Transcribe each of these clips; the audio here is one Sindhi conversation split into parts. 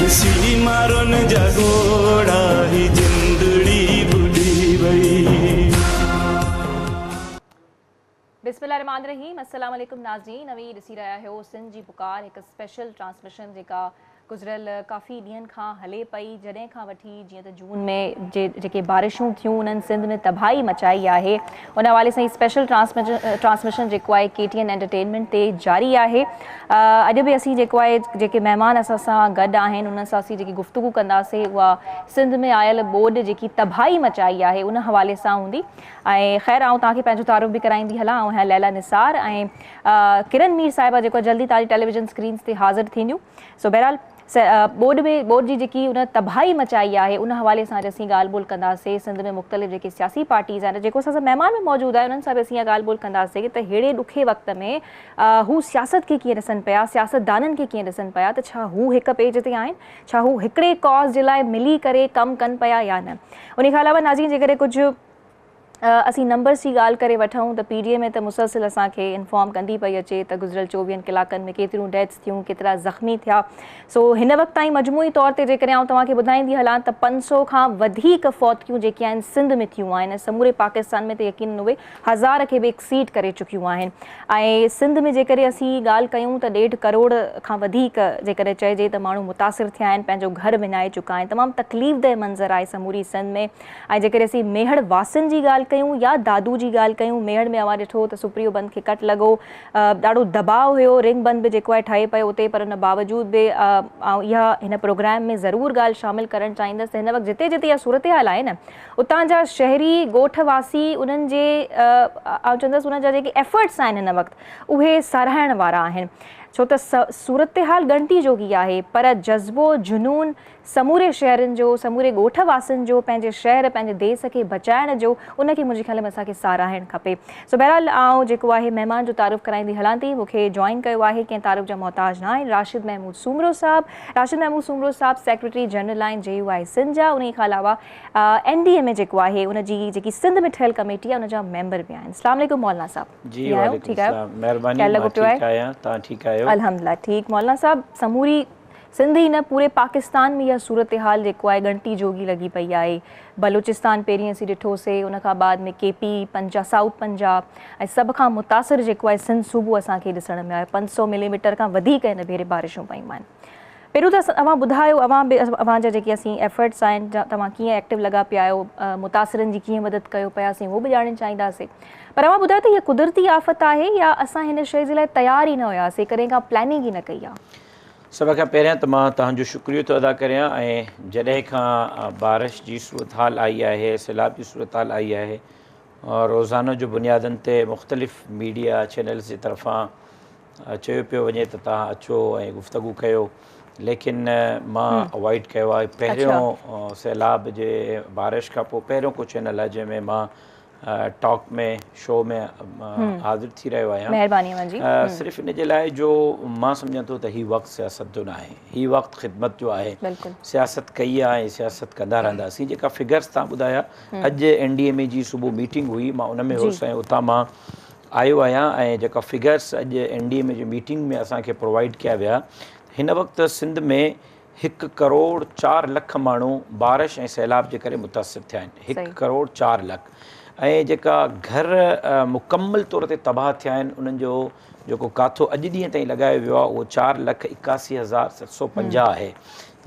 ڏسي مارن جا ڳوڙها هي جندڙي ٻڏي وئي. بسم الله الرحمٰن الرحيم السلام عليڪم ناظرين اوهين ڏسي رهيا آهيو سنڌ جي پڪار هڪ اسپيشل ٽرانسميشن جيڪا گذريل ڪافي ڏينهن کان هلي پئي جڏهن کان وٺي جيئن ته جون ۾ جي جيڪي بارشون ٿيون انهن سنڌ ۾ تباهي مچائي آهي ان حوالي سان هي اسپيشل ٽرانسميشن جيڪو آهي ڪي ٽي اين انٽرٽينمينٽ تي جاري آهي اڄ به اسين جيڪو آهي جيڪي مهمان اسان سان گڏ آهن انهن سان اسين جيڪي گفتگو ڪنداسين اها سنڌ ۾ آيل ٻوڏ جيڪي تباهي مچائي آهي ان حوالي سان هوندي ۽ خير آئون توهان کي پنهنجو تعارف به ڪرائيندي هلان آئون آهيان ليلا نثار ۽ ڪرن مير صاحبه جيڪو جلدي توهان جي ٽيليويزن اسڪرينز تي حاضر ٿينديون سو بهرحال ٻوڏ ۾ ٻوڏ جي جيڪي ان تباهي مچائي آهي ان حوالي سان اڄ اسين ڳالهه ٻولهه ڪنداسين سنڌ ۾ مختلف جيڪي سياسي پارٽيز آهن جيڪو اسان سان مهمان به موجود آهي انهن سان به اسين اها ڳالهه ٻولهه ڪنداسين ته ههڙي ڏکي وقت ۾ هو سياست کي ڪيئن ڏسن پيا سياستدانن کي ڪيئن ڏسن پيا ته ڇا هو هڪ پيج تي آهن ڇا هو هڪڙي ڪاز جي لاء ملي ڪري ڪم ڪن پيا يا نه ان کان علاوه ناظرين جيڪڏهن ڪجهه اسين نمبرز جي ڳالهه ڪري وٺون ته پي ڊي ايم اي ته مسلسل اسان کي انفارم ڪندي پئي اچي ته گذريل چوويهن ڪلاڪن ۾ ڪيتريون ڊيٿس ٿيون ڪيترا زخمي ٿيا سو هن وقت تائين مجموعي طور تي جيڪڏهن آئون توهان کي ٻڌائيندي هلان ته 500 کان وڌيڪ فوتگيون جيڪي آهن سنڌ ۾ ٿيون آهن ۽ سموري پاڪستان ۾ ته يقينن اهي هزار کي به ايڪسيڊ ڪري چڪيون آهن ۽ سنڌ ۾ جيڪڏهن اسين ڳالهه ڪيون ته ڏيڍ ڪروڙ کان وڌيڪ جيڪڏهن چئجي ته ماڻهو متاثر ٿيا آهن پنهنجو گهر وڃائي چڪا آهن تمام تڪليف ده منظر آهي سموري سنڌ ۾ ۽ جيڪڏهن اسين ميهڙ واسين جي ڳالهه ڪيون يا دادو جي ڳالهه ڪيون ميهڙ ۾ اوهان ڏٺو ته سپريو بند کي ڪٽ لڳو ڏاڍو دٻاء هيو رنگ بند به جيڪو آهي ٺهي پيو اتي پر ان باوجود به آئون اها هن پروگرام ۾ ضرور ڳالهه شامل ڪرڻ چاهيندس ته هن وقت جتي جتي اها صورتحال آهي نه اتان جا شهري ڳوٺ واسي انهن جي آئون چوندس انهن جا جيڪي ايفرٽس آهن هن وقت اهي ساراهڻ وارا آهن ڇو ته صورتحال ڳڻتي جوڳي آهي پر جذبو جنون سموري شهرين جو، سموري ڳوٺ واسين جو، پنهنجي شهر، پنهنجي ديس کي بچائڻ جو، ان کي منهنجي خيال ۾ اسان کي ساراهڻ کپي. سو بهرحال آئون جيڪو آهي مهمان جو تعارف ڪرائيندي هلان ٿي. مون کي جوائن ڪيو آهي ڪنهن تعارف جا محتاج نه آهن راشد محمود سومرو صاحب. راشد محمود سومرو صاحب سيڪريٽري جنرل آهن جي يو آء سنڌ جا انهي کان علاوه اين ڊي ايم اي جيڪو آهي ان جي جيڪي سنڌ ۾ ٺهيل ڪميٽي آهي ان جا ميمبر به آهن. السلام عليڪم مولانا صاحب. جي وعليڪم السلام مهرباني مان ٺيڪ آهيان توهان ٺيڪ آهيو. الحمدلله ٺيڪ مولانا صاحب سموري سنڌ ئي نه پوري پاڪستان ۾ اها صورتحال جيڪو آهي ڳڻتي جوڳي لڳي پئي آهي. بلوچستان پهرين اسين ڏٺو سي ان کان بعد ۾ ڪي پي، پنجاب، سائوٿ پنجاب ۽ سڀ کان متاثر جيڪو آهي سنڌ صوبو اسان کي ڏسڻ ۾ آيو 500 ملي ميٽر کان وڌيڪ هن ڀيري بارشون پيون آهن. پهريون ته اوهان ٻڌايو اوهان به اوهان جا جيڪي اسين ايفرٽس آهن توهان ڪيئن ايڪٽو لڳا پيا آهيو متاثرن جي ڪيئن مدد ڪيو پيا اسين اهو به ڄاڻڻ چاهينداسين پر اوهان ٻڌايو ته هيء قدرتي آفت آهي يا اسان هن شيء جي لاء تيار ئي نه هياسين ڪڏهن ڪا پلاننگ ئي نه ڪئي آهي. سڀ کان پهريان ته مان توهان جو شڪريو ٿو ادا ڪريان ۽ جڏهن کان بارش جي صورتحال آئي آهي سيلاب جي صورتحال آئي آهي روزانو جو بنيادن تي مختلف ميڊيا چينلز جي طرفان چيو پيو وڃي ته توهان اچو ۽ گفتگو ڪيو ليڪن مان اوائڊ ڪيو آهي پهريون سيلاب جي بارش کان پوء پهريون ڪو چينل آهي جنهن ۾ مان ٽاڪ ۾ شو ۾ حاضر ٿي رهيو آهيان مهرباني اوهان جي صرف ان جي لاء جو مان سمجهان ٿو ته هي وقت سياست جو ناهي هي وقت خدمت جو آهي سياست ڪئي آهي ۽ سياست ڪندا رهنداسين جيڪا فگرس تان ٻڌايا اڄ اين ڊي ايم اي جي صبح ميٽنگ هئي مان ان ۾ هوس ۽ اتان مان آيو آهيان ۽ جيڪا فگرس اڄ اين ڊي ايم اي جي ميٽنگ ۾ اسان کي پرووائيڊ ڪيا ويا هن وقت سنڌ ۾ هڪ ڪروڙ چار لک ماڻهو بارش ۽ سيلاب جي ڪري متاثر ٿيا آهن، هڪ ڪروڙ چار لک ۽ جيڪا گهر مڪمل طور تي تباهه ٿيا آهن انهن جو جيڪو ڪاٿو اڄ ڏينهن تائين لڳايو ويو آهي اهو 4,81,750 آهي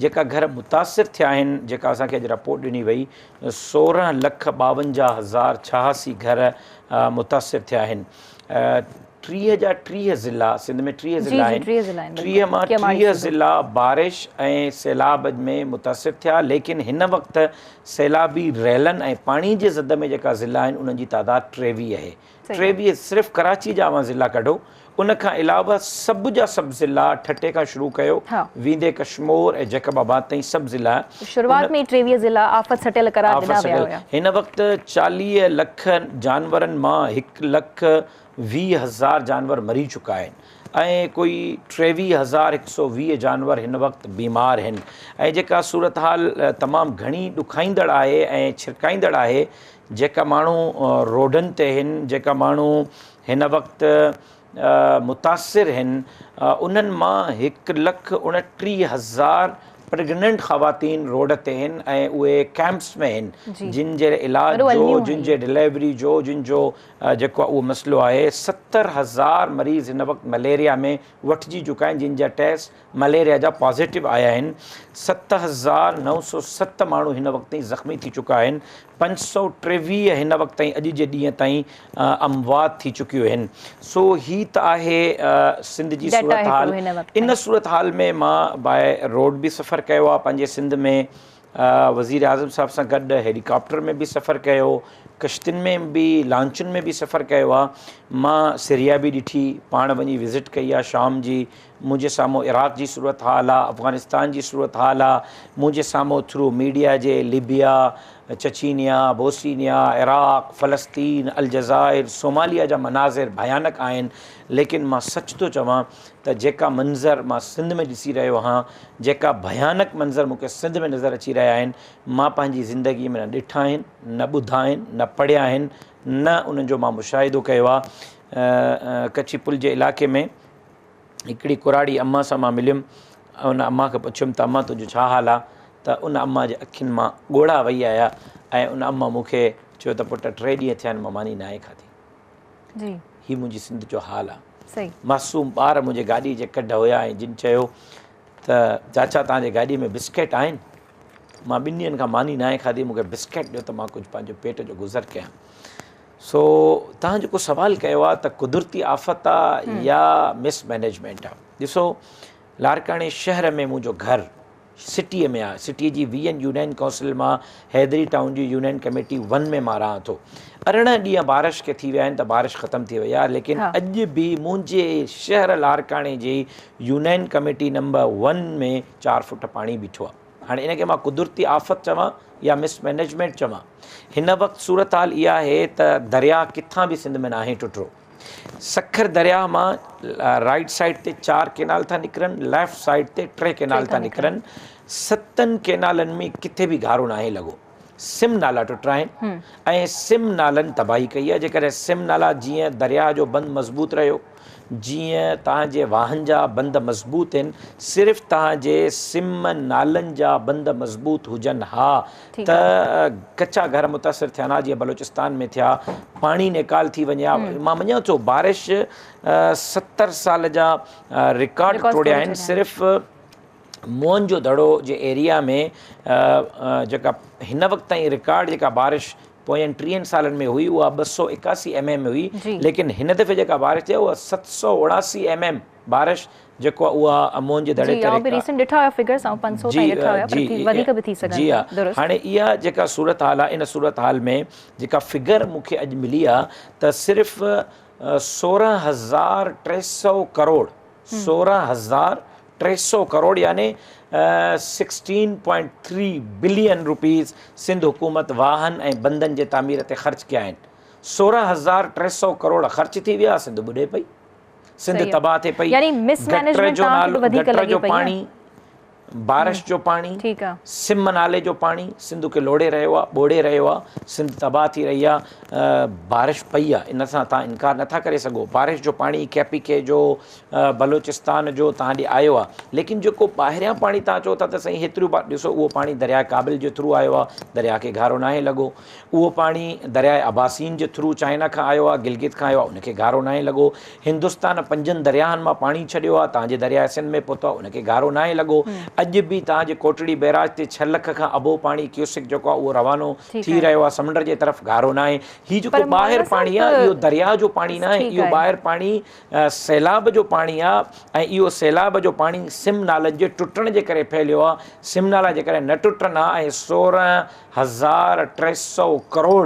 جيڪا گهر متاثر ٿيا آهن جيڪا اسان کي اڄ رپورٽ ڏني وئي 16,52,086 گهر متاثر ٿيا آهن. 30 جا 30 ضلعا سنڌ ۾ 30 ضلعا آهن 30 مان 30 ضلعا بارش ۽ سيلاب ۾ متاثر ٿيا ليڪن هن وقت سيلابي ريلن ۽ پاڻي جي زد ۾ جيڪا ضلعا آهن انهن جي تعداد 23 آهي 23 صرف ڪراچي جا اوهان ضلعا ڪڍو ان کان علاوه سڀ جا سڀ ضلعا ٺٽي کان شروع ڪيو ويندي ڪشمور ۽ جيڪب آباد تائين سڀ ضلعا شروعات ۾ 23 ضلعا آفت سٽيل قرار ڏنا ويا هيا. هن وقت 40 لک جانورن مان 1 لک 20 هزار جانور مري چڪا آهن ۽ ڪوئي 23,120 جانور هن وقت بيمار آهن ۽ جيڪا صورتحال تمام گهڻي ڏکائيندڙ آهي ۽ ڇرڪائيندڙ آهي جيڪا ماڻهو روڊن تي آهن جيڪا ماڻهو هن وقت متاثر آهن انهن مان هڪ لک 29 هزار پريگننٽ خواتين روڊ تي هن ۽ اهي ڪيمپس ۾ هن جن جي علاج جو جن جي ڊليوري جو جن جو جيڪو اهو مسئلو آهي. 70,000 مريض هن وقت مليريا ۾ وٺجي چڪا آهن جن جا ٽيسٽ مليريا جا پازيٽو آيا آهن. 7907 ماڻهو هن وقت تائين زخمي ٿي چڪا آهن. 523 هن وقت تائين اڄ جي ڏينهن تائين اموات ٿي چڪيون آهن. سو هي ته آهي سنڌ جي صورتحال. ان صورتحال ۾ مان باء روڊ به سفر ڪيو آهي پنهنجي سنڌ ۾ وزير اعظم صاحب سان گڏ هيلي ڪاپٽر ۾ به سفر ڪيو، ڪشتين ۾ به لانچن ۾ به سفر ڪيو آهي. مان سريا به ڏٺي، پاڻ وڃي وزٽ ڪئي آهي شام جي، منهنجي سامهون عراق جي صورتحال آ، افغانستان جي صورتحال آ، منهنجي سامهون ٿرو ميڊيا جي ليبيا، چچينيا، بوسينيا، عراق، فلسطين، الجزائر، صوماليا جا مناظر ڀيانڪ آهن، ليڪن مان سچ ٿو چوان ته جيڪا منظر مان سنڌ ۾ ڏسي رهيو هان، جيڪا ڀيانڪ منظر مون کي سنڌ ۾ نظر اچي رهيا آهن، مان پنهنجي زندگي ۾ نه ڏٺا آهن، نه ٻڌا آهن، نه پڙهيا آهن، نه انهن جو مان مشاهدو ڪيو آ. ڪچي پل جي علائقي ۾. هڪڙي ڪراڙي امان سان مان مليم ان امان کان پڇيم ته امان تنهنجو ڇا حال آ ته ان امان جي اکين مان ڳوڙها وهي آيا ۽ ان امان مون کي چيو ته پٽ ٽي ڏينهن ٿيا آهن مان ماني ناهي کاڌي. جي. هي منهنجي سنڌ جو حال آ. صحيح. معصوم ٻار منهنجي گاڏي جي ڪڍ هيا ۽ جن چيو ته چاچا توهان جي گاڏي ۾ بسڪيٽ آهن؟ مان ٻن ڏينهن کان ماني ناهي کاڌي مون کي بسڪيٽ ڏيو ته مان ڪجهه پنهنجو پيٽ جو گذر ڪيان. سو توهان جيڪو سوال ڪيو آهي ته قدرتي آفت آ يا مس مئنيجمينٽ آ. ڏسو لاڙڪاڻي شهر ۾ منهنجو گهر سٽيء ۾ آ، سٽيء جي ويهن يونين ڪائونسل مان حيدري ٽائون جي يونين ڪميٽي ون ۾ مان رهان ٿو. 18 ڏينهن بارش کي ٿي ويا آهن ته بارش ختم ٿي وئي آ ليڪن اڄ به منهنجي شهر لاڙڪاڻي جي يونين ڪميٽي نمبر ون ۾ چار فوٽ پاڻي بيٺو آ. هاڻي ان کي مان قدرتي آفت چوان يا مس مئنيجمينٽ چوان، هن وقت صورتحال اها آهي ته درياهه ڪٿان به سنڌ ۾ ناهي ٽٽرو. سکر درياهه مان رائيٽ سائيڊ تي چار ڪينال ٿا نڪرن، ليفٽ سائيڊ تي ٽي ڪينال ٿا نڪرن، ستن ڪينالن ۾ ڪٿي به گهارو ناهي لڳو. سم نالا ٽٽا آهن ۽ سم نالن تباهي ڪئي آهي. جيڪڏهن سم نالا جيئن درياهه جو بند مضبوط رهيو، جيئن توهان جي واهن جا بند مضبوط آهن، صرف توهان جي سم نالن جا بند مضبوط هجن ها ته ڪچا گهر متاثر ٿين ها جيئن بلوچستان ۾ ٿيا، پاڻي نيڪال ٿي وڃي ها. مان مڃان ٿو بارش 70 سال جا رڪارڊ ٽوڙيا آهن، صرف موهن جو دڙو جي ايريا ۾ جيڪا هن وقت تائين رڪارڊ جيڪا بارش پوين 30 سالن ۾ هئي اها 281 ايم ايم هئي ليڪن هن دفعي جيڪا بارش ٿي اها 779 ايم ايم بارش جيڪو اها موهن جي دڙي تي آئون به ريسنٽ ڏٺا هيا فگرز آئون 500 تائين ڏٺا هيا پر وڌيڪ به ٿي سگهن ٿا درست. هاڻي اها جيڪا صورتحال آهي ان صورتحال ۾ جيڪا فگر مون کي اڄ ملي آهي ته صرف 16,300 ڪروڙ 16,300 ڪروڙ يعني 16.3 بلين روپيز سنڌ حڪومت واهن ۽ بندن جي تعمير تي خرچ ڪيا آهن. 16,300 ڪروڙ خرچ ٿي ويا، سنڌ ٻڏي پئي، سنڌ تباهه ٿي پئي، گٽر جو نالو، گٽر جو پاڻي، بارش جو پاڻي، سم نالي جو پاڻي سنڌ کي لوڙهي رهيو آهي، ٻوڙي رهيو آهي، سنڌ تباهه ٿي رهي آهي، بارش پئي آهي ان سان توهان انڪار نٿا ڪري سگهو، بارش جو پاڻي ڪي پي ڪي جو، بلوچستان جو توهان ڏي آيو آهي، ليڪن جيڪو ٻاهريان پاڻي توهان چئو ٿا ته سائين هيتريون ڏسو اهو پاڻي درياء ڪابل جي ٿرو آيو آهي، درياء کي گهارو ناهي لڳو، اهو پاڻي درياء اباسين جي ٿرو چائنا کان آيو آهي، گلگت کان آيو آهي، ان کي گهارو ناهي لڳو. هندستان پنجن درياهن مان پاڻي ڇڏيو آهي، توهان جي درياء سنڌ ۾ پهتو آهي، ان کي گهارو ناهي لڳو. اڄ به توهان جي ڪوٽڙي بئراج تي ڇهه لک کان ابو پاڻي ڪيوسڪ جيڪو آهي اهو روانو ٿي رهيو آهي سمنڊ جي طرف، گهارو ناهي. هي جيڪو ٻاهر پاڻي آهي اهو درياء جو پاڻي ناهي، اهو ٻاهر پاڻي سيلاب جو پاڻي آهي ۽ اهو سيلاب جو پاڻي سم نالن جي ٽٽڻ جي ڪري ڦهليو آهي. سم نالا جيڪڏهن نه ٽٽن ها ۽ 16,300 ڪروڙ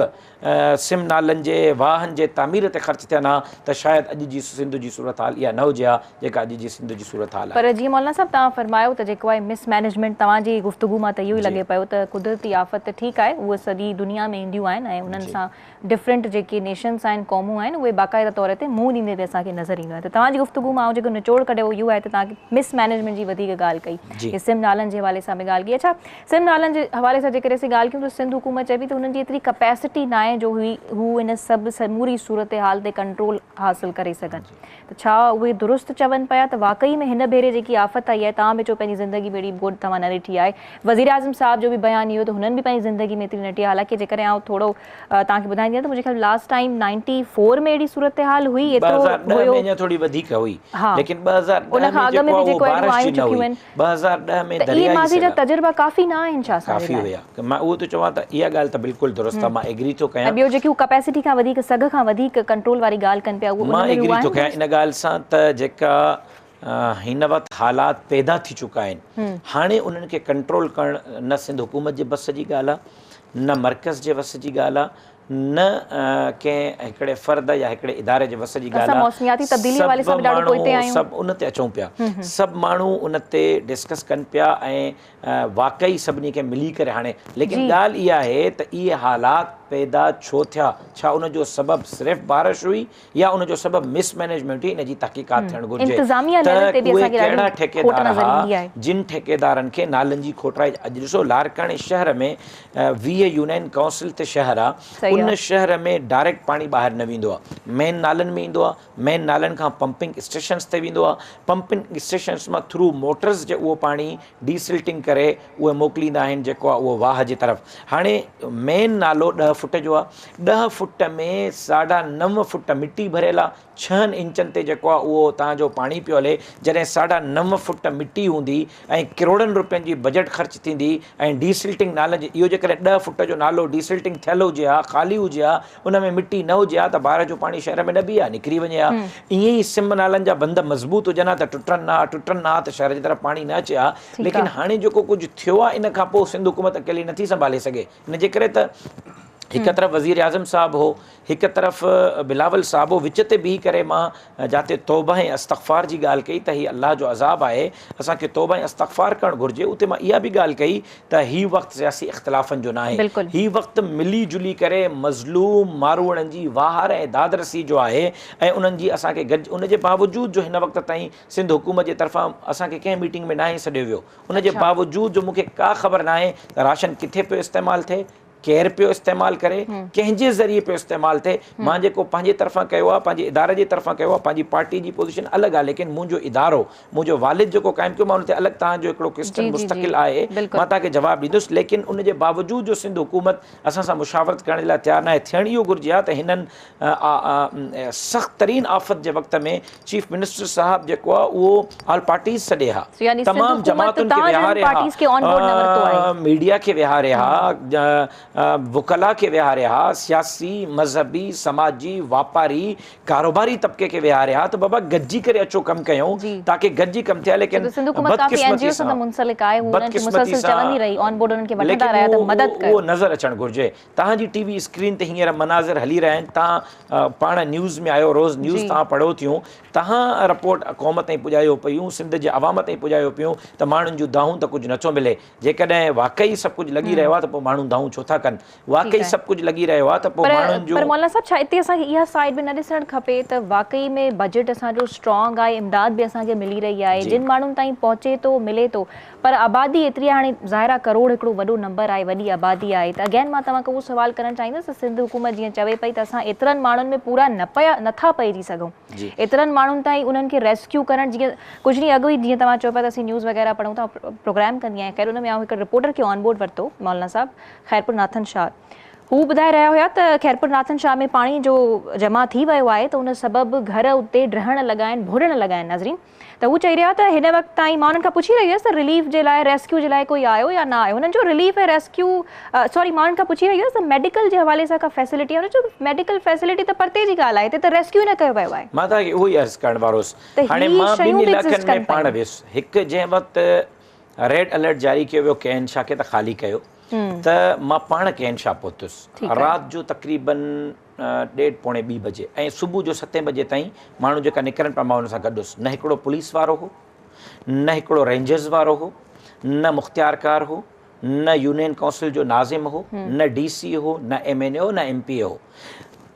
سم نالن جي واهن جي تعمير تي خرچ ٿين ها ته شايد اڄ جي سنڌ جي صورتحال اها نه هجي ها جيڪا اڄ جي سنڌ جي صورتحال آهي. پر جيئن مولانا صاحب توهان فرمايو ته جيڪو آهي مس مئنيجمينٽ توهان جي گفتگو مان ته اهو ئي لڳي پيو ته قدرتي آفت ته ٺيڪ آهي اهي سڄي دنيا ۾ اينديون آهن ۽ انهن سان ڊفرنٽ جيڪي نيشنس آهن قومون آهن اهي باقاعده طور تي منهن ڏيندي به اسان کي نظر اينديون آهن ته توهان جي گفتگو مان آئون جيڪو نچوڙ ڪڍيو اهو اهو آهي ته توهان مس مئنيجمينٽ جي وڌيڪ ڳالهه ڪئي يا سم نالن جي حوالي سان به ڳالهه ڪئي اڇا سم نالن جي حوالي سان جيڪڏهن اسين ڳالهه ڪيون ته سنڌ حڪومت چئي پئي ته هنن جي ايتري ڪپيسٽي ناهي ناهي جو هو ان سڀ سموري صورتحال تي ڪنٽرول حاصل ڪري سگهن ته ڇا اهي درست چون پيا ته واقعي ۾ هن ڀيري جيڪي آفت آئي آهي توهان به چئو پنهنجي زندگي ۾ اهڙي ٻوڏ توهان نه ڏٺي آهي وزيراعظم صاحب جو به بيان اهو ته هنن به پنهنجي زندگي ۾ ايتري نه ڏٺي آهي حالانڪه جيڪڏهن آئون ٿورو توهان کي ٻڌائيندي آهيان ته منهنجي خيال لاسٽ ٽائيم 94 ۾ اهڙي صورتحال هئي ايترو 2010 ۾ اڃا ٿوري وڌيڪ هئي ليڪن 2010 ۾ جيڪو آهي اهو بارش جي نه هئي 2010 ۾ ته اهي ماضي جا تجربا ڪافي نه آهن ڇا اسان جي لاء؟ ڪافي هيا مان اهو ٿو چوان ته اها ڳالهه ته بلڪل درست آهي مان ايگري ٿو ڪيان ۽ ٻيو جيڪي هو ڪپيسٽي کان وڌيڪ سگهه کان وڌيڪ ڪنٽرول واري ڳالهه ڪن پيا اهو ان ۾ به اهو آهن مان ايگري ٿو ڪيان ان ڳالهه سان ته جيڪا هن وقت حالات پيدا ٿي چڪا آهن هاڻي انهن کي ڪنٽرول ڪرڻ نه سنڌ حڪومت جي بس جي ڳالهه آهي نه مرڪز جي وس جي ڳالهه آهي نه ڪنهن هڪڙي فرد يا هڪڙي اداري جي وس جي ڳالهه آهي سڀ ماڻهو سڀ ان تي اچون پيا سڀ ماڻهو ان تي ڊسڪس ڪن پيا ۽ واقعي سڀني کي ملي ڪري هاڻي ليڪن ڳالهه اها آهي ته اهي حالات پيدا ڇو ٿيا ڇا ان جو سبب صرف بارش هئي يا ان جو سبب مس مئنيجمينٽ هئي ان جي تحقيقات ٿيڻ گهرجي ته اهي ڪهڙا ٺيڪيدار ها جن ٺيڪيدارن کي نالن جي کوٽرائي اڄ ڏسو لاڙڪاڻي شهر ۾ 20 يونين ڪائونسل تي شهر آ ان شهر ۾ ڊائريڪٽ پاڻي ٻاهر نه ويندو آ مين نالن ۾ ايندو آ مين نالن کان پمپنگ اسٽيشنس تي ويندو آ پمپنگ اسٽيشنس مان ٿرو موٽرز جي اهو پاڻي ڊي سلٽنگ ڪري اهي موڪليندا آهن جيڪو آ اهو واهه جي طرف هاڻي مين نالو ڏهه فٽ جو آ ڏهه فٽ ۾ ساڍا نو فٽ مٽي ڀريل آ ڇهن انچن تي جيڪو آ اهو تان جو پاڻي پيو هلي جڏهن ساڍا نو فٽ مٽي هوندي ۽ ڪروڙن روپين جي بجيٽ خرچ ٿيندي ۽ ڊي سلٽنگ نالن جي اهو جيڪڏهن ڏهه فٽ جو نالو ڊي سلٽنگ ٿيل هجي ها خالي هجي ها ان ۾ مٽي نه هجي ها ته بار جو پاڻي شهر ۾ نه بيهي ها نڪري وڃي ها. ائين ئي سم نالن جا بند مضبوط هجن ها ته ٽٽن نه ها، ٽٽن نه ها ته شهر جي طرف پاڻي نه اچي ها. ليڪن هاڻي جيڪو ڪجهه ٿيو آهي ان کان پوء سنڌ حڪومت اڪيلي نه ٿي سنڀالي سگهي. ان جي ڪري ته هڪ طرف وزير اعظم صاحب هو، هڪ طرف بلاول صاحب هو، وچ تي بيهي ڪري مان جاتي توبه ۽ استغفار جي ڳالهه ڪئي ته هي الله جو عذاب آهي، اسان کي توبه ۽ استغفار ڪرڻ گهرجي، اتي مان اها به ڳالهه ڪئي ته هي وقت سياسي اختلافن جو ناهي، هي وقت ملي جلي ڪري مظلوم ماروئڙن جي واهر ۽ دادرسي جو آهي ۽ انهن جي اسان کي گڏ ان جي باوجود جو هن وقت تائين سنڌ حڪومت جي طرفان اسان کي ڪنهن ميٽنگ ۾ ناهي سڏيو ويو ان جي باوجود جو مون کي ڪا خبر ناهي ته راشن ڪٿي پيو استعمال ٿئي ڪير پيو استعمال ڪري ڪنهن جي ذريعي پيو استعمال ٿئي مان جيڪو پنهنجي طرفان ڪيو آهي پنهنجي اداري جي طرفان ڪيو آهي پنهنجي پارٽي جي پوزيشن الڳ آهي ليڪن منهنجو ادارو منهنجو والد جيڪو قائم ڪيو مان ان تي الڳ توهان جو هڪڙو ڪويسچن مستقل آهي مان توهان کي جواب ڏيندس ليڪن ان جي باوجود جو سنڌ حڪومت اسان سان مشاورت ڪرڻ جي لاء تيار ناهي ٿيڻ اهو گهرجي ها ته هنن سخت ترين آفت جي وقت ۾ چيف منسٽر صاحب جيڪو آهي اهو آل پارٽيز سڏي ها تمام جماعتن کي ويهاري ها ميڊيا کي ويهاري ها وڪلا کي ويهاري ها سياسي مذهبي سماجي واپاري ڪاروباري طبقي کي ويهاري ها ته بابا گڏجي ڪري اچو ڪم ڪيون تاڪه گڏجي ڪم ٿئي ليڪن بدقسمتي سان بدقسمتي سان ليڪن اهو نظر اچڻ گهرجي توهان جي ٽي وي اسڪرين تي هينئر مناظر هلي رهيا آهن توهان پاڻ نيوز ۾ آهيو روز نيوز توهان پڙهو ٿيون توهان رپورٽ قوم تائين پڄايو پيون سنڌ جي عوام تائين پڄايو پيون ته ماڻهن جون دانهون ته ڪجهه نٿو ملي جيڪڏهن واقعي سڀ ڪجهه لڳي رهيو آهي ته پوء ماڻهو دانهون ڇو ٿا ڪن واقعي سڀ ڪجهه لڳي رهيو آهي ته پوء ماڻهن جون. پر مولانا صاحب ڇا اتي اسان کي اها سائيڊ به نه ڏسڻ کپي ته واقعي ۾ بجيٽ اسان جو اسٽرانگ آهي امداد به اسان کي ملي رهي آهي جن ماڻهن تائين پهچي ٿو ملي ٿو پر آبادي ايتري آهي هاڻي ظاهر آهي ڪروڙ هڪڙو وڏو نمبر آهي وڏي آبادي آهي ته اگين مان توهان کان اهو سوال ڪرڻ چاهيندس ته سنڌ حڪومت جيئن چوي پئي ته اسان ايترن ماڻهن ۾ پورا نه پيا نٿا پئجي سگهون ايترن ماڻهن تائين انهن کي ريسڪيو ڪرڻ جيئن ڪجهه ڏينهن اڳ ئي جيئن توهان چئو پيا ته اسين نيوز وغيره پڙهون ٿا پروگرام ڪندي آهيان خير ان ۾ آئون هڪ رپورٽر کي آن بورڊ ورتو مولانا صاحب خيرپور ناٿن شاهه هو ٻڌائي رهيا هيا ته خيرپور ناٿن شاهه ۾ پاڻي جو جمع ٿي ويو آهي ته ان سبب گهر اتي ڊهڻ لڳا آهن ڀورڻ لڳا آهن ناظرين ته هو چئي رهيا ته هن وقت تائين مان انهن کان پڇي رهي هيس ته رليف جي لاء ريسڪيو جي لاء ڪوئي آيو يا نه آيو هنن چيو رليف ۽ ريسڪيو سوري مان انهن کان پڇي رهي هيس ته ميڊيڪل جي حوالي سان ڪا فيسلٽي آهي هنن چيو ميڊيڪل فيسلٽي ته پرتي جي ڳالهه آهي هتي ته ريسڪيو ئي نه ڪيو ويو آهي. مان توهان کي اهو ئي عرض ڪرڻ وارو هوس هاڻي مان ٻن علائقن ۾ پاڻ ويس هڪ جنهن وقت ريڊ الرٽ جاري ڪيو ويو ڪين شاهه کي ته خالي ڪيو ته مان پاڻ ڪين شاهه پهتس رات جو تقريبن ڏيڍ پوڻي ٻي بجي ۽ صبح جو ستين بجي تائين ماڻهو جيڪا نڪرن پيا مان انهن سان گڏ هوس نه هڪڙو پوليس وارو هو نه هڪڙو رينجرز وارو هو نه مختيارڪار هو نه يونين ڪائونسل جو ناظم هو نه ڊي سي هو نه ايم اين اي هو نه ايم پي اي هو.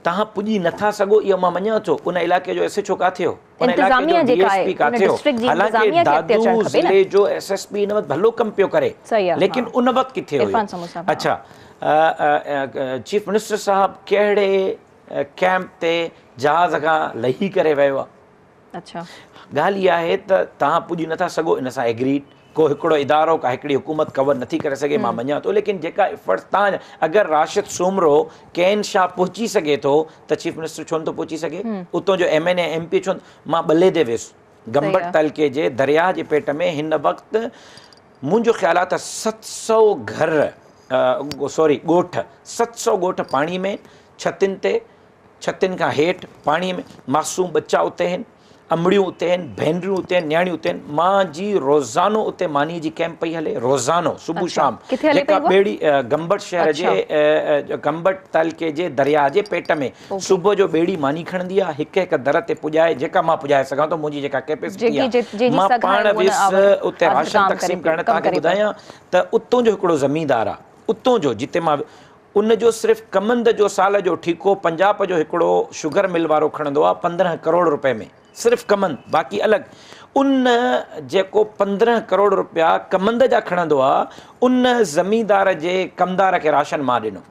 توهان پڄي نٿا سگهو اهو مان مڃان ٿو، ان علائقي جو ايس ايڇ او ڪاٿي هو؟ ان علائقي جو ڊي ايس پي ڪاٿي هو؟ حالانڪه دادو ضلعي جو ايس ايس پي هن وقت ڀلو ڪم پيو ڪري ليڪن ان وقت ڪٿي هيو؟ اڇا چيف منسٽر صاحب ڪهڙي ڪيمپ تي جهاز کان لهي ڪري ويو آهي؟ اڇا. ڳالهه اها آهي ته توهان پڄي نٿا سگهو ان سان ايگريڊ ڪو هڪڙو ادارو ڪا هڪڙي حڪومت ڪور نٿي ڪري سگهي مان مڃان ٿو ليڪن جيڪا ايفرٽس توهان جا اگر راشد سومرو ڪين شاهه پهچي سگهي ٿو ته چيف منسٽر ڇو نٿو پهچي سگهي اتو جو ايم اين اي ايم پي ڇو مان ٻلي تي ويس گمبٽ تعلقي جي درياهه جي پيٽ ۾ هن وقت منهنجو خيال آهي ته 700 گهر سوري ڳوٺ 700 ڳوٺ پاڻي ۾ ڇتين تي ڇتين کان هيٺ پاڻيء ۾ معصوم ٻچا اتي هن، امڙيون اتي هن، ڀينريون اتي هن، نياڻيون اتي هن. مان جي روزانو اتي مانيء جي ڪئمپ پئي هلي، روزانو صبح شام جيڪا ٻيڙي گمبٽ شهر جي گمبٽ تعلقي جي درياهه جي پيٽ ۾ صبح جو ٻيڙي ماني کڻندي آ، هڪ هڪ در تي پڄائي جيڪا مان پڄائي سگهان ٿو، منهنجي جيڪا ڪيپيسٽي آ، مان پاڻ ويس اتي راشن تقسيم ڪرڻ. توهان کي ٻڌايان ته اتون جو هڪڙو زميندار آ، اتون جو جتي مان ان جو صرف ڪمند جو سال جو ٺيڪو پنجاب جو هڪڙو شگر مل وارو کڻندو آ 15 ڪروڙ روپئي ۾ صرف ڪمند باقي الڳ ان جيڪو 15 ڪروڙ روپيا ڪمند جا کڻندو آ ان زميندار جي ڪمدار کي راشن مان ڏنو.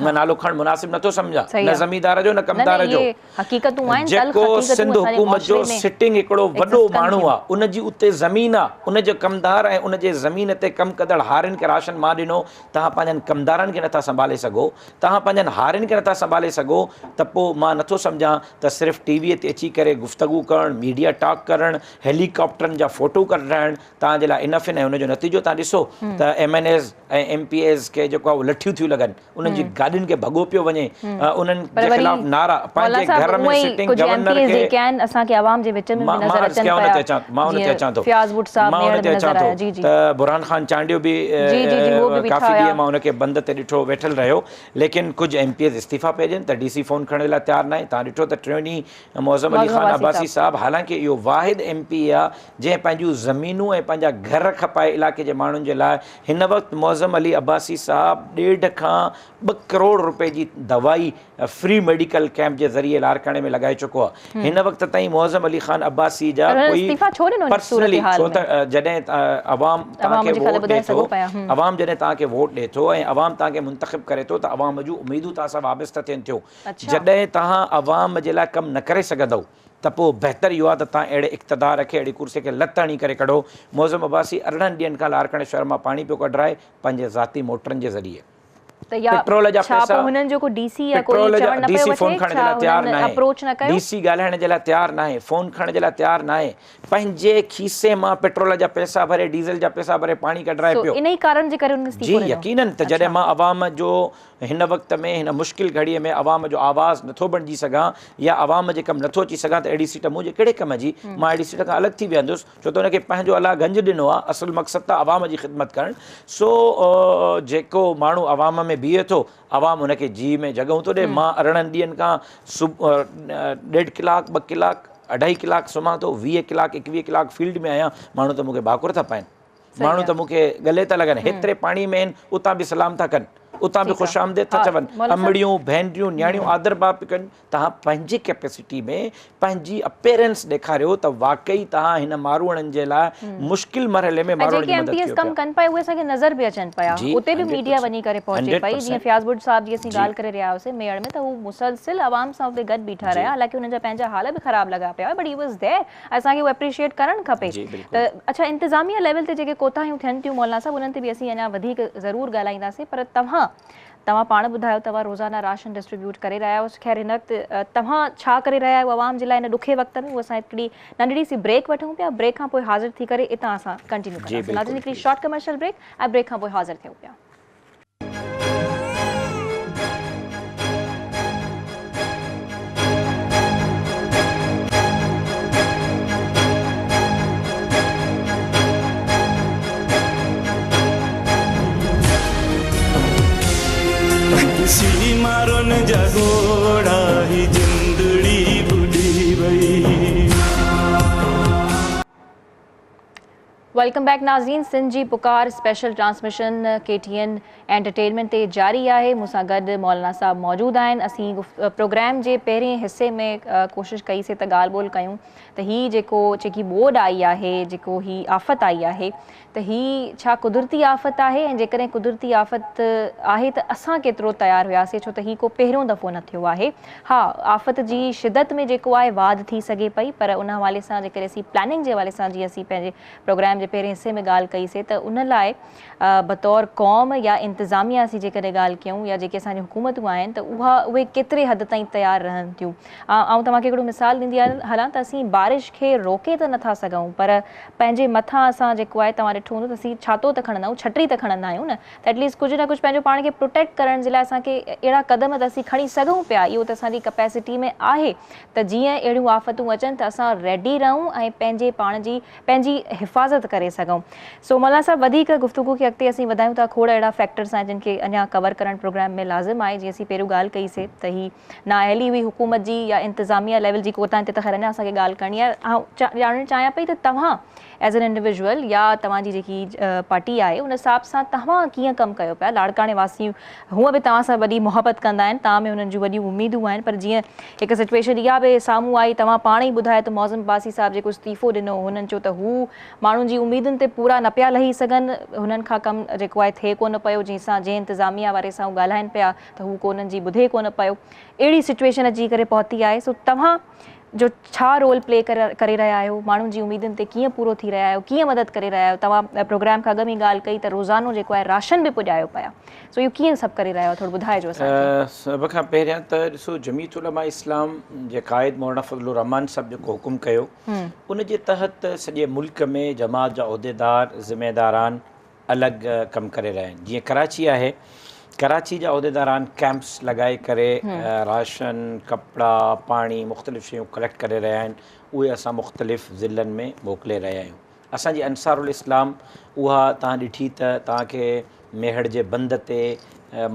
مان نالو کڻڻ مناسب نٿو سمجهان نه زميندار جو نه ڪمدار جو. حقيقتون آهن تلخ جيڪو حقيقتون سنڌ اسان جي حڪومت جو معاشري ۾ سٽنگ هڪڙو وڏو ايگزسٽ ڪن ماڻهو ٿيون. آ ان جي اتي زمين آ ان جو ڪمدار ۽ ان جي زمين تي ڪم ڪندڙ هارين کي راشن مان ڏنو توهان پنهنجن ڪمدارن کي نٿا سنڀالي سگهو توهان پنهنجن هارين کي نٿا سنڀالي سگهو ته پو مان نٿو سمجهان ته صرف ٽي وي تي اچي ڪري گفتگو ڪرڻ ميڊيا ٽاڪ ڪرڻ هيلي ڪاپٽرن جا فوٽو ڪڍرائڻ توهان جي لاء انف آهن ۽ ان جو نتيجو توهان ڏسو ته M N As ۽ M P As کي جيڪو آ اهو لٺيون ٿيون لڳن انهن جي گاڏين کي ڀڳو پيو وڃي انهن پر جي وري خلاف نعرا مولانا پنهنجي صاحب گهر ۾ اونئن ئي سٽنگ ڪجهه ايم گورنر پي ايز کي جيڪي آهن اسان کي عوام جي وچ ۾ به مان نظر عرض اچن ڪيان ان پيا تي اچان مان ان تي جيئن اچان ٿو فياض ڀٽ صاحب مان ان ميهڙ تي ۾ اچان نظر ٿو آيا جي جي ته برهان خان چانڊيو به جي جي جي هو به بيٺا ڪافي هيا ڏينهن مان ان کي بند تي ڏٺو ويٺل رهيو ليڪن ڪجهه ايم پي ايز استعيفا پيا ڏين ته ڊي سي فون کڻڻ جي لاء تيار ناهي توهان ڏٺو ته ٽيون ڏينهن معظم علي معظم خان عباسي عباسي صاحب صاحب حالانڪه اهو واحد ايم پي اي آ جنهن پنهنجون زمينون ۽ پنهنجا گهر کپائي علائقي جي ماڻهن جي لاء هن وقت معظم علي عباسي صاحب ڏيڍ کان ٻه ڪروڙ روپئي جي دوائي فري ميڊيڪل ڪيمپ جي ذريعي لاڙڪاڻي ۾ لڳائي چڪو آهي هن وقت تائين معظم علي خان عباسي جا پر هن ڪوئي استعيفا ڇو ڏنو هن پرسنلي صورتحال ڇو ۾ ته جڏهن عوام توهان عوام کي جي خيال ووٽ ڏي ٻڌائي ٿو سگهو پيا عوام جڏهن توهان کي ووٽ ڏي ٿو ۽ عوام توهان کي منتخب ڪري ٿو ته عوام جون اميدون توهان سان وابسته ٿين ٿيون جڏهن توهان عوام جي لاء ڪم نه ڪري سگهندؤ ته پوء بهتر اهو آهي ته توهان اهڙي اقتدار کي اهڙي ڪرسي کي لت هڻي ڪري ڪڍو. معظم عباسي 18 ڏينهن کان لاڙڪاڻي شهر مان پاڻي پيو ڪڍرائي پنهنجي ذاتي موٽرن جي ذريعي. ته يا پيٽرول جا ڇا پئسا پوء هنن جو ڪو ڊي سي يا ڪوئي پيٽرول جا چوڻ نه ڊي پيو سي فون وٺي کڻڻ جي ڇا لاء تيار هنن ناهي اپروچ نه ڪيو؟ ڊي سي ڳالهائڻ جي لاء تيار ناهي فون کڻڻ جي لاء تيار ناهي پنهنجي کيسي مان پيٽرول جا پئسا ڀري ڊيزل جا پئسا ڀري پاڻي ڪڍرائي سو پيو. انهي ڪارڻ جي ڪري هنن جي استعيفو ڏنو؟ يقينن ته اڇا. جڏهن مان عوام جو هن وقت ۾ هن مشڪل گهڙيء ۾ عوام جو آواز نٿو بڻجي سگهان يا عوام جي ڪم نٿو اچي سگهان ته اهڙي سيٽ منهنجي ڪهڙي ڪم جي، مان اهڙي سيٽ کان الڳ ٿي ويهندس، ڇو ته ان کي پنهنجو الله گنج ڏنو آهي، اصل مقصد ته عوام جي خدمت ڪرڻ، سو جيڪو ماڻهو عوام ۾ بيهي ٿو، عوام ان کي جيء ۾ جڳهون ٿو ڏئي، مان 18 ڏينهن کان صبح ڏيڍ ڪلاڪ، ٻه ڪلاڪ، اڍائي ڪلاڪ سمهان ٿو، 20 ڪلاڪ، 21 ڪلاڪ فيلڊ ۾ آهيان، ماڻهو ته مون کي ڀاڪر ٿا پائن. ماڻهو ته مون کي ڳلي ٿا لڳن، هيتري پاڻي ۾ آهن، اتان به سلام ٿا ڪن، اتان به خوش آمديد ٿا چون، امڙيون، ڀينريون، نياڻيون آدر ڀاء پيون ڪن، توهان پنهنجي ڪيپيسٽي ۾ پنهنجي اپيئرنس ڏيکاريو ته واقعي توهان هن ماروئڙن جي لاء مشڪل مرحلي ۾ ۽ ماروئڙن جيڪي جي ايم مدد پي ايز ڪيو ڪم پيا. ڪن پيا اهي اسان کي نظر به اچن پيا، اتي به ميڊيا وڃي ڪري پهچي پئي، جيئن فياض ڀٽ صاحب جي اسين ڳالهه ڪري رهيا هئاسين ميهڙ ۾ ته هو مسلسل عوام سان اتي گڏ بيٺا رهيا، حالانڪه انهن جا پنهنجا حال به خراب لڳا پيا هئا بٽ he was there اسان کي اهو اپريشيئيٽ ڪرڻ کپي ته اڇا انتظاميه ليول تي جيڪي ڪوتاهيون ٿين ٿيون مولانا صاحب انهن تي به اسين اڃا وڌيڪ ضرور ڳالهائينداسين پر توهان توهان پاڻ ٻڌايو توهان روزانه راشن ڊسٽريبيوٽ ڪري رهيا آهيو خير هن وقت توهان ڇا ڪري رهيا آهيو عوام جي لاء هن ڏکي وقت ۾ اهو اسان هڪڙي ننڍڙي سي بريڪ وٺون پيا بريڪ کان پوء حاضر ٿي ڪري اتان اسان ڪنٽينيو ڪنداسين ناظرين هڪڙي شارٽ ڪمرشل بريڪ ۽ بريڪ کان پوء حاضر ٿيون پيا. ڏسي مارن جا ڳوڙها هي جندڙي ٻڏي وئي. Welcome back ناظرين سنڌ جي پڪار special transmission K T N entertainment تي جاري آهي مون سان گڏ مولانا صاحب موجود آهن اسين پروگرام جي پهرين حصي ۾ ڪوشش ڪئي سي ته ڳالهه ٻولهه ڪيون ته هي جيڪو جيڪي ٻوڏ آئي آهي جيڪو هي آفت آئي آهي ته هي ڇا قدرتي آفت آهي ۽ جيڪڏهن قدرتي آفت آهي ته اسان ڪيترو تيار هياسي ڇو ته هي ڪو پهريون دفعو نه ٿيو آهي ها آفت جي شدت ۾ جيڪو آهي واڌ ٿي سگهي پئي پر ان حوالي سان جيڪڏهن اسين پلاننگ جي حوالي سان جيئن اسين پنهنجي پروگرام جي پهرين حصي ۾ ڳالهه ڪئي سي ته ان لاء بطور قوم يا انتظاميه اسين جيڪڏهن ڳالهه ڪيون يا جيڪي اسان جون حڪومتون آهن ته اها اهي ڪيتري حد تائين تيار رهن ٿيون. آئون توهان کي هڪڙو مثال ڏيندي هلان ته اسين بارش کي روڪي ته نٿا سگهون پر پنهنجي مٿان اسان جيڪو آهي توهان ڏٺو هوندو ته اسين ڇاتو ته کڻندا آهيون ڇٽري ته کڻندا آهيون نه ته ايٽليسٽ ڪجهه نه ڪجهه پنهنجو پاڻ کي پروٽيڪٽ ڪرڻ جي لاء اسان کي اهڙا قدم ته اسين کڻي سگهون پيا اهو ته اسان جي ڪپيسٽي ۾ آهي ته جيئن اهڙيون آفتون اچن ته اسان ريڊي رهون ۽ پنهنجي پاڻ جي پنهنجي حفاظت ڪري سگهون. سو مولانا صاحب وڌيڪ گفتگو کي اڳتي اسين وڌايون ٿا کوڙ اهڙا فيڪٽرس آهن جن کي اڃا ڪور ڪرڻ پروگرام ۾ لازم آهي جيئن اسين پهريون ڳالهه ڪئي سي ته هي نااهلي هئي حڪومت جي يا انتظاميه ليول جي ڪوتاهين تي ته خير اڃا اسان کي ڳالهه ڪرڻي آهي آئون ڄاڻڻ چاهيان پئي ته توهان ايز ان انڊيويجوئل يا توهان جي جيڪي پارٽي آهي ان حساب سان توهان ڪيئن ڪم ڪيو پيا لاڙڪاڻي واسي هونء به توهان سان وڏي محبت ڪندا آهن توهان ۾ انهن جون وڏيون اميدون آهن پر جيئن هڪ سچويشن اها به سامهون آئي توهان پاڻ ئي ٻڌايو ته معظم عباسي صاحب جيڪو استعيفو ڏنو هنن چيو ته هو ماڻهن جي اميدن تي پورا نه پيا لهي سگهن هنن کان ڪم جيڪو آهي ٿئي ڪونه پيو جنهن سان جنهن انتظاميا واري سان هو ڳالهائن پيا ته هو ڪو انهن جي ٻڌي ڪونه پيو اهڙي سچويشن اچي ڪري پهتي آهي سو توهان جو ڇا رول پلي ڪري رهيا آهيو ماڻهن جي اميدن تي ڪيئن پورو ٿي رهيا آهيو ڪيئن مدد ڪري رهيا آهيو توهان پروگرام کان اڳ ۾ ڳالهه ڪئي ته روزانو جيڪو آهي راشن به پڄايو پيا سو اهو ڪيئن سڀ ڪري رهيا آهيو ٿورو ٻڌائجو اسان کي. سڀ کان پهريان ته ڏسو جمعيت علماء اسلام جي قائد مولانا فضل الرحمان صاحب جيڪو حڪم ڪيو ان جي تحت سڄي ملڪ ۾ جماعت جا عهديدار ذميداران الڳ ڪم ڪري رهيا آهن جيئن ڪراچي آهي ڪراچي جا عهديداران ڪيمپس لڳائي ڪري راشن ڪپڙا پاڻي مختلف شيون ڪليڪٽ ڪري رهيا آهن اهي اسان مختلف ضلعن ۾ موڪلي رهيا آهيون اسان جي انصار الاسلام اها تهان ڏٺي ته توهان کي ميهڙ جي بند تي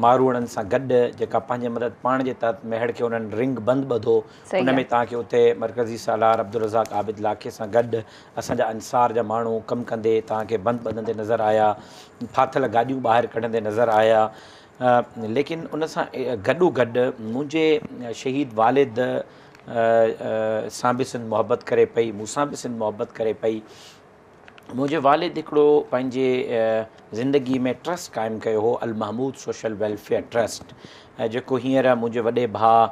ماروئڙن سان گڏ جيڪا پنهنجي مدد پاڻ جي تحت ميهڙ کي انهن رنگ بند ٻڌو ان ۾ توهان کي اتي مرڪزي سالار عبدالرزاق عابد لاکي سان گڏ اسان جا انصار جا ماڻهو ڪم ڪندي توهان کي بند ٻڌندي نظر آيا، ڦاٿل گاڏيون ٻاهر ڪڍندي نظر آيا ليڪن ان سان گڏو گڏ منهنجي شهيد والد سان به سنڌ محبت ڪري پئي، مون سان به سنڌ محبت ڪري پئي. منهنجي والد هڪڙو پنهنجي زندگي ۾ ٽرسٽ قائم ڪيو هو المحمود سوشل ويلفيئر ٽرسٽ جيڪو هينئر منهنجي وڏي ڀاء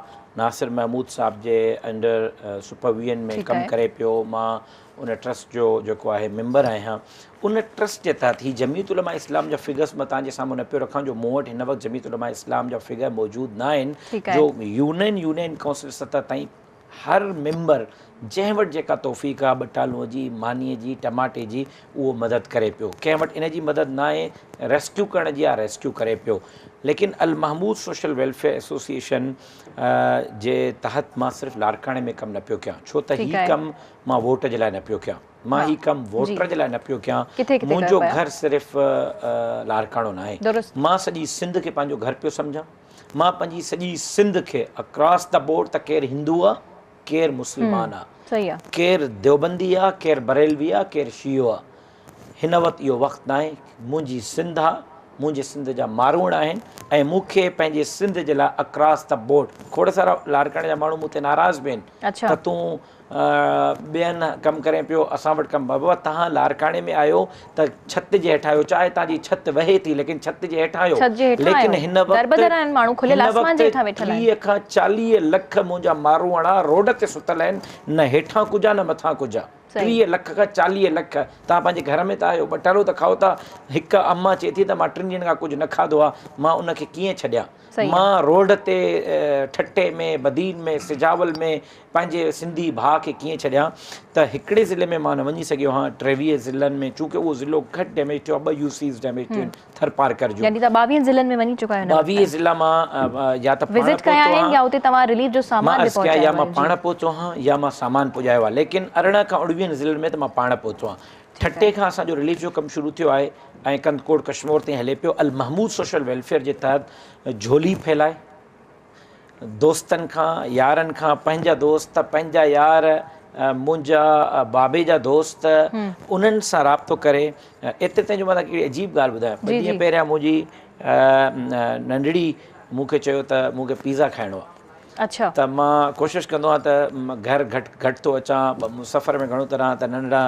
ناصر محمود صاحب جي انڊر سپرويزن ۾ ڪم ڪري پيو مان ان ٽرسٽ جو جيڪو آهي ميمبر آهيان ان ٽرسٽ جي تحت هي جمعيت علماء اسلام جا فگرس مان توهان جي سامهون نه پيو رکان جو مون وٽ هن وقت جمعيت علماء اسلام جا فگر موجود نه آهن جو يونين يونين ڪائونسل سطح تائين هر ميمبر جنهن وٽ جيڪا توفيق آ ٻٽالونء جي، مانيء جي، ٽماٽي جي اهو مدد ڪري پيو. ڪنهن وٽ ان جي مدد ناهي ريسڪيو ڪرڻ جي آ ريسڪيو ڪري پيو. ليڪن المحمود سوشل ويلفيئر ايسوسيئيشن جي تحت مان صرف لاڙڪاڻي ۾ ڪم نه پيو ڪيان ڇو ته هي ڪم مان ووٽ جي لاء نه پيو ڪيان. مان هي ڪم ووٽر جي لاء نه پيو ڪيان. منهنجو گهر صرف لاڙڪاڻو ناهي. مان سڄي سنڌ کي پنهنجو گهر پيو سمجهان. مان پنهنجي سڄي سنڌ کي اڪراس the board ته ڪير هندو آ ڪير مسلمان آ ڪير ديوبندي آ ڪير بريلوي آ ڪير شيعو آ هن وقت اهو وقت ناهي منهنجي سنڌ آ منهنجي سنڌ جا ماروئڙا آهن ۽ مون کي پنهنجي سنڌ جي لاء اڪراس the board کوڙ سارا لاڙڪاڻي جا ماڻهو مون تي ناراض به آهن ته تون ٻين ڪم ڪرين پيو اسان وٽ ڪم بابا توهان لاڙڪاڻي ۾ آهيو ته ڇت جي هيٺ آهيو چاهي توهان جي ڇت وهي ٿي ليڪن ڇت جي هيٺ آهيو ليڪن هن وقت هن وقت 30 کان 40 لک منهنجا ماروئڙا روڊ تي ستل آهن نه هيٺان ڪجهه آهي نه مٿان ڪجهه آهي 30 لک کان 40 لک توهان پنهنجي گهر ۾ ته آهيو ٻٽالو ته کائو ٿا هڪ اما چئي ٿي ته مان ٽن ڏينهن کان ڪجهه نه کاڌو آهي مان ان کي ڪيئن ڇڏيان مان روڊ تي ٺٽي ۾ بدين ۾ سجاول ۾ پنهنجي سنڌي ڀاء کي ڪيئن ڇڏيان ته هڪڙي ضلعي ۾ مان نه وڃي سگهيو هان 23 ضلعن ۾ چونڪه اهو ضلعو گهٽ ڊيميج ٿيو آهي ٻه يو سيز ڊيميج ٿيون آهن ٿرپارڪر جون يعني توهان 22 ضلعن ۾ وڃي چڪا آهيو هن وقت 22 ضلعا مان يا ته پاڻ وزٽ ڪيا آهن يا اتي توهان رليف جو سامان به پهچايو آهي يا مان پاڻ پهتو هان يا مان سامان پڄايو آهي ليڪن 18 کان 19 ضلعن ۾ ته مان پاڻ پهتو هان ٺٽي کان اسان جو رليف جو ڪم شروع ٿيو آهي ۽ ڪنڌڪوٽ ڪشمور تائين هلي پيو المحمود سوشل ويلفيئر جي تحت جهولي ڦهلائي دوستن کان يارن کان پنهنجا دوست پنهنجا يار منهنجا بابي جا دوست انهن سان رابطو ڪري ايتري تائين جو مان توهان کي هڪڙي عجيب ڳالهه ٻڌايان ٻه ڏينهن پهريان منهنجي ننڍڙي مون کي چيو ته مون کي پيزا کائڻو آهي. اڇا. ته مان ڪوشش ڪندو آهيان ته گهر گهٽ گهٽ ٿو اچان سفر ۾ گهڻو ٿو رهان ته ننڍڙا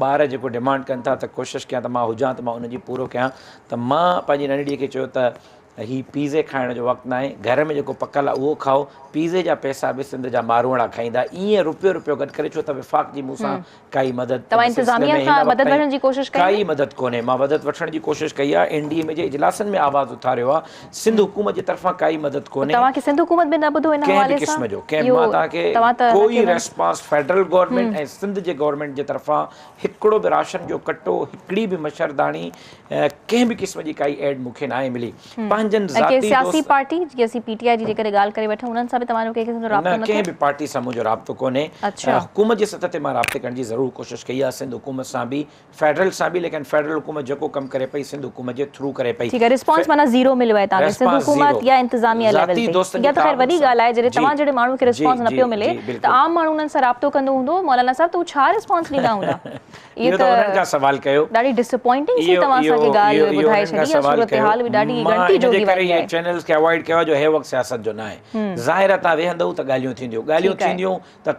ٻار جيڪو ڊمانڊ ڪن ٿا ته ڪوشش ڪيان ته مان هجان ته مان انهن جي پورو ڪيان ته مان پنهنجي ننڍڙي کي چيو ته هي پيزي کائڻ جو وقت ناهي گهر ۾ جيڪو پڪل آهي اهو کائو پيزي جا پئسا به سنڌ جا ماروئڙا کائيندا ائين روپيو روپيو گڏ ڪري ڇو ته وفاق جي مون سان ڪائي مدد توهان انتظاميه کان مدد وٺڻ جي ڪوشش ڪئي؟ ڪائي مدد ڪونهي مان مدد وٺڻ جي ڪوشش ڪئي آهي اين ڊي ايم اي جي اجلاسن ۾ آواز اٿاريو آهي سنڌ حڪومت جي طرفان ڪائي مدد ڪونهي. توهان کي سنڌ حڪومت به نه ٻڌو ان ڪنهن حوالي به سان؟ قسم جو ڪنهن مان توهان کي ڪوئي ريسپانس فيڊرل گورنمينٽ ۽ سنڌ جي گورنمينٽ جي طرفان هڪڙو به راشن جو ڪٽو هڪڙي به مڇرداڻي ڪنهن به قسم جي ڪائي ايڊ مون کي ناهي ملي پنهنجن ۽ ڪنهن ذاتي سياسي دوست پارٽي جيئن اسين پي ٽي آء جي جيڪڏهن ڳالهه ڪري وٺون انهن سان به توهان جو ڪنهن قسم جو رابطو نه نه ٿيو؟ ڪنهن به پارٽي سان منهنجو رابطو ڪونهي حڪومت جي سطح تي مان رابطي ڪرڻ جي ضرور ڪوشش ڪئي آهي سنڌ حڪومت سان به فيڊرل سان به ليڪن فيڊرل حڪومت جيڪو ڪم ڪري پئي سنڌ حڪومت جي ٿرو ڪري پئي. ٺيڪ آهي رسپانس معنيٰ زيرو مليو آهي توهان کي سنڌ حڪومت يا انتظاميه ليول تي اها ته خير وڏي ڳالهه آهي جڏهن توهان جهڙي ماڻهو کي رسپانس نه پيو ملي ته عام ماڻهو انهن سان رابطو ڪندو هوندو مولانا صاحب ته هو ڇا رسپانس ڏيندا هوندا اهو ته انهن کان سوال ڪيو. ڏاڍي ڊسپوائنٽنگ ٿي توهان اسان کي ڳالهه ٻڌائي ڇڏي اها صورتحال به ڏاڍي ڳڻتي جوڳي واري آهي. مان ان جي ڪري چينلز کي اوائڊ ڪيو آهي جو هي وقت سياست جو ناهي ظاهر آهي توهان ويهندؤ ته ڳالهيون ٿينديون ڳالهيون ٿينديون ته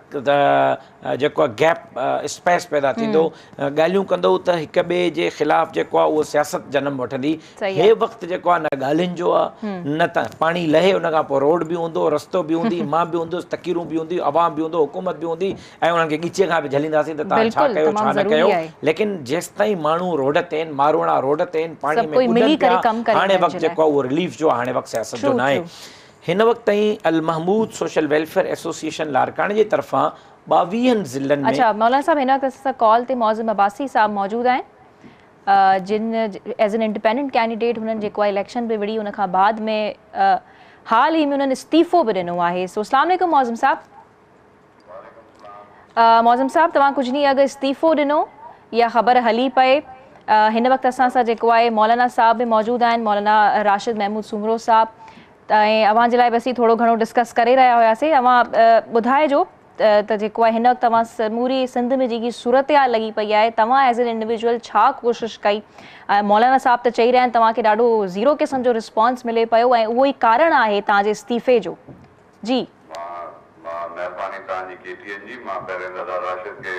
جيڪو آهي گيپ اسپيس پيدا ٿيندو ڳالهيون ڪندؤ ته هڪ ٻئي جي خلاف جيڪو آهي اهو سياست جنم وٺندي هي وقت جيڪو آهي نه ڳالهين جو آهي نه ته پاڻي لهي ان کان پوء روڊ به هوندو رستو به هوندي مان به هوندس تقريرون به هونديون عوام به هوندو حڪومت به هوندي ۽ انهن کي ڳچيء کان به جهلينداسين ته توهان ڇا ڪيو ڇا نه ڪيو ليڪن جيستائين ماڻهو روڊ تي آهن ماروئڙا روڊ تي آهن پاڻي ۾ ٻڏن پيا هاڻي وقت جيڪو آهي اهو رليف جو آهي هاڻي وقت سياست جو ناهي هن وقت تائين المحمود سوشل ويلفيئر ايسوسيئيشن لاڙڪاڻي جي طرفان ٻاويهن ضلعن ۾. اڇا مولانا صاحب هن وقت اسان سان ڪال تي معظم عباسي صاحب موجود آهن جن ايز ان انڊيپينڊنٽ ڪينڊيڊيٽ هنن جيڪو آهي اليڪشن به وڙهي ان کان بعد ۾ حال ئي ۾ انهن استعيفو به ڏنو آهي سو اسلام عليڪم معظم صاحب. معظم صاحب توهان ڪجهه ڏينهن اڳ استعيفو ڏنو اها خبر هلي پئي هن وقت اسان سان جيڪو آهي مولانا صاحب به موجود آهن مولانا راشد محمود سومرو صاحب ۽ اوهان جي لاء به اسين ٿورو گهڻو ڊسڪس ڪري رهيا هياسي اوهان ٻڌائجو ته جيڪو آهي هن وقت توهان سموري سنڌ ۾ جيڪي صورتحال لڳي پئي آهي توهان ايز ان انڊيويجوئل ڇا ڪوشش ڪئي مولانا صاحب ته چئي رهيا آهن توهان کي ڏاڍو زيرو قسم جو رسپانس ملي پيو ۽ اهو ئي ڪارڻ آهي توهان جي استعيفي جو جي. مان مان مهرباني توهان جي ڪي ٽي اين جي مان پهرين دادا راشد کي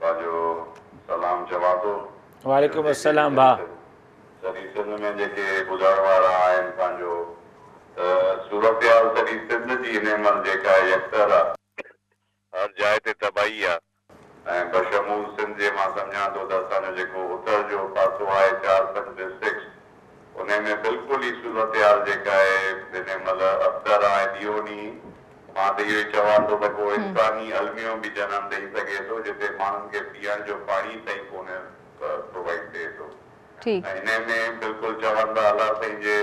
پنهنجو سلام چوان ٿو. وعليڪم السلام ڀاء. سڄي سنڌ ۾ جيڪي ٻڌڻ وارا آهن پنهنجو ته صورتحال سڄي سنڌ جي هن مهل جيڪا آهي يڪتر آ. هر جاء تي تباهي آ. ۽ بشمول سنڌ جي مان سمجهان ٿو ته اسان جو جيڪو اتر جو پاسو آهي چار پنج ڊسٽرڪٽس انهي ۾ بلڪل ئي صورتحال جيڪا آهي هن مهل ابتر آهي ڏينهون ڏينهن مان ته اهو ئي چوان ٿو ته ڪو انساني الميو به جنم ڏئي سگهي ٿو جتي ماڻهن کي پيئڻ جو پاڻي تائين ڪونه پرووائيڊ ٿئي ٿو ۽ انهي ۾ بلڪل چون ٿا الله سائين جي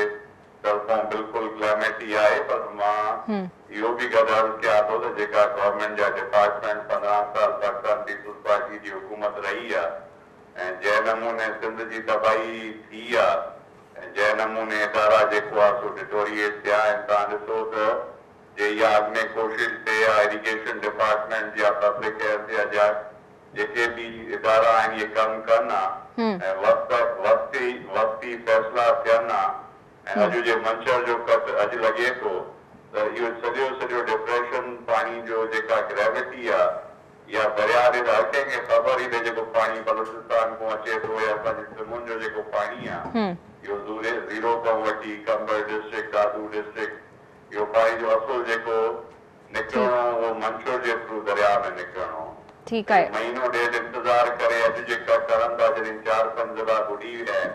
طرفون بلڪل ڪليميٽي آهي پر مان اهو به گڏ عرض ڪيان ٿو ته جيڪا گورنمينٽ جا ڊپارٽمينٽ 15 سال پاڪستان پيپلز پارٽي جي حڪومت رهي آ ۽ جنهن نموني سنڌ جي تباهي ٿي آ ۽ جنهن نموني ادارا جيڪو آ سو ڊٽوريئيٽ ٿيا آهن توهان ڏسو ته جي اها اڳ ۾ ڪوشش ٿئي ها اريگيشن ڊپارٽمينٽ يا پبلڪ هيلٿ يا جا جيڪي به ادارا آهن اهي ڪم ڪن ها ۽ وقت وقتي وقتي فيصلا ٿين ها ۽ اڄ جي منڇر جو ڪٽ اڄ لڳي ٿو ته اهو سڄو سڄو ڊپريشن پاڻي جو جيڪا گريوٽي آ اها درياء ڏي ته هر ڪنهن کي خبر هئي ته جيڪو پاڻي بلوچستان کان اچي ٿو يا اسان جي سمنڊ جو جيڪو پاڻي آ اهو زيرو کان وٺي قمبر ڊسٽرڪٽ دادو ڊسٽرڪٽ اهو پاڻي جو اصل جيڪو نڪرڻو اهو منڇر جي ٿرو درياء ۾ نڪرڻو. ٺيڪ آهي. مهينو ڏيڍ انتظار ڪري اڄ جيڪا ڪرن ٿا جڏهن چار پنج ضلعا ٻڏي ويا آهن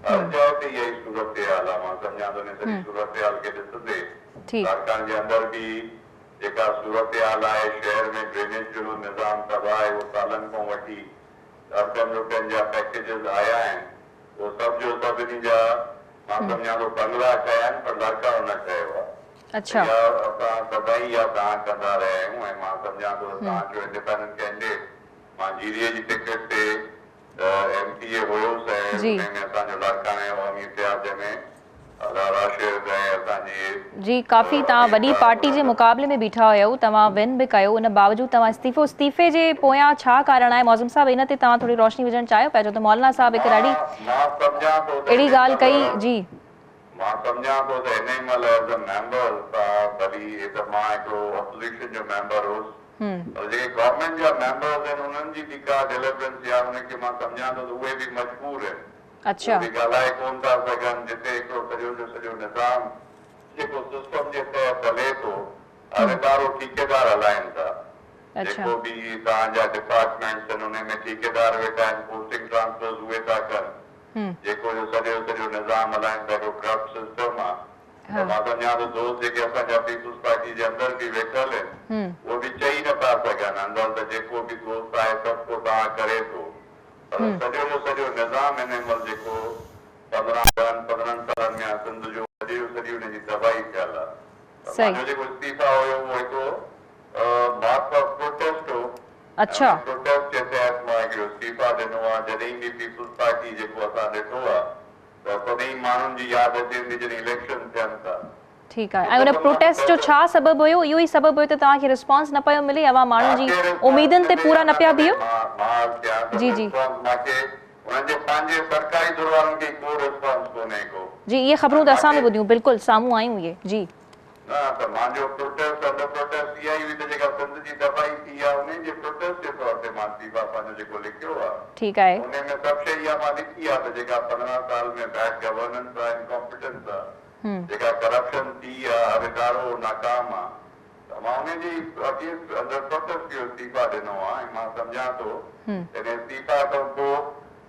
هر جاء تي اها ئي صورتحال آهي مان سمجهان ٿو ان سڄي صورتحال کي ڏسندي لاڙڪاڻي جي اندر به جيڪا صورتحال آهي شهر ۾ ڊرينيج جو نظام تباهه آهي اهو سالن کان وٺي اربن روپين جا پيڪيجز آيا آهن اهو سڀ جو سڀ انهي جا مان سمجهان ٿو بنگلا ٺهيا آهن پر لاڙڪاڻو نه ٺهيو آهي. اڇا. اها اسان سدائين اها دانهن ڪندا رهيا آهيون ۽ مان سمجهان ٿو ته توهان جو انڊيپينڊنٽ ڪينڊيڊٽ مان جي ڊي اي جي ٽڪيٽ تي ايم پي اي هيس ۽ انهي ۾ اسان جو لاڙڪاڻي عوامي اتحاد جنهن ۾ ادا راشد ۽ اسان جي. جي جي ڪافي توهان وڏي پارٽي جي مقابلي ۾ بيٺا هيو توهان ون به ڪيو ان باوجود توهان استعيفو استعيفي جي پويان ڇا ڪارڻ آهي معظم صاحب ان تي توهان ٿوري روشني وجهڻ چاهيو پيا ڇو ته مولانا صاحب هڪ ڏاڍي مان سمجهان ٿو ته اهڙي ڳالهه ڪئي جي. مان سمجهان ٿو ته هن مهل ايز اي ميمبر توهان ڀلي هي ته مان هڪڙو اپوزيشن جو ميمبر هوس پر جيڪي گورنمينٽ جا ميمبرز آهن انهن جي به ڪا ڊيليورنس يا ان کي مان سمجهان ٿو ته اهي به مجبور آهن اهي به ڳالهائي ڪون ٿا سگهن جتي هڪڙو سڄو جو سڄو نظام جيڪو سسٽم جي تحت هلي ٿو هر ادارو ٺيڪيدار هلائين ٿا جيڪو به توهان جا ڊپارٽمينٽس آهن انهي ۾ ٺيڪيدار ويٺا آهن پوسٽنگ ٽرانسفرز اهي ٿا ڪن جيڪو جو سڄو سڄو نظام هلائين ٿا هڪڙو ڪرپٽ سسٽم آ ته مان سمجهان ٿو دوست جيڪي اسان جا پيپلز پارٽي جي اندر به ويٺل آهن اهي به چئي نه ٿا سگهن اندر ته جيڪو به دوست آهي سڀ ڪو توهان ڪري ٿو پر سڄو جو سڄو نظام هن مهل جيڪو 15 ڏهن 15 سالن ۾ آ سنڌ جو سڄي جو سڄي ان جي تباهي ٿيل آ ته منهنجو جيڪو استعيفا هيو اهو هڪڙو مارڪ آف پروٽيسٽ هو اڇا. ۽ ان پروٽيسٽ جي تحت مان هڪڙو استعيفا ڏنو آ جڏهن به پيپلز پارٽي جيڪو اسان ڏٺو آ ته تڏهن ماڻهن جي ياد اچي ٿي جڏهن اليڪشن ٿين ٿا. ٺيڪ آهي ۽ ان پروٽيسٽ جو ڇا سبب هيو اهو ئي سبب هيو ته توهان کي رسپانس نه پيو ملي اوهان ماڻهن جي اميدن تي پورا نه پيا بيهو جي جي. جي اهي خبرون ته اسان به ٻڌيون بلڪل سامهون آيون اهي جي. نه ته مانجو پروٽيسٽ انڊر پروٽيسٽ اها ئي هئي ته جيڪا سنڌ جي تباهي ٿي آ انهي جي پروٽيسٽ جي طور تي مان استعيفا پنهنجو جيڪو لکيو آ ٺيڪ آهي. انهي ۾ سڀ شئي اها مان لکي آ ته جيڪا 15 سال ۾ بيڊ گورننس آ انڪمپيٽنس آ جيڪا ڪرپشن ٿي آ هر ادارو ناڪام آ ته مان انهي جي اگينسٽ انڊر پروٽيسٽ اهو استعيفا ڏنو آ ۽ مان سمجهان ٿو ته انهي استعيفا کان پوء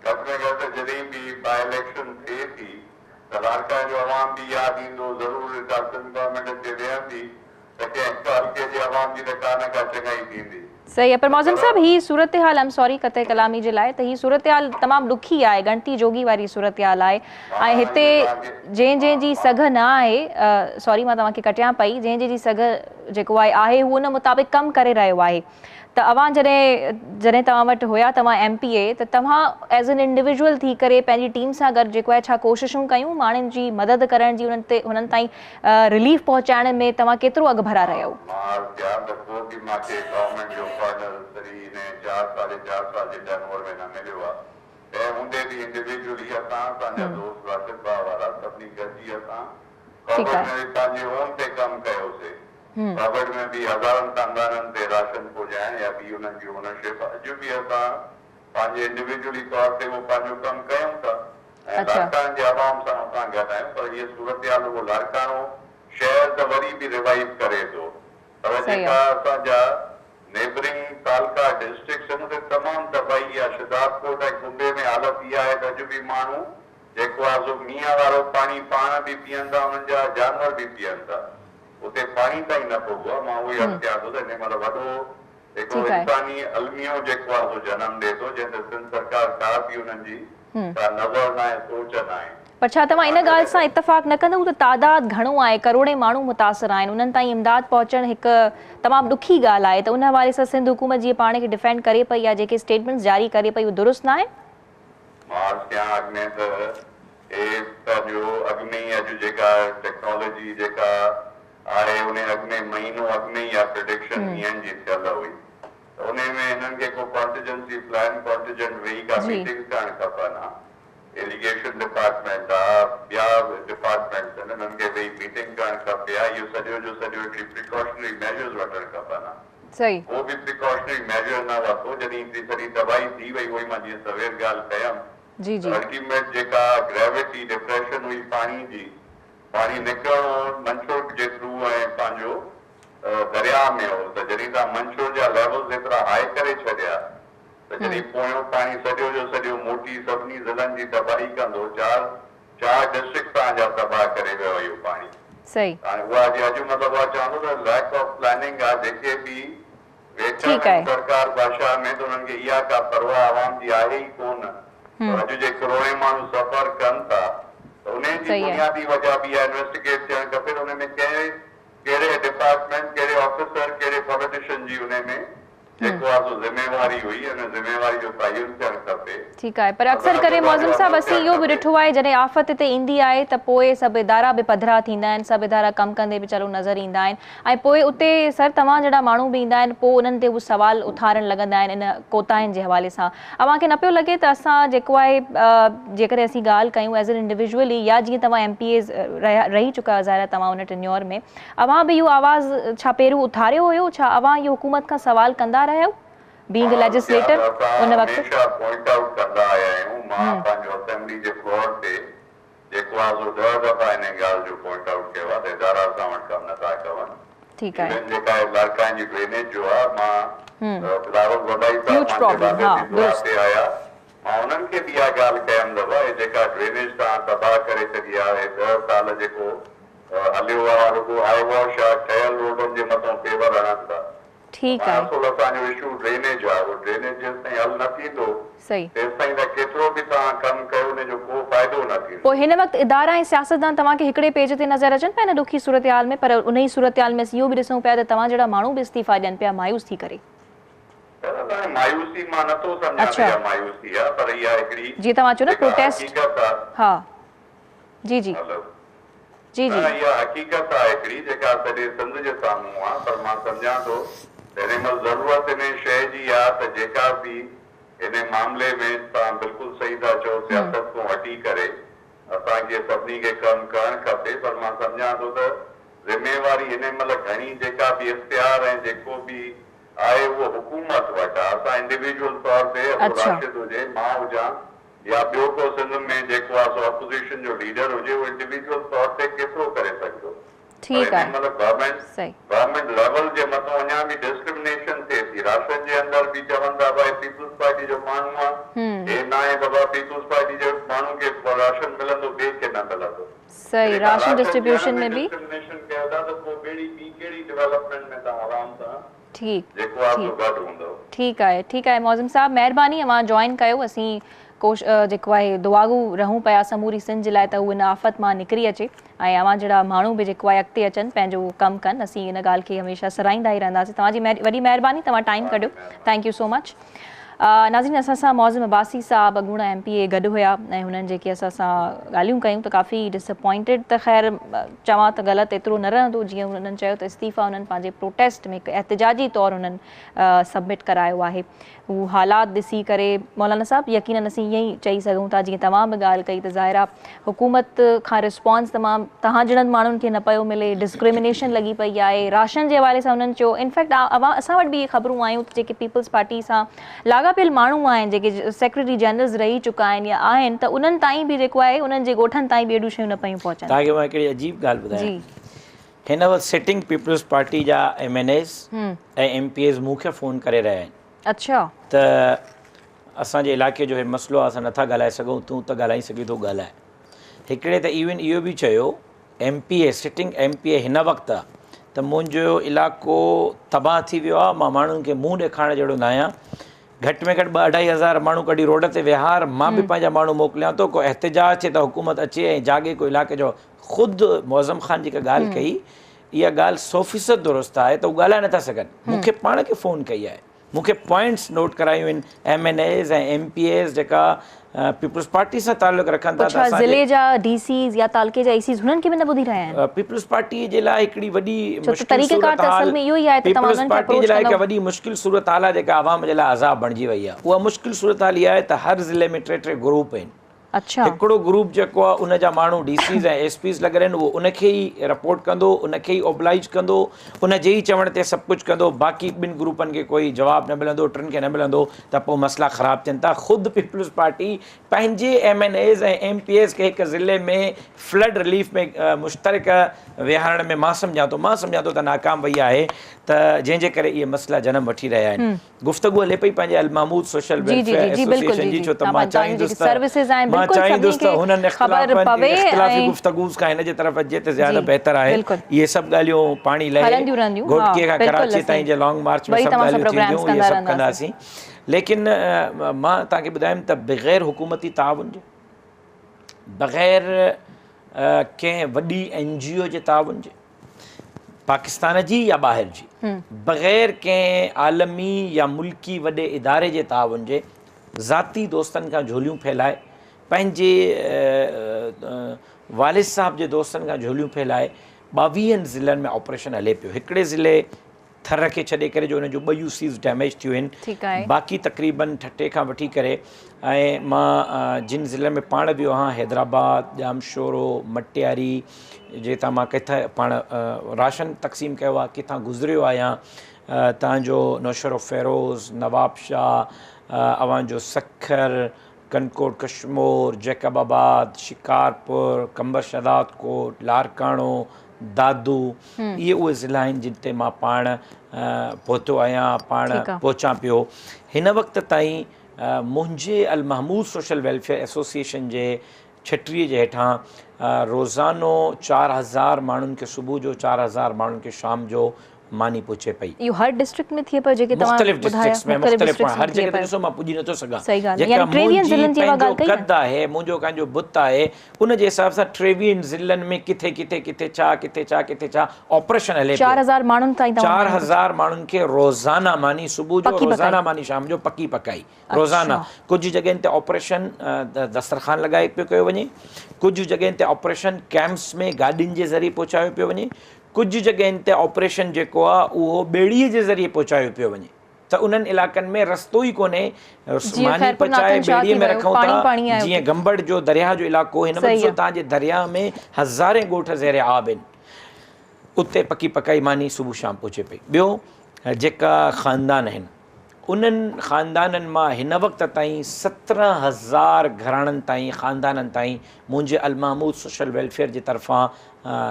گهٽ ۾ گهٽ جڏهن به باء اليڪشن ٿئي ٿي ته لاڙڪاڻي جو عوام به ياد ايندو، ضرور هتان سنڌ گورنمينٽ اچي ويهندي ته ڪنهن هڪ حلقي جي عوام جي ته ڪا نه ڪا چڱائي ٿيندي. صحيح آهي پر معظم صاحب هي صورتحال I'm sorry قطع ڪلامي جي لاء ته هي صورتحال تمام ڏکي آهي ڳڻتي جوڳي واري صورتحال آهي ۽ هتي جنهن جنهن جي سگهه نه آهي سوري مان توهان کي ڪٽيان پئي جنهن جنهن جي سگهه جيڪو آهي آهي هو ان مطابق ڪم ڪري رهيو آهي ته اوهان جڏهن جڏهن توهان وٽ هيا توهان ايم پي اي ته توهان ايز ان انڊيويجوئل ٿي ڪري پنهنجي ٽيم سان گڏ جيڪو آهي ڇا ڪوششون ڪيون ماڻهن جي مدد ڪرڻ جي انهن تي هنن تائين رليف پهچائڻ ۾ توهان ڪيترو اڳڀرا رهيو؟ مان عرض ڪيان ته ڪو به مان کي گورنمينٽ جو فنڊ سڄي هن چار ساڍي چار سال جي ٽرنور ۾ نه مليو آهي تنهن هوندي به انڊيويجوئلي اسان اسان جا دوست راشد ڀاء وارا سڀني گڏجي اسان ٺيڪ ڪووڊ آهي. ۾ به پنهنجي اون تي ڪم ڪيوسي. ڪووڊ ۾ به هزارن خاندانن تي راشن پهچائڻ يا ٻي انهن جي اونرشپ اڄ به اسان پنهنجي انڊيويجوئلي طور تي اهو پنهنجو ڪم ڪيون ٿا ۽ لاڙڪاڻي جي عوام سان اسان گڏ آهيون پر هيء صورتحال رڳو لاڙڪاڻو شهر ته وري به ريوائيو ڪري ٿو پر جيڪا اسان جا نيبرنگ تعلقا ڊسٽرڪٽس آهن اتي تمام تباهي آهي شهدادڪوٽ ۽ قمبي ۾ حالت اها آهي ته اڄ به ماڻهو جيڪو آهي سو مينهن وارو پاڻي پاڻ به پيئن ٿا انهن جا جانور به پيئن ٿا. اتي پاڻي تائين نه پڳو آهي. مان اهو ئي عرض ڪيان ٿو ته هن مهل وڏو هڪڙو انساني الميو جيڪو آهي سو جنم ڏئي ٿو جنهن تي سنڌ سرڪار ڪا به انهن جي ڪا نظر ناهي سوچ ناهي. پر ڇا توهان ان ڳالهه سان اتفاق نه ڪندؤ ته تعداد گهڻو آهي ڪروڙين ماڻهو متاثر آهن انهن تائين امداد پهچڻ هڪ تمام ڏکي ڳالهه آهي ته ان حوالي سان سنڌ حڪومت جيئن پاڻ کي ڊفينڊ ڪري پئي يا جيڪي اسٽيٽمينٽس جاري ڪري پئي اهي درست ناهن؟ مان عرض ڪيان اڳ ۾ ته هي پنهنجو اڳ ۾ ئي اڄ جيڪا ٽيڪنالاجي جيڪا آهي انهي اڳ ۾ مهينو اڳ ۾ ئي اها پرڊڪشن مينهن جي ٿيل هئي ته انهي ۾ هنن کي ڪو ڪانٽيجنسي پلان ڪانٽيجنٽ ويهي ڪا ميٽنگ ڪرڻ کپن ها اريگيشن ڊپارٽمينٽ آ ٻيا ڊپارٽمينٽس آهن انهن کي ويهي ميٽنگ ڪرڻ کپي ها اهو سڄو جو سڄو هڪڙي پريڪاشنري ميجرز وٺڻ کپن ها. ڪو به پريڪاشنري ميجر نه ورتو جڏهن هيتري سڄي تباهي ٿي وئي اهو ئي مان جيئن سوير ڳالهه ڪيم ته الٽيميٽ جيڪا گريوٽي ڊپريشن هئي پاڻي جي پاڻي نڪرڻو هو منڇر جي ٿرو ۽ پنهنجو درياء ۾ هو ته جڏهن توهان منڇر جا ليولز ايترا هاء ڪري ڇڏيا ته جڏهن پويون پاڻي سڄو جو سڄو موٽي سڀني ضلعن جي تباهي ڪندو چار چار ڊسٽرڪٽ توهان جا تباهه ڪري ويو اهو پاڻي. هاڻي اها جي اڄ مطلب اها چوان ٿو ته ليڪ آف پلاننگ آ جيڪي به ويٺل آهن سرڪار بادشاهه ۾ ته انهن کي اها ڪا پرواهه عوام جي آهي ئي ڪونه پر اڄ جي ڪروڙين ماڻهو سفر ڪن ٿا ته انهي جي بنيادي وجه به اها انويسٽيگيٽ ٿيڻ کپي ته انهي ۾ ڪنهن ڪهڙي ڊپارٽمينٽ ڪهڙي آفيسر ڪهڙي پوليٽيشن جي انهي ۾ جيڪو آ سو ذميواري هئي ان ذميواري جو تعين ٿيڻ کپي. ٺيڪ آهي پر اڪثر ڪري معظم صاحب اسين اهو به ڏٺو آهي جڏهن آفت هتي ايندي آهي ته پوء سڀ ادارا به پڌرا ٿيندا آهن سڀ ادارا ڪم ڪندي به چلو نظر ايندا آهن ۽ پوء اتي سر توهان جهڙا ماڻهو به ايندا آهن پوء انهن تي هو سوال اٿارڻ لڳندا آهن ان ڪوتاهين جي حوالي سان اوهان کي نه پيو لڳي ته اسان جيڪو آهي جيڪڏهن اسين ڳالهه ڪيون ايز اين انڊيويجوئلي يا جيئن توهان ايم پي ايز رهيا رهي چڪا آهيو ظاهر آهي توهان ان ٽينيور ۾ اوهان به اهو آواز ڇا پهريون اٿاريو هيو؟ ڇا اوهان اهو حڪومت کان سوال ڪندا رهيا آهيو بينگ اي ها ليجسليٽر اسان ان وقت؟ هميشه پوائنٽ آئوٽ ڪندا آيا آهيون مان پنهنجو اسيمبلي جي فلور تي جيڪو آهي سو ڏهه دفعا انهي ڳالهه جو پوائنٽ آئوٽ ڪيو آهي ته ادارا اسان وٽ ڪم نٿا ڪون ٺيڪ آهي. ايون جيڪا آهي لاڙڪاڻي جي ڊرينيج جو آهي مان بلاول ڀٽائي صاحب هيوج منهنجي پرابلم علائقي ها جي دوري درست. تي آيا مان انهن کي به اها ڳالهه ڪيم ته ڀاء هي جيڪا ڊرينيج توهان تباهه ڪري ڇڏي آهي 10 سال جيڪو هليو آ رڳو آئي واش آ ٺهيل روڊن جي مٿون پيور هڻن ٿا ٺيڪ ۽ آهي. اصل اسان جو اشو ڊرينيج آ اهو ڊرينيج جيستائين حل نه ٿيندو صحيح. تيستائين ته ڪيترو به توهان ڪم ڪيو ان جو ڪو فائدو نه ٿيندو. پوء هن وقت ادارا ۽ سياستدان توهان کي هڪڙي پيج تي نظر اچن پيا ان ڏکي صورتحال ۾ پر انهي صورتحال ۾ اسين اهو به ڏسون پيا ته توهان جهڙا ماڻهو به استعيفا ڏين پيا مايوس ٿي ڪري. بهرحال هاڻي مايوسي مان نه ٿو سمجهان ته اڇا. اها مايوسي آ پر اها هڪڙي جيئن توهان چيو نه جيڪا پروٽيسٽ حقيقت آ. ها جي جي. هلو. جي جي. نه اها حقيقت آهي هڪڙي جيڪا سڄي سنڌ جي سامهون آ پر مان سمجهان ٿو ته هن مهل ضرورت انهي شيء جي آ ته جيڪا به انهي معاملي ۾ توهان بلڪل صحيح ٿا چئو سياست کان هٽي ڪري اسان کي سڀني کي ڪم ڪرڻ کپي پر مان سمجهان ٿو ته ذميواري هن مهل گهڻي جيڪا به اختيار ۽ جيڪو به آهي اهو حڪومت وٽ آ اسان انڊيويجوئل طور تي ابو راشد هجي مان هجان يا ٻيو ڪو سنڌ ۾ جيڪو آ سو اپوزيشن جو ليڊر هجي اهو انڊيويجوئل طور تي ڪيترو ڪري سگهندو پر ٺيڪ هن آهي مهل گورنمينٽ صحيح. گورنمينٽ ليول جي مٿون اڃا به ڊسڪرمنيشن ٿئي ٿي راشن جي اندر به چون ٿا ڀائي پيپلز پارٽي جو ماڻهو آ هي ناهي بابا پيپلز پارٽي جي ماڻهو کي راشن ملندو ٻئي کي نه ملندو صحيح جيڪا راشن راشن ڏيڻ ڊسٽريبيوشن ۾ ۾ به ڊسڪرمنيشن ڪيو ٿا ته پوء ٻيڙي ٻي ڪهڙي ڊولپمينٽ ۾ توهان عوام سان ٺيڪ جيڪو آ سو ٺيڪ گڏ هوندو. ٺيڪ آهي ٺيڪ آهي معظم صاحب مهرباني اوهان جوائن ڪيو اسين ڪوش جيڪو آهي دعاگو رهون پيا سموري سنڌ جي لاء ته هو ان آفت مان نڪري اچي ۽ اوهان جهڙا ماڻهو به جيڪو آهي اڳتي اچن پنهنجو ڪم ڪن اسين ان ڳالهه کي هميشه سراهيندا ئي رهنداسين توهان جي وڏي مهرباني توهان ٽائيم ڪڍيو thank you سو مچ ناظرين اسان سان معظم عباسي صاحب اڳوڻا ايم پي اي گڏ هيا ۽ هنن جيڪي اسان سان ڳالهيون ڪيون ته ڪافي ڊس اپوائنٽيڊ ته خير چوان ته غلط ايترو نه رهندو جيئن هنن چيو ته استعيفا هنن پنهنجي پروٽيسٽ ۾ هڪ احتجاجي طور هنن سبمٽ ڪرايو آهي هو حالات ڏسي ڪري مولانا صاحب يقينن اسين ائين ئي چئي سگهون ٿا جيئن توهان به ڳالهه ڪئي ته ظاهر آهي حڪومت کان رسپانس تمام توهان جهڙن ماڻهن کي نه پيو ملي ڊسڪرمنيشن لڳي پئي آهي راشن جي حوالي سان هنن چيو انفيڪٽ اسان وٽ به اهي خبرون آيون ته جيڪي پيپلز پارٽي سان لاڳاپيل ماڻهو آهن جيڪي سيڪريٽري جنرلز رهي چڪا آهن يا آهن ته انهن تائين به جيڪو آهي انهن جي ڳوٺن تائين به اهڙيون شيون نه پيون پهچن. توهان کي مان هڪڙي عجيب ڳالهه ٻڌايان جي. هن وقت سٽنگ پيپلز پارٽي جا M N As ۽ M P As مون کي فون ڪري رهيا آهن. اڇا. ته اسان جي علائقي جو هي مسئلو آهي اسان نٿا ڳالهائي سگهون تون ته ڳالهائي سگهين ٿو ڳالهاء. هڪڙي ته ايون اهو به چيو M P A sitting M P A هن وقت ته منهنجو علائقو تباهه ٿي ويو آهي مان ماڻهن کي منهن ڏيکارڻ جهڙو ناهيان گهٽ ۾ گهٽ ٻه اڍائي هزار ماڻهو ڪڍي روڊ تي ويهار مان به پنهنجا ماڻهو موڪليان ٿو ڪو احتجاج ٿئي ته حڪومت اچي ۽ جاڳي ڪو علائقي جو خود معظم خان جيڪا ڳالهه ڪئي اها ڳالهه سو فيصد درست آهي ته هو ڳالهائي نٿا سگهن مون کي پاڻ کي فون ڪئي آهي مون کي پوائنٽس نوٽ ڪرايون آهن M N As ۽ M P As جيڪا پيپلز پارٽي سان تعلق رکن ٿا پوء ڇا ضلعي جا ڊي سيز يا تعلقي جا اي سيز هنن کي به نه ٻڌي رهيا آهن؟ پيپلز پارٽي جي لاء هڪڙي وڏي مشڪل صورتحال پيپلز پارٽي جي لاء هڪ وڏي مشڪل صورتحال آهي جيڪا عوام جي لاء عذاب بڻجي وئي آهي اها مشڪل صورتحال اها آهي ته هر ضلعي ۾ ٽي ٽي گروپ آهن اڇا. هڪڙو گروپ جيڪو آهي ان جا ماڻهو ڊي سيز ۽ ايس پيز لڳل آهن اهو ان کي ئي رپورٽ ڪندو ان کي ئي اوبلائيج ڪندو ان جي ئي چوڻ تي سڀ ڪجهه ڪندو باقي ٻن گروپن کي ڪوئي جواب نه ملندو ٽن کي نه ملندو ته پوء مسئلا خراب ٿين ٿا خود پيپلز پارٽي پنهنجي M N As ۽ M P As کي هڪ ضلعي ۾ فلڊ رليف ۾ مشترڪ ويهارڻ ۾ مان سمجهان ٿو مان سمجهان ٿو ته ناڪام وئي آهي ته جنهن جي ڪري اهي مسئلا جنم وٺي رهيا آهن گفتگو هلي پئي پنهنجي المحمود سوشل ويلفيئر ايسوسيئيشن جي ڇو ته مان چاهيندس ته مان چاهيندس ته هنن اختلافن اختلافي گفتگوز کان هن جي طرف اچجي ته زياده بهتر آهي اهي سڀ ڳالهيون پاڻي لهي گهوٽڪي کان ڪراچي تائين جي لانگ مارچ ۾ سڀ ڳالهيون ٿينديون اهي سڀ ڪنداسين ليڪن مان توهان کي ٻڌايم ته بغير حڪومتي تعاون جي بغير ڪنهن وڏي اين جي او جي تعاون جي پاڪستان جي يا ٻاهر جي. بغير ڪنهن عالمي يا ملڪي وڏي اداري جي تعاون جي ذاتي دوستن کان جهوليون ڦهلائي پنهنجي والد صاحب جي دوستن کان جهوليون ڦهلائي 22 ضلعن ۾ آپريشن هلي پيو. هڪڙي ضلعي ٿر کي ڇڏي ڪري جو ان جون 2 يو سيز ڊيميج ٿيون آهن، باقي تقريبن ٺٽي کان وٺي ڪري ۽ مان جن ضلعن ۾ پاڻ ويو آهيان حيدرآباد، ڄامشورو، مٽياري جتان مان ڪٿي پاڻ راشن تقسيم ڪيو آهي، ڪٿان گذريو آهيان، تان جو نوشهروفيروز، نوابشاهه، اوهان جو سکر، ڪنڪوٽ ڪشمور، جيڪب آباد، شڪارپور، قمبر شهدادڪوٽ، لاڙڪاڻو، دادو، اهي اهي ضلعا آهن جن تي مان پاڻ پهتو آهيان، پاڻ پهچان پيو. هن وقت تائين منهنجي المحمود سوشل ويلفيئر ايسوسيئيشن جي ڇٽريء جي هيٺان روزانو 4000 ماڻهن کي صبح جو 4000 ماڻهن کي شام جو ماني پهچي پئي. اهو هر ڊسٽرڪٽ ۾ ٿئي پيو جيڪي توهان مختلف ٻڌايا ڊسٽرڪٽس ۾ مختلف مختلف ڊسٽرڪٽس هر ۾ ٿئي جڳهه تي پيو. ڏسو مان پڄي نٿو سگهان. صحيح ڳالهه جيڪا يعني 23 منهنجي ضلعن جي اها پنهنجو ڳالهه ڪئي نه. قد آهي منهنجو پنهنجو بت آهي ان جي حساب سان 23 ضلعن ۾ ڪٿي ڪٿي ڪٿي ڇا ڪٿي ڇا ڪٿي ڇا آپريشن هلي پيو. 4000 ماڻهن تائين توهان ماني پهچائي. 4000 ماڻهن کي روزانه ماني صبح جو پڪي پڪائي. روزانه ماني شام جو پڪي پڪائي. روزانه ڪجهه جڳهين تي آپريشن دسترخوان لڳائي پيو ڪيو وڃي، ڪجهه جڳهين تي آپريشن ڪيمپس ۾ گاڏين جي ذريعي پهچايو پيو وڃي، ڪجهه جڳهين تي آپريشن جيڪو آ اهو ٻيڙي جي ذريعي پهچايو پيو وڃي ته انهن علائقن ۾ رستو ئي ڪونهي جيئن ماني خيرپور پچائي ناٿن شاهه ٻيڙي ٿي ۾ ويو رکون پاڻي ٿا پاڻي آهي جيئن اتي. گمبٽ جو درياهه جو علائقو هن وقت صحيح ڏسو آ. توهان جي درياهه ۾ هزارين ڳوٺ زير آب آهن اتي پڪي پڪائي ماني صبح شام پهچي پئي. ٻيو جيڪا خاندان آهن انهن خاندانن مان هن وقت تائين 17,000 گهراڻن تائين خاندانن تائين منهنجي المحمود سوشل ويلفيئر جي طرفان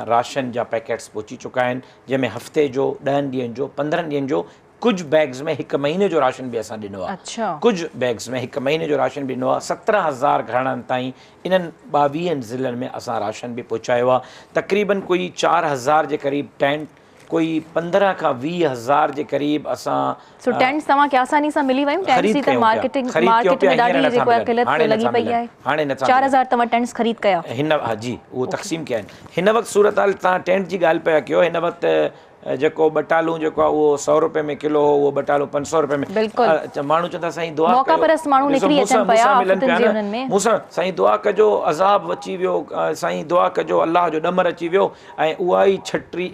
راشن جا پيڪيٽس پهچي چڪا آهن جنهن ۾ هفتي جو، 10 ڏينهن جو، 15 ڏينهن جو، ڪجهه بيگز ۾ هڪ مهيني جو راشن به اسان ڏنو آهي. ڪجهه بيگز ۾ هڪ مهيني جو راشن به ڏنو آهي. 17,000 گهراڻن تائين انهن 22 ضلعن ۾ اسان راشن به پهچايو آهي. تقريبن ڪوئي 4000 جي قريب ٽينٽ، ڪوئي 15 کان 20 هزار جي قريب اسان سو ٽينٽس توهان کي آساني سان ملي ويون؟ ٽينٽس خريد جي ته ڪيون پيا مارڪيٽنگ خريد ڪيون مارڪيٽ پيا ۾ هينئر ڏاڍي نٿا جيڪو آهي ملن قلت هاڻي لڳي نٿا پئي ملن آهي. هاڻي نٿا چار ملن هزار توهان ٽينٽس خريد ڪيا؟ هن ها جي اهو تقسيم ڪيا آهن هن وقت صورتحال توهان ٽينٽ جي ڳالهه پيا ڪيو هن وقت جيڪو ٻٽالون جيڪو آهي اهو 100 روپئي ۾ ڪلو هو اهو ٻٽالون 500 روپئي ۾ بلڪل ماڻهو چون ٿا سائين دعا موقع ڪيو پرست ماڻهو ڏسو نڪري مون اچن سان مون پيا سان ملن آفتن پيا جي نه انهن ۾. مون سان سائين دعا ڪجو عذاب اچي ويو سائين دعا ڪجو الله جو ڏمر اچي ويو ۽ اها ئي ڇٽري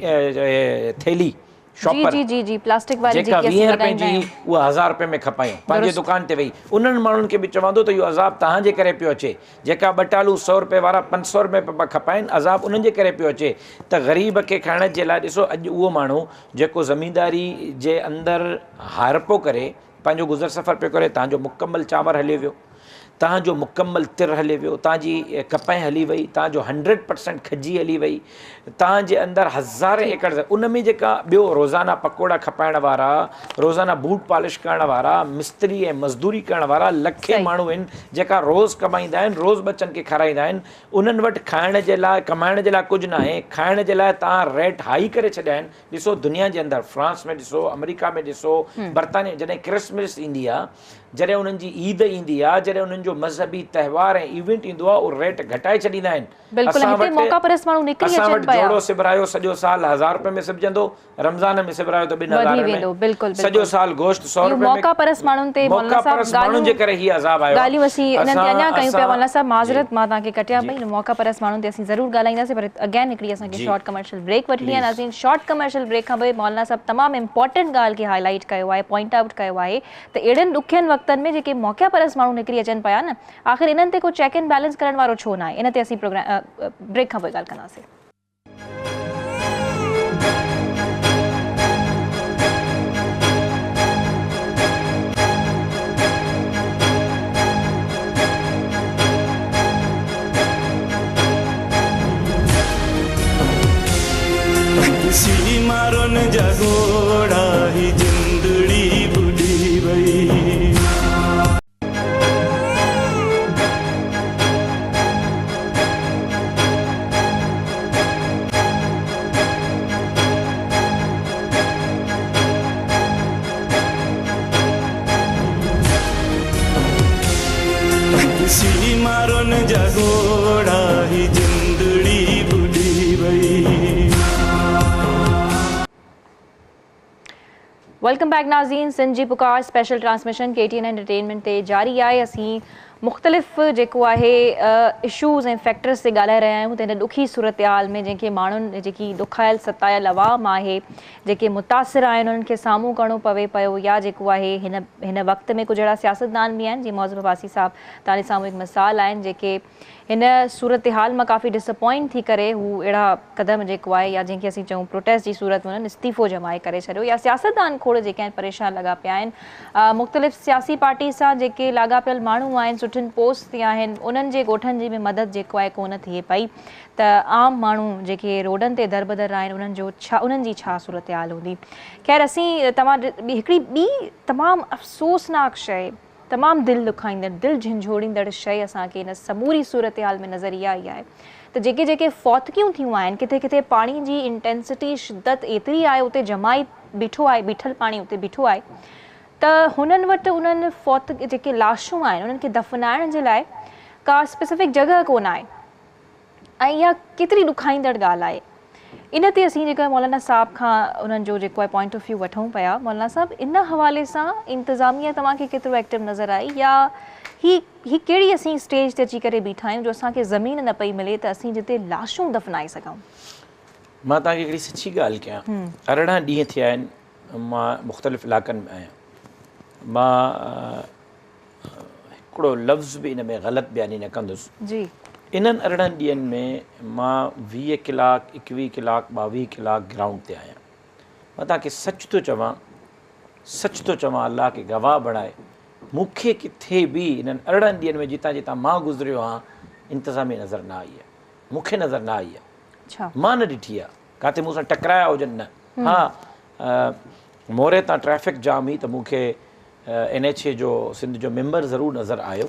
ٿيلهي جي شاپر جي جي جي پلاسٽڪ واري جيڪا جيڪي اسين 20 روپين لڳائيندا جي آهيون. اها 1000 روپين ۾ کپايون پنهنجي درست. دڪان تي ويهي انهن ماڻهن کي به چوان ٿو ته اهو عذاب توهان جي ڪري پيو اچي جيڪا ٻٽالو 100 روپئي وارا 500 روپئي پيا کپائن عذاب انهن جي ڪري پيو اچي ته غريب کي کائڻ جي لاء ڏسو اڄ اهو ماڻهو جيڪو زمينداري جي اندر هارپو ڪري پنهنجو گذر سفر پيو ڪري توهان جو مڪمل چانور هليو ويو توهان جو مڪمل تر هلي ويو، توهان جي ڪپهه هلي وئي، توهان جو 100% کجي هلي وئي، توهان جي اندر هزارين ايڪڙ ان ۾ جيڪا ٻيو روزانه پڪوڙا کپائڻ وارا، روزانه بوٽ پالش ڪرڻ وارا، مستري ۽ مزدوري ڪرڻ وارا لکين ماڻهو آهن جيڪا روز ڪمائيندا آهن، روز ٻچن کي کارائيندا آهن، انهن وٽ کائڻ جي لاء ڪمائڻ جي لاء ڪجهه ناهي، کائڻ جي لاء توهان ريٽ هائي ڪري ڇڏيا آهن، ڏسو دنيا جي اندر فرانس ۾ ڏسو، آمريڪا ۾ ڏسو، برطانيه جڏهن ڪرسمس ايندي آهي، جڏهن انهن جي عيد ايندي آ، جڏهن انهن جو مذهبي تهوار ۽ ايونٽ ايندو آ، اهو ريٽ گهٽائي ڇڏيندا آهن. بلڪل اسان هتي وٽ موقع پرست ماڻهو نڪري اسان اچن وٽ پيا. جوڙو سبرايو سڄو سال 1000 روپئي ۾ سبجندو، رمضان ۾ سبرايو ته ٻن وڌي هزارن ۾، ويندو بلڪل سڄو بلڪل سال گوشت 100 اهو روپئي ۾، موقع پرست ماڻهن تي مولانا موقع صاحب پرست ماڻهن جي ڳالهيون ڪري هي عذاب آيو آ. ڳالهيون اسين انهن تي اسان اڃا ڪيون پيا اسان مولانا صاحب جي معذرت مان توهان کي ڪٽيان جي پئي ان موقع پرست ماڻهن تي اسين ضرور ڳالهائينداسين پر اگين هڪڙي اسان کي جي شارٽ ڪمرشل بريڪ وٺڻي آهي پليز. ناظرين شارٽ ڪمرشل بريڪ کان پوء مولانا صاحب تمام امپورٽنٽ ڳالهه کي هائي لائيٽ ڪيو آهي پوائنٽ آئوٽ ڪيو آهي ته اهڙن ڏکين وقتن ۾ جيڪي موقعا پرست ماڻهو نڪري اچن پيا نه آخر انهن تي ڪو چيڪ اينڊ بيلنس ڪرڻ وارو ڇو ناهي ان تي اسين پروگرام بريڪ کان پوء ڳالهه ڪنداسين. ڏسي مارن جا ڳوڙها هي جندڙي ٻڏي وئي. ڏسي مارن جا ڳوڙها هي جندڙي ٻڏي وئي. Welcome back ناظرين سنڌ جي پڪار special transmission K T N entertainment تي جاري آهي اسين مختلف جيڪو آهي اشوز ۽ فيڪٽرز تي ڳالهائي رهيا آهيون ته هن ڏکي صورتحال ۾ جنهن کي ماڻهن جيڪي ڏکايل ستايل عوام آهي جيڪي متاثر آهن انهن کي سامهون ڪرڻو پوي پيو يا جيڪو آهي هن هن وقت ۾ ڪجهه اهڙا سياستدان به آهن جيئن معظم عباسي صاحب توهان جي سامهون هڪ مثال آهن جيڪي هن صورتحال مان ڪافي ڊس اپوائنٽ ٿي ڪري هو اهڙا قدم جيڪو آهي يا جنهن کي اسين چئون پروٽيسٽ جي صورت ۾ انهن استعيفو جمائي ڪري ڇڏيو يا سياستدان کوڙ جيڪي آهن پريشان لڳا پيا آهن مختلف سياسي پارٽي سان جيڪي لاڳاپيل ماڻهو آهن سٺين پوسٽ تي آهن انهن جي ڳوٺن جي به مدد جيڪو آهي ڪونه ٿئي پئي ته عام ماڻهو جيڪي روڊن تي دربدر آهن انهن جو ڇا انهن جي ڇا صورتحال هوندي خير اسين توهان هڪڙي ٻي تمام افسوسناڪ شيء تمام دل ڏکائيندڙ، دل جهنجهوڙيندڙ شيء اسان کي ان سموري صورتحال ۾ نظر اها آئي آهي ته جيڪي جيڪي فوتگيون ٿيون آهن ڪٿي ڪٿي پاڻي جي انٽينسٽي، شدت، ايتري آهي اتي جمائي بيٺو آهي بيٺل پاڻي اتي بيٺو آهي ته هنن وٽ انهن فوت جيڪي لاشون آهن انهن کي دفنائڻ جي لاء ڪا اسپيسفڪ جڳهه ڪونه آهي. ۽ اها ڪيتري ڏکائيندڙ ڳالهه آهي. ان تي اسين جيڪو آهي مولانا صاحب کان انهن جو جيڪو آهي پوائنٽ آف ويو وٺون پيا. مولانا صاحب ان حوالي سان انتظاميه توهان کي ڪيترو ايڪٽو نظر آئي يا هي هي ڪهڙي اسين اسٽيج تي اچي ڪري بيٺا آهيون جو اسان کي زمين نه پئي ملي ته اسين جتي لاشون دفنائي سگهون. مان توهان کي هڪڙي سچي ڳالهه ڪيان 18 ڏينهن ٿيا آهن مان مختلف علائقن ۾ آهيان مان هڪڙو لفظ به ان ۾ غلط بياني نه ڪندس. جي. انهن 18 ڏينهن ۾ مان 20 ڪلاڪ، 21 ڪلاڪ، 22 ڪلاڪ گرائونڊ تي آهيان. مان توهان کي سچ ٿو چوان، سچ ٿو چوان الله کي گواهه بڻائي، مون کي ڪٿي به انهن 18 ڏينهن ۾ جتان جتان مان گذريو آهيان، انتظاميه نظر نه آئي آهي. مون کي نظر نه آئي آهي. مان نه ڏٺي آهي. ڪاٿي مون سان ٽڪرايا هجن نه. ها موري تان ٽريفڪ جام هئي ته مون کي اين ايڇ اي جو سنڌ جو ميمبر ضرور نظر آيو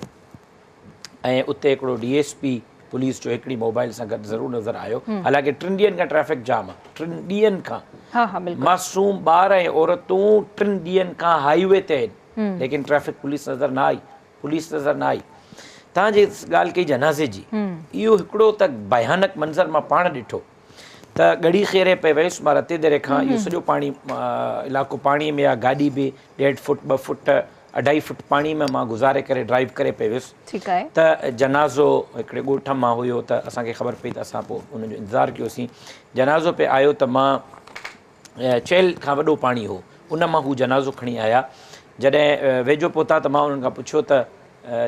۽ اتي هڪڙو ڊي ايس پي پوليس جو هڪڙي موبائل سان گڏ ضرور نظر آيو حالانڪه ٽن ڏينهن کان ٽريفڪ جام آ ٽن ڏينهن کان معصوم ٻار ۽ عورتون ٽن ڏينهن کان هائي وي تي آهن ليڪن ٽريفڪ پوليس نظر نه آئي پوليس نظر نه آئي توهان جي ڳالهه ڪئي جنازي جي اهو هڪڙو ته ڀيانڪ منظر مان پاڻ ڏٺو ته ڳڙهي خيري پئي ويس مان رتي ديري کان اهو سڄو پاڻي علائقو پاڻي ۾ آ گاڏي به ڏيڍ فٽ ٻه فٽ اڍائي فٽ پاڻي ۾ مان گذاري ڪري ڊرائيو ڪري پئي ويس ته جنازو هڪڙي ڳوٺ مان هيو ته اسان کي خبر پئي ته اسان پوء ان جو انتظار ڪيوسين جنازو پئي آيو ته مان چيلهه کان وڏو پاڻي هو ان مان هو جنازو کڻي آيا جڏهن ويجهو پهتا ته مان انهن کان پڇيو ته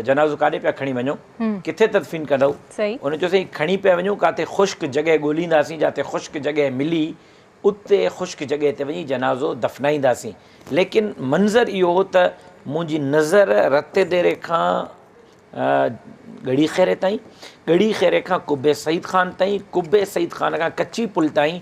جنازو ڪاڏي پيا کڻي وڃو ڪٿي تدفين ڪندؤ انهن چيو سائين کڻي پيا وڃون ڪاٿي خشڪ جڳهه ڳولينداسين جاتي خشڪ جڳهه ملي اتي خشڪ جڳهه تي وڃي جنازو دفنائينداسين ليڪن منظر اهو هو ته منهنجي نظر رتي ديري کان ڳڙهي خيري تائين، ڳڙهي خيري کان قبي سعيد خان تائين، قبي سعيد خان کان ڪچي پل تائين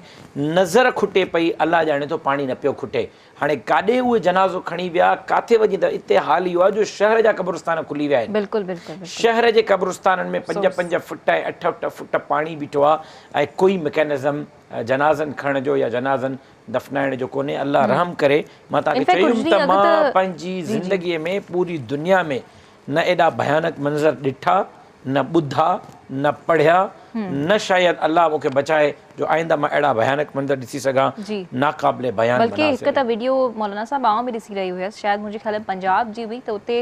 نظر کٽي پئي، الله ڄاڻي ٿو پاڻي نه پيو کٽي. هاڻي ڪاڏي اهي جنازو کڻي ويا، ڪاٿي وڃي ته اتي حال اهو آهي جو شهر جا قبرستان کلي ويا آهن. بلڪل بلڪل بلڪل. شهر جي قبرستانن ۾ پنج پنج فٽ ۽ اٺ اٺ فٽ پاڻي بيٺو آهي ۽ ڪوئي مڪينزم جنازن کڻڻ جو يا جنازن دفنائڻ جو ڪونهي. الله رحم ڪري. مان توهان کي چيم ته مان پنهنجي زندگي ۾ پوري دنيا ۾ نه ايڏا ڀيانڪ منظر ڏٺا، نه ٻڌا، نه پڙهيا، نه شايد الله مون کي بچائي جو آئنده مان اهڙا ڀيانڪ منظر ڏسي سگهان، ناقابل بيان بلڪه مناظر. هڪ ته وڊيو مولانا صاحب آئون به ڏسي رهي هيس شايد منهنجي خيال ۾ پنجاب جي هئي ته اتي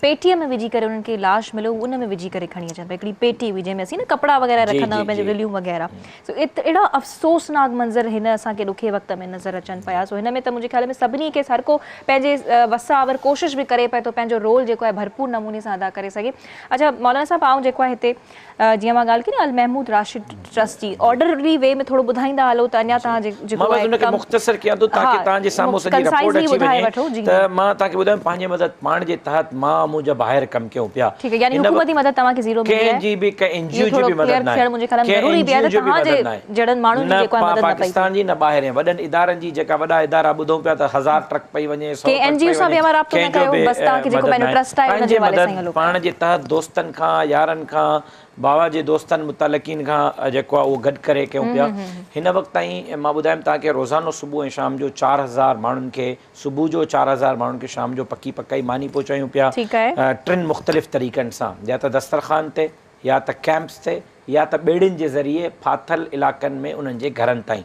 پيٽيء ۾ وجهي ڪري انهن کي لاش مليو ان ۾ وجهي ڪري کڻي اچن پيا هڪڙي پيٽي هئي جنهن ۾ اسين نه ڪپڙا وغيره رکندا آهيون پنهنجون رليون وغيره سو اهڙا افسوسناڪ منظر هن اسان کي ڏکي وقت ۾ نظر اچن پيا سو هن ۾ ته منهنجي خيال ۾ سڀني کي هر ڪو پنهنجي وس آور ڪوشش به ڪري پئي ٿو پنهنجو رول جيڪو آهي ڀرپور نموني سان ادا ڪري سگهي اڇا مولانا صاحب آئون جيڪو آهي هتي جيئن مان ڳالهه ڪئي نه المحمود راشد ٽرسٽ جي آرڊرلي وي ۾ ٿورو ٻڌائيندا هلو ته اڃا توهان جيڪو مان بس ان کي مختصر ڪيان ٿو تاڪه توهان جي سامهون سڄي رپورٽ اچي وڃي ته مان توهان کي ٻڌايان پنهنجي مدد پاڻ جي تحت مان منهنجا ڀائر ڪم ڪيون پيا ٺيڪ آهي يعني حڪومتي مدد توهان کي زيرو ملي آهي ڪنهن جي به ڪنهن اين جي او جي به مدد ناهي ڪنهن اين جي او جي به مدد ناهي جهڙن ماڻهن جي جيڪو آهي مدد نه پئي پاڪستان جي نه ٻاهرين وڏن ادارن جي جيڪا وڏا ادارا ٻڌون پيا ته هزار ٽرڪ پئي وڃي سو ڪنهن اين جي او سان به اوهان رابطو نه ڪيو بس توهان کي جيڪو پنهنجو ٽرسٽ آهي ان جي حوالي سان ئي هلو پاڻ جي تحت دوستن کان يارن کان بابا جي دوستن متعلقين کان جيڪو آهي اهو گڏ ڪري ڪيون پيا هن وقت تائين مان ٻڌايم توهان کي روزانو صبح ۽ شام جو 4000 ماڻهن کي صبح جو 4000 ماڻهن کي شام جو پڪي پڪائي ماني پهچايون پيا ٽن مختلف طريقن سان يا ته دسترخوان تي يا ته ڪيمپس تي يا ته ٻيڙين جي ذريعي ڦاٿل علائقن ۾ انهن جي گهرن تائين.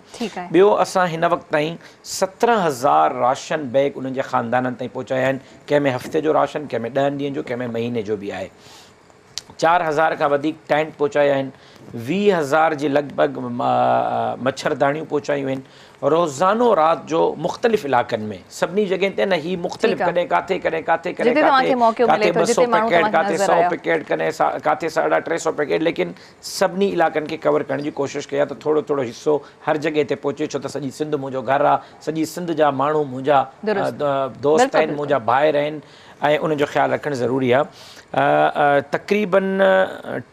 ٻيو اسان هن وقت تائين 17,000 راشن بيگ انهن جي خاندانن تائين پهچايا آهن، ڪنهن ۾ هفتي جو راشن، ڪنهن ۾ ڏهن ڏينهن جو، ڪنهن ۾ مهيني جو به آهي. 4000 کان وڌيڪ ٽينٽ پهچايا آهن، 20,000 جي لڳ ڀڳ مڇرداڻيون پهچايون آهن. روزانو رات جو مختلف علائقن ۾ سڀني جڳهين تي نه هي مختلف ڪڏهن ڪاٿي ڪڏهن ڪاٿي ڪڏهن ڪاٿي ڪاٿي 200 پيڪيٽ ڪاٿي 100 پيڪيٽ ڪڏهن ڪاٿي 350 پيڪيٽ ليڪن سڀني علائقن کي ڪور ڪرڻ جي ڪوشش ڪئي آهي ته ٿورو ٿورو حصو هر جڳهه تي پهچي ڇو ته سڄي سنڌ منهنجو گهر آهي سڄي سنڌ جا ماڻهو منهنجا دوست آهن منهنجا ڀائر آهن ۽ انهن جو خيال رکڻ ضروري آهي تقريبن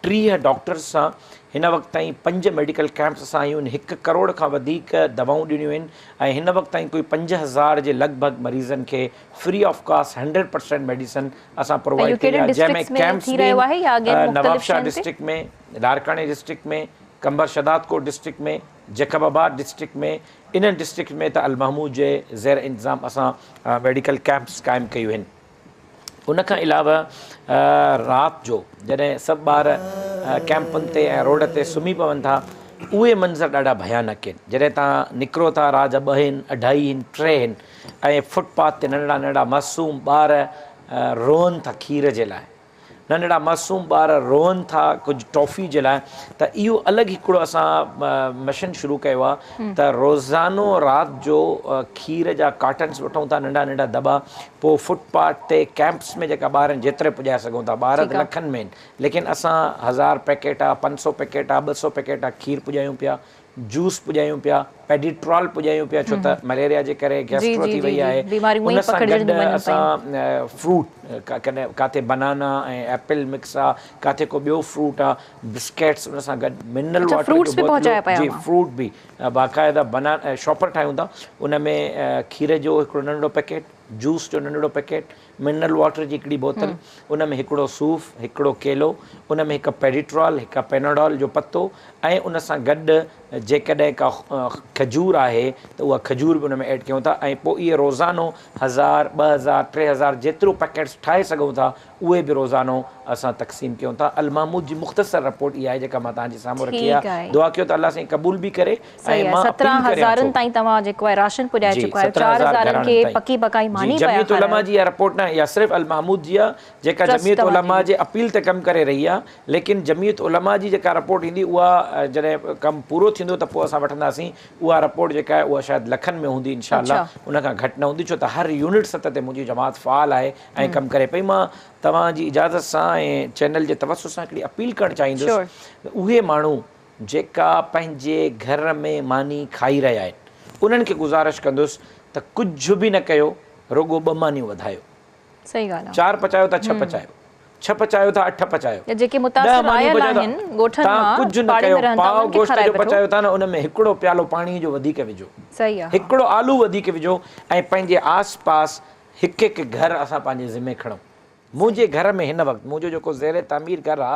30 ڊاڪٽرز سان هن وقت تائين پنج ميڊيڪل ڪيمپس اسان هنيون آهن هڪ ڪروڙ کان وڌيڪ دوائون ڏنيون آهن ۽ هن وقت تائين ڪوئي 5000 جي لڳ ڀڳ مريضن کي فري آف ڪاسٽ 100% ميڊيسن اسان پرووائيڊ ڪئي آهي جنهن ۾ ڪيمپس به آهن نوابشاهه ڊسٽرڪٽ ۾ لاڙڪاڻي district ۾ Qambar Shahdadkot district ۾ Jacob آباد ڊسٽرڪٽ ۾ انهن ڊسٽرڪٽس ۾ ته المحمود جي زير انتظام اسان ميڊيڪل ڪيمپس قائم ڪيون آهن. ان کان علاوه رات جو جڏهن سڀ ٻار ڪيمپن تي ۽ روڊ تي سمهي پون ٿا اهي منظر ڏاڍا ڀيانڪ آهن. جڏهن توهان نڪرو ٿا رات جا ٻه آهن، اڍائي آهن، ٽي آهن ۽ فٽ پاٿ تي ننڍڙا ننڍڙا معصوم ٻار روئن ٿا کير جي لاء. ننڍڙا معصوم ٻار روئن ٿا ڪجهه ٽافي جي لاء ته اهو الڳ هڪڙو اسان مشن شروع ڪيو آهي ته روزانو رات جو کير جا ڪارٽنس وٺون ٿا ننڍا ننڍا دٻا پوء فٽ پاٿ تي ڪيمپس ۾ جيڪا ٻار آهن جيتري پڄائي سگهون ٿا ٻار ته لکن ۾ آهن ليڪن اسان هزار پيڪيٽ آ 500 پيڪيٽ آ 200 پيڪيٽ آ کير پڄايون پيا جوس پڄايون پيا، پيڊيٽرال پڄايون پيا ڇو ته مليريا جي ڪري گيسٽرو ٿي وئي آهي ان سان گڏ اسان فروٽ ڪڏهن ڪاٿي بنانا ۽ ايپل مڪس آ ڪاٿي ڪو ٻيو فروٽ آ بسڪيٽس ان سان گڏ منرل واٽر جون بوتلون جي فروٽ به باقاعده بنا شاپر ٺاهيون ٿا ان ۾ کير جو هڪڙو ننڍڙو پيڪيٽ جوس جو ننڍڙو پيڪيٽ منرل واٽر جي هڪڙي بوتل، ان ۾ هڪڙو صوف، هڪڙو ڪيلو، ان ۾ هڪ پيڊيٽرال، هڪ پيناڊول جو پتو ۽ ان سان گڏ جيڪڏهن ڪا کجور آهي ته اها کجور به ان ۾ ايڊ ڪيون ٿا ۽ پوء اهي روزانو هزار، 2000، 3000 جيترو پيڪيٽس ٺاهي سگهون ٿا اهي به روزانو اسان تقسيم ڪيون ٿا. المحمود جي مختصر رپورٽ اها آهي جيڪا مان توهان جي سامهون رکي آهي. دعا ڪيو ته الله سائين قبول به ڪري صحيح آهي سترهن هزارن تائين توهان جيڪو آهي راشن پڄائي چڪا آهيو چار هزارن کي پڪي پڪائي ماني پيا کارايو. جمعيت علماء جي اها رپورٽ نه اها صرف المحمود جي آهي جيڪا جمعيت علماء جي اپيل تي ڪم ڪري رهي آهي ليڪن جمعيت علماء جي جيڪا رپورٽ ايندي اها جڏهن ڪم پورو ٿيندو ته پوء اسان وٺنداسين اها رپورٽ جيڪا آهي اها شايد لکن ۾ هوندي انشاء الله ان کان گهٽ نه هوندي ڇو ته هر يونٽ سطح تي منهنجي جماعت فعال آهي ۽ ڪم ڪري پئي مان توهان جي اجازت سان ۽ چينل جي توسط سان هڪڙي اپيل ڪرڻ چاهيندس ته اهي ماڻهو جيڪا پنهنجي گهر ۾ ماني کائي رهيا آهن انهن کي گذارش ڪندس ته ڪجهه به نه ڪيو رڳو ٻه مانيون وڌايو. صحيح ڳالهه آ. چار پچايو ٿا ڇهه پچايو، ڇهه پچايو ٿا اٺ پچايو، يا جيڪي ڏهه متاثر مانيون آيل پچايو ٿا آهن ڳوٺن تان مان ڪجهه نه پاڙي ڪيو ۾ رهن ٿا پاء انهن کي گوشت کارائي جو وٺو. پچايو ٿا نه ان ۾ هڪڙو پيالو پاڻي جو وڌيڪ وجهو صحيح آ. هڪڙو آلو وڌيڪ وجهو ۽ پنهنجي آس پاس هڪ هڪ گهر اسان پنهنجي ذمي کڻون. منهنجي گهر ۾ هن وقت منهنجو جيڪو زير تعمير گهر آ،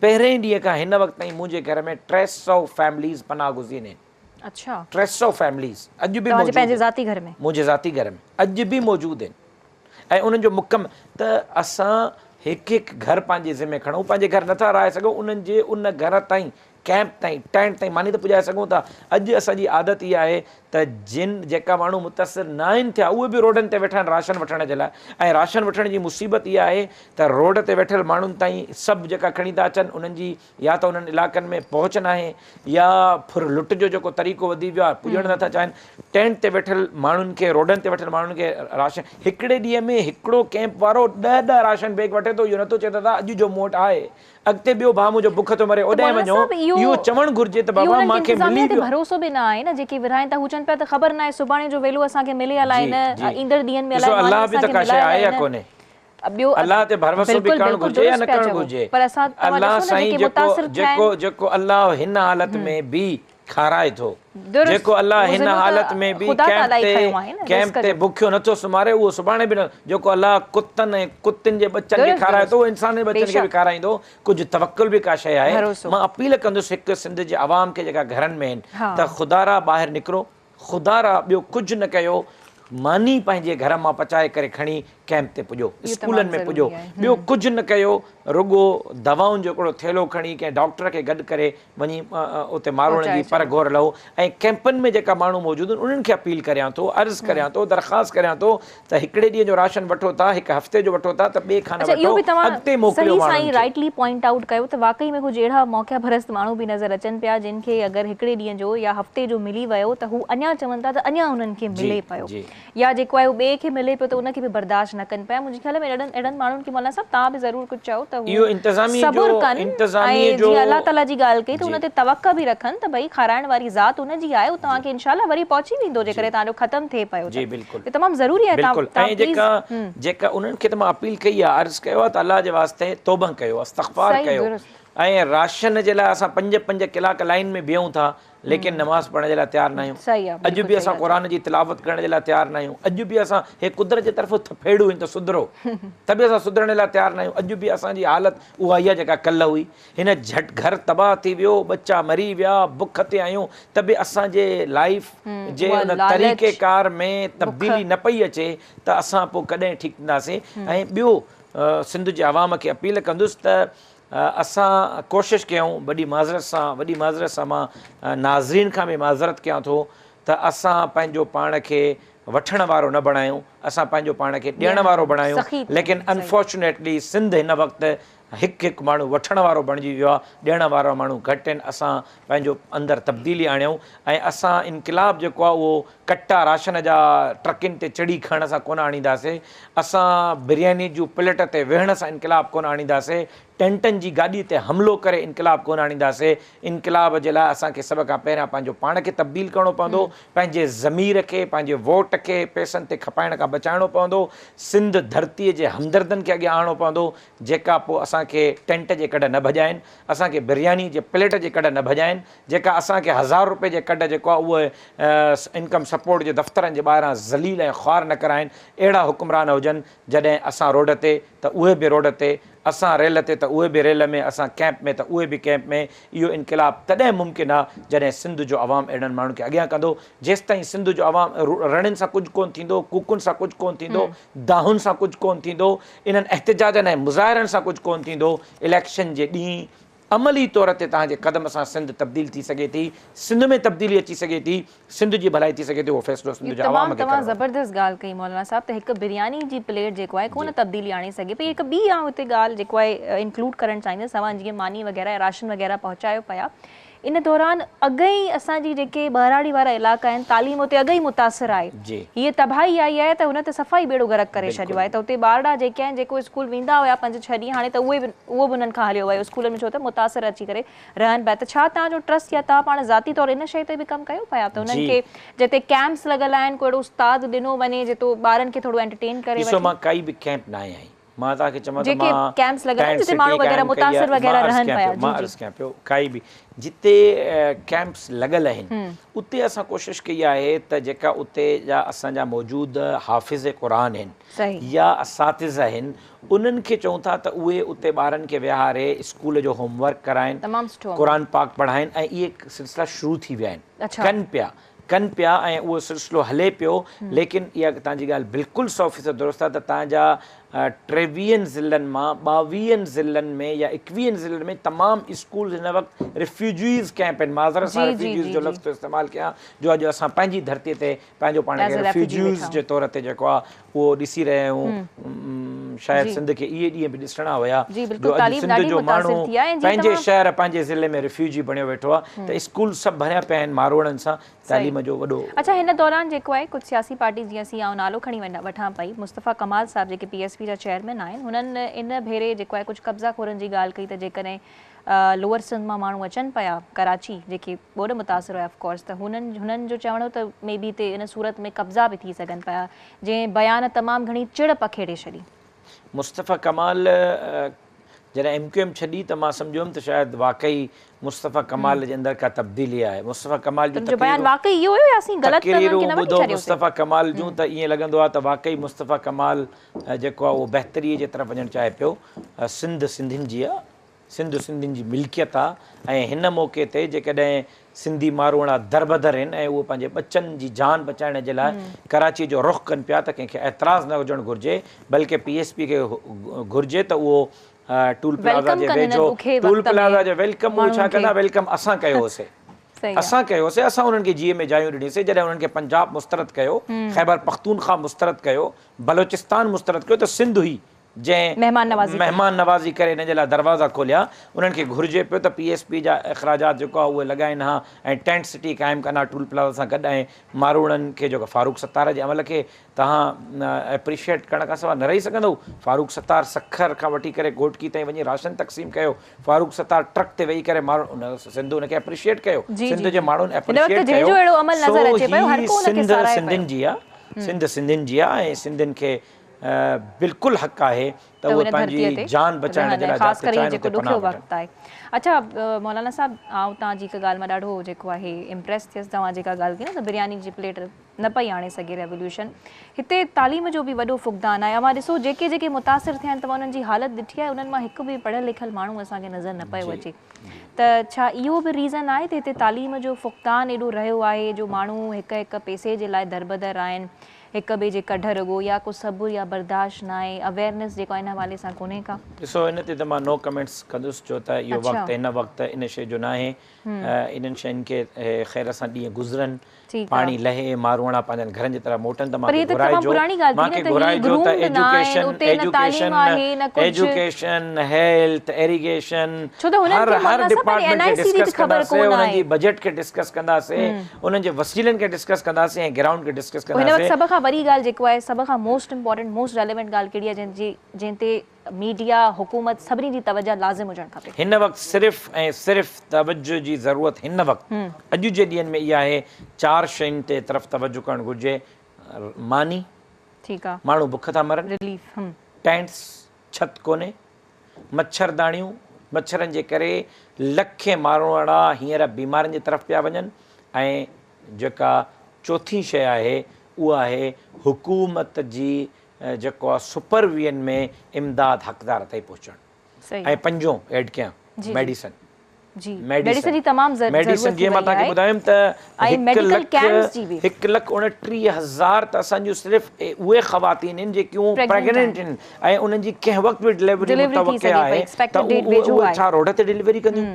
پهرئين ڏينهن کان هن وقت تائين منهنجي گهر ۾ 300 فيمليز پناهه گزين آهن. اڇا. 300 فيمليز اڄ به توهان جي موجود پنهنجي آهن. ذاتي گهر ۾؟ منهنجي ذاتي گهر ۾ اڄ به موجود آهن ۽ انهن جو مڪم ته اسان هڪ هڪ گهر پنهنجي ذمي کڻون، پنهنجي گهر نٿا رهائي سگهون انهن جي ان گهر تائين ڪئمپ تائين، ٽينٽ تائين ماني ته پڄائي سگهون ٿا. اڄ اسان جي عادت اها آهي ته جن جيڪا ماڻهو متاثر ناهن ٿيا اهي به روڊن تي ويٺا آهن راشن وٺڻ جي لاء ۽ راشن وٺڻ جي مصيبت اها آهي ته روڊ تي ويٺل ماڻهن تائين سڀ جيڪا کڻي ٿا اچن انهن جي يا ته انهن علائقن ۾ پهچ ناهي يا ڦر لٽ جو جيڪو طريقو وڌي ويو آهي پڄڻ نٿا چاهين. ٽينٽ تي ويٺل ماڻهن کي روڊن تي ويٺل ماڻهن کي راشن هڪڙي ڏينهن ۾ هڪڙو ڪئمپ وارو ڏهه ڏهه راشن بيگ وٺي ٿو اهو نٿو چئي ته دادا اڄ جو مون وٽ آهي اڳتي ٻيو ڀاء منهنجو بک ٿو مري ته اوڏانهن مولانا وڃو صاحب اهو اهو چوڻ گهرجي ته اهو بابا انهن کي مان کي ملي انتظاميا تي ويو. ڀروسو به نه آهي نه جيڪي ورهائين ٿا هو چون پيا ته خبر ناهي سڀاڻي جو ويلو اسان کي ملي الائي جي نه جي ايندڙ ڏينهن ۾ ڏسو الائي ماني الله به اسان ته کي ڪا شيء ملائي آهي الائي يا نه ڪونهي ٻيو الله تي ڀروسو به بلڪل ڪرڻ بلڪل گهرجي يا درست نه پيا ڪرڻ چئو گهرجي پر اسان توهان الله ڏسو نه سائين جيڪي جيڪو متاثر ٿيا جيڪو آهن جيڪو الله هن حالت ۾ به کارائي ٿو درست جيڪو الله اهو هن ذمو ته حالت ۾ به خدا ڪئمپ تعاليٰ ئي تي کنيو آهي نه ڪئمپ رزق تي جو بکيو نٿو سمهاري اهو سڀاڻي به نه جيڪو الله ڪتن ۽ ڪتين جي ٻچن کي درست کارائي درست ٿو اهو انسانن جي ٻچن کي به بيشڪ کارائيندو ڪجهه توڪل به ڪا شيء آهي. ڀروسو. مان اپيل ڪندس هڪ سنڌ جي عوام کي جيڪا گهرن ۾ آهن ها. ته خدارا ٻاهر نڪرو، خدارا ٻيو ڪجهه نه ڪيو، ماني پنهنجي گهر مان پچائي ڪري کڻي ڪئمپ تي پڄو، اهو تمام اسڪولن ۾ پڄو، ضروري آهي. ٻيو ڪجهه نه ڪيو، رڳو دوائن جو هڪڙو ٿيلهو کڻي ڪنهن ڊاڪٽر کي گڏ ڪري وڃي اتي ماروئڙن جي پر گهور لهو ۽ ڪئمپن ۾ جيڪا ماڻهو موجود آهن انهن کي اپيل ڪريان ٿو عرض ڪريان ٿو درخواست ڪريان ٿو ته هڪڙي ڏينهن جو راشن وٺو ٿا هڪ هفتي جو وٺو ٿا ته ٻئي کان نه وٺو اڳتي موڪليو ماڻهن کي. صحيح سائين کي. رائٽلي پوائنٽ آئوٽ ڪيو ته واقعي ۾ ڪجهه اهڙا موقعا پرست ماڻهو به نظر اچن پيا جن کي اگر هڪڙي ڏينهن جو يا هفتي جو ملي ويو ته هو اڃا چون ٿا ته اڃا انهن کي ملي پيو يا جيڪو آهي اهو ٻئي کي ملي پيو ته ان کي به برداشت نه ڪن پيا منهنجي خيال ۾ اهڙن اهڙن ماڻهن کي مولانا صاحب توهان به ضرور ڪجهه چئو ته هو صبر ڪن ۽ جيئن الله تعالي جي ڳالهه ڪئي ته ان تي توقع به رکن ته ڀئي کارائڻ واري ذات ان جي آهي اهو توهان کي انشاء الله وري پهچي ويندو جيڪڏهن توهان جو ختم ٿئي پيو ته تمام ضروري آهي بلڪل ۽ جيڪا جيڪا انهن کي ته مان اپيل ڪئي آهي عرض ڪيو آهي ته الله جي واسطي توبه ڪيو استغفار ڪيو ۽ راشن جي لاء اسان پنج پنج ڪلاڪ لائين ۾ بيهون ٿا ليڪن نماز پڙهڻ جي لاء تيار ناهيون. اڄ به اسان قرآن جي تلاوت ڪرڻ جي لاء تيار ناهيون. اڄ به اسان هي قدرت جي طرفون ٿڦيڙون آهن ته سڌرو ته به اسان سڌرڻ جي لاء تيار ناهيون. اڄ به اسان جي حالت اها ئي آهي جيڪا ڪلهه هئي. هن جهٽ گهر تباهه ٿي ويو، ٻچا مري ويا، بک تي آهيون ته به اسان جي لائيف جي ان طريقي ڪار ۾ تبديلي نه پئي اچي ته اسان پوء ڪڏهن ٺيڪ ٿينداسين ۽ ٻيو سنڌ جي عوام کي اپيل ڪندس ته اسان ڪوشش ڪيون وڏي معذرت سان وڏي معذرت سان مان ناظرين کان به معذرت ڪيان ٿو ته اسان پنهنجو پاڻ کي وٺڻ وارو نه بڻايون اسان پنهنجو پاڻ کي ڏيڻ وارو بڻايون ليڪن انفارچونيٽلي سنڌ هن وقت هڪ هڪ ماڻهو وٺڻ وارو بڻجي ويو آهي ڏيڻ وارا ماڻهو گهٽ آهن اسان پنهنجو اندر تبديلي آڻيون ۽ اسان انقلاب جيڪو آهي اهو ڪٽا راشن جا ٽرڪن تي چڙهي کڻڻ سان ڪونه آڻينداسي، اسان برياني جون پليٽ تي ويهڻ سان انقلاب ڪونه آڻينداسي، ٽينٽن جي گاڏي تي حملو ڪري انقلاب ڪونه آڻينداسي، انقلاب جي لاء اسان کي سڀ کان پهريان پنهنجو پاڻ کي تبديل ڪرڻو پوندو، پنهنجي ضمير کي پنهنجي ووٽ کي پئسن تي کپائڻ کان بچائڻو پوندو، سنڌ ڌرتي جي همدردن کي اڳيان آڻڻو پوندو، جيڪا پوء اسان کي ٽينٽ جي ڪڍ نه ڀڄائين، اسان کي برياني جي پليٽ جي ڪڍ نه ڀڄائين، جيڪا اسان کي هزار روپين جي ڪڍ جيڪو آهي اهو انڪم سپورٽ جي دفترن جي ٻاهران ذليل ۽ خوار نه ڪرائين، اهڙا حڪمران هجن جڏهن اسان روڊ تي ته اهي به روڊ تي، اسان ريل تي ته اهي به ريل ۾، اسان ڪئمپ ۾ ته اهي به ڪئمپ ۾، اهو انقلاب تڏهن ممڪن آهي جڏهن سنڌ جو عوام اهڙن ماڻهن کي اڳيان ڪندو، جيستائين سنڌ جو عوام رڙين سان ڪجهه ڪونه ٿيندو، ڪوڪن سان ڪجهه ڪونه ٿيندو، دانهن سان ڪجهه ڪونه ٿيندو، انهن احتجاجن ۽ مظاهرن سان ڪجهه ڪونه ٿيندو، اليڪشن جي ڏينهن عملي طور تي توهان جي قدم سان سنڌ تبديل ٿي سگهي ٿي، سنڌ ۾ تبديلي اچي سگهي ٿي، سنڌ جي ڀلائي ٿي سگهي ٿي، اهو فيصلو سنڌ جي عوام تمام کي توهان ڪرڻو آهي. زبردست ڳالهه ڪئي مولانا صاحب ته هڪ برياني جي پليٽ جيڪو آهي ڪونه تبديلي آڻي سگهي پئي هڪ ٻي آئون هتي ڳالهه جيڪو آهي انڪلوڊ ڪرڻ چاهيندس توهان جيئن ماني وغيره يا راشن وغيره پهچايو پيا ان دوران اڳ ئي اسان جي جيڪي ٻهراڙي وارا علائقا آهن تعليم اتي اڳ ئي متاثر آهي هيء تباهي آئي آهي ته هن ته صفا ئي ٻيڙو غرق ڪري ڇڏيو آهي ته اتي ٻارڙا جيڪي آهن جيڪو اسڪول ويندا هيا پنج ڇهه ڏينهن هاڻي ته اهي به اهو به انهن کان هليو ويو اسڪولن ۾ ڇو ته متاثر اچي ڪري رهن پيا ته ڇا توهان جو ٽرسٽ يا توهان پاڻ ذاتي طور ان شيء تي به ڪم ڪيو پيا ته انهن کي جتي ڪيمپس لڳل آهن ڪو اهڙو استاد ڏنو وڃي جيتو ٻارن کي ٿورو انٽرٽين ڪري ڏسو وٺي. مان ڪائي به ڪيمپ ناهي آئي مان توهان کي چوان ته جيڪي مان ڪيمپس لڳل آهن ٽينٽ جتي ماڻهو سٽي وغيره قائم ڪئي متاثر آهي مان وغيره عرض رهن ڪيان پيا پيو جي مان جي. عرض ڪيان پيو ڪائي به جتي ڪيمپس لڳل آهن اتي اسان ڪوشش ڪئي آهي ته جيڪا اتي جا اسان جا موجود حافظ قرآن آهن يا اساتذه آهن انهن کي چئون ٿا ته اهي اتي ٻارن کي ويهاري اسڪول جو هوم ورڪ ڪرائن قرآن پاڪ پڙهائن ۽ اهي سلسلا شروع ٿي ويا آهن ڪن پيا ڪن پيا ۽ اهو سلسلو هلي پيو ليڪن اها توهان جي ڳالهه بلڪل سو فيصد درست آهي ته توهان جا ٽيويهن ضلعن مان ٻاويهن ضلعن ۾ يا ايڪويهن ضلعن ۾ تمام اسڪولز هن وقت ريفيوجيز ڪئمپ آهن معذرت سان ريفيوجيز جو لفظ ٿو استعمال ڪيان جو اڄ اسان پنهنجي ڌرتي تي پنهنجو پاڻ کي ريفيوجيز جي طور تي جيڪو آهي اهو ڏسي رهيا آهيون شايد سنڌ کي اهي ڏينهن به ڏسڻا هيا جو اڄ سنڌ جو ماڻهو پنهنجي شهر پنهنجي ضلعي ۾ ريفيوجي بڻيو ويٺو آهي ته اسڪول سڀ ڀريا پيا آهن ماروئڙن سان تعليم جو وڏو. اڇا هن دوران جيڪو آهي ڪجهه سياسي پارٽيز جيئن اسين آئون نالو کڻي وٺان پئي مصطفيٰ ڪمال صاحب جيڪي پي ايس پي جا چيئرمين آهن هنن ان ڀيري جيڪو آهي ڪجهه قبضا خورن جي ڳالهه ڪئي ته جيڪڏهن لوئر سنڌ مان ماڻهو اچن پيا ڪراچي جيڪي ٻوڏ متاثر هيا آف ڪورس ته هنن هنن جو چوڻ هو ته مي بي هتي ان صورت ۾ قبضا به ٿي سگهن پيا جنهن بيان تمام گهڻي چڙ پکيڙي ڇڏي. مصطفيٰ ڪمال جڏهن ايم ڪيو ايم ڇڏي ته مان سمجهيو هيم ته شايد واقعي مصطفيٰ ڪمال جي اندر ڪا تبديلي آهي. مصطفيٰ ڪمال جون تنهنجو بيان واقعي اهو هيو يا اسين غلط انهن کي تقريرون نه وٺي ٻڌو ڇڏيوسين؟ مصطفيٰ ڪمال جون ته ائين لڳندو آهي ته واقعي مصطفيٰ ڪمال جيڪو آهي اهو بهتري جي طرف وڃڻ چاهي پيو. سنڌ سنڌين جي آهي. سنڌ سنڌين جي ملڪيت آ ۽ هن موقعي تي جيڪڏهن سنڌي ماروئڙا دربدر آهن ۽ اهي پنهنجي ٻچن جي جان بچائڻ جي لاء ڪراچي جو رخ ڪن پيا ته ڪنهن کي اعتراض نه هجڻ گهرجي بلڪه پي ايس پي کي گهرجي ته اهو ٽول پلازا جي ويجهو ٽول پلازا جي welcome اهي ڇا ڪندا welcome اسان ڪيو هوسي اسان ڪيو هوسي اسان انهن کي جيء ۾ جايون ڏنيون سي جڏهن انهن کي پنجاب مسترد ڪيو خيبر پختونخوا مسترد ڪيو بلوچستان مسترد ڪيو ته سنڌ هئي جنهن مهمان نوازي ڪري انهن جي لاء دروازا کوليا انهن کي گهرجي پيو ته پي ايس پي جا اخراجات جيڪو آهي اهي لڳائين ها ۽ ٽينٽ سٽي قائم ڪن ها ٽول پلازا سان گڏ ۽ ماروئڙن کي جيڪو فاروق ستار جي عمل کي توهان اپريشيئيٽ ڪرڻ کان سواء نه رهي سگهندؤ. فاروق ستار سکر کان وٺي ڪري گهوٽڪي تائين وڃي راشن تقسيم ڪيو. فاروق ستار ٽرڪ تي ويهي ڪري ماڻهن ان سنڌ ان کي اپريشيئيٽ ڪيو. سنڌ جي ماڻهن اپريشيئيٽ ڪيو. سو هي سنڌ سنڌين جي آ. سنڌ سنڌين جي آ ۽ سنڌين کي بلڪل حق آهي ته اهي پنهنجي جان بچائڻ جي لاء خاص ڪري جيڪو ڏکيو وقت آهي. اڇا مولانا صاحب آئون توهان جي هڪ ڳالهه مان ڏاڍو جيڪو آهي امپريس ٿيس توهان جيڪا ڳالهه ڪئي نه ته برياني جي پليٽ نه پئي آڻي سگهي ريوليوشن هتي تعليم جو به وڏو فقدان آهي اوهان ڏسو جيڪي جيڪي متاثر ٿيا آهن توهان انهن جي حالت ڏٺي آهي انهن مان هڪ به پڙهيل لکيل ماڻهو اسان کي نظر نه پيو اچي ته ڇا اهو به ريزن آهي ته هتي تعليم جو فقدان ايڏو رهيو آهي جو ماڻهو هڪ هڪ پئسي جي لاء دربدر آهن هڪ ٻئي جي ڪڍ رڳو يا ڪو صبر يا برداشت ناهي اويرنيس جيڪو آهي ان حوالي سان ڪونهي ڪا. ڏسو ان تي ته مان نو ڪمينٽس ڪندس ڇو ته اهو وقت هن وقت ان شيء جو ناهي انهن شين کي خير سان ڏينهن گذرن پاڻي لهي ماروئڙا پنهنجن گهرن جي طرف موٽن ته مان کي گهرائجو مان کي گهرائجو ته education education education health irrigation هر هر ڊپارٽمينٽ کي ڊسڪس ڪنداسين انهن جي بجيٽ کي ڊسڪس ڪنداسين انهن جي وسيلن کي ڊسڪس ڪنداسين ۽ گرائونڊ کي ڊسڪس ڪنداسين. هن وقت سڀ کان وڏي ڳالهه جيڪو آهي سڀ کان موسٽ امپورٽنٽ موسٽ ريليونٽ ڳالهه ڪهڙي آهي جنهن جي جنهن تي ميڊيا، حڪومت سڀني جي توجه لازم هجڻ کپي. هن وقت صرف ۽ صرف توجه جي ضرورت هن وقت اڄ جي ڏينهن ۾ اها آهي چار شين تي طرف توجه ڪرڻ گهرجي ماني، ماڻهو بک ٿا مرن، ٽينٽس، ڇت ڪونهي، مڇرداڻيون، مڇرن جي ڪري لکين ماروئڙا هينئر بيمارين جي طرف پيا وڃن ۽ جيڪا چوٿين شيء آهي اها آهي حڪومت جي جيڪو آ سپر وين ۾ امداد حقدار تائين پهچڻ ۽ پنجون ايڊ ڪيان ميڊيسن جي ميڊيسن جي تمام ضرورت ميڊيسن جيئن مان توهان کي ٻڌايم ته 1,29,000 ته اسان جون صرف اهي خواتين آهن جيڪيون پريگننٽ آهن ۽ انهن جي ڪنهن وقت به ڊليوري متوقع آهي ته اهي ڇا روڊ تي ڊليوري ڪنديون ان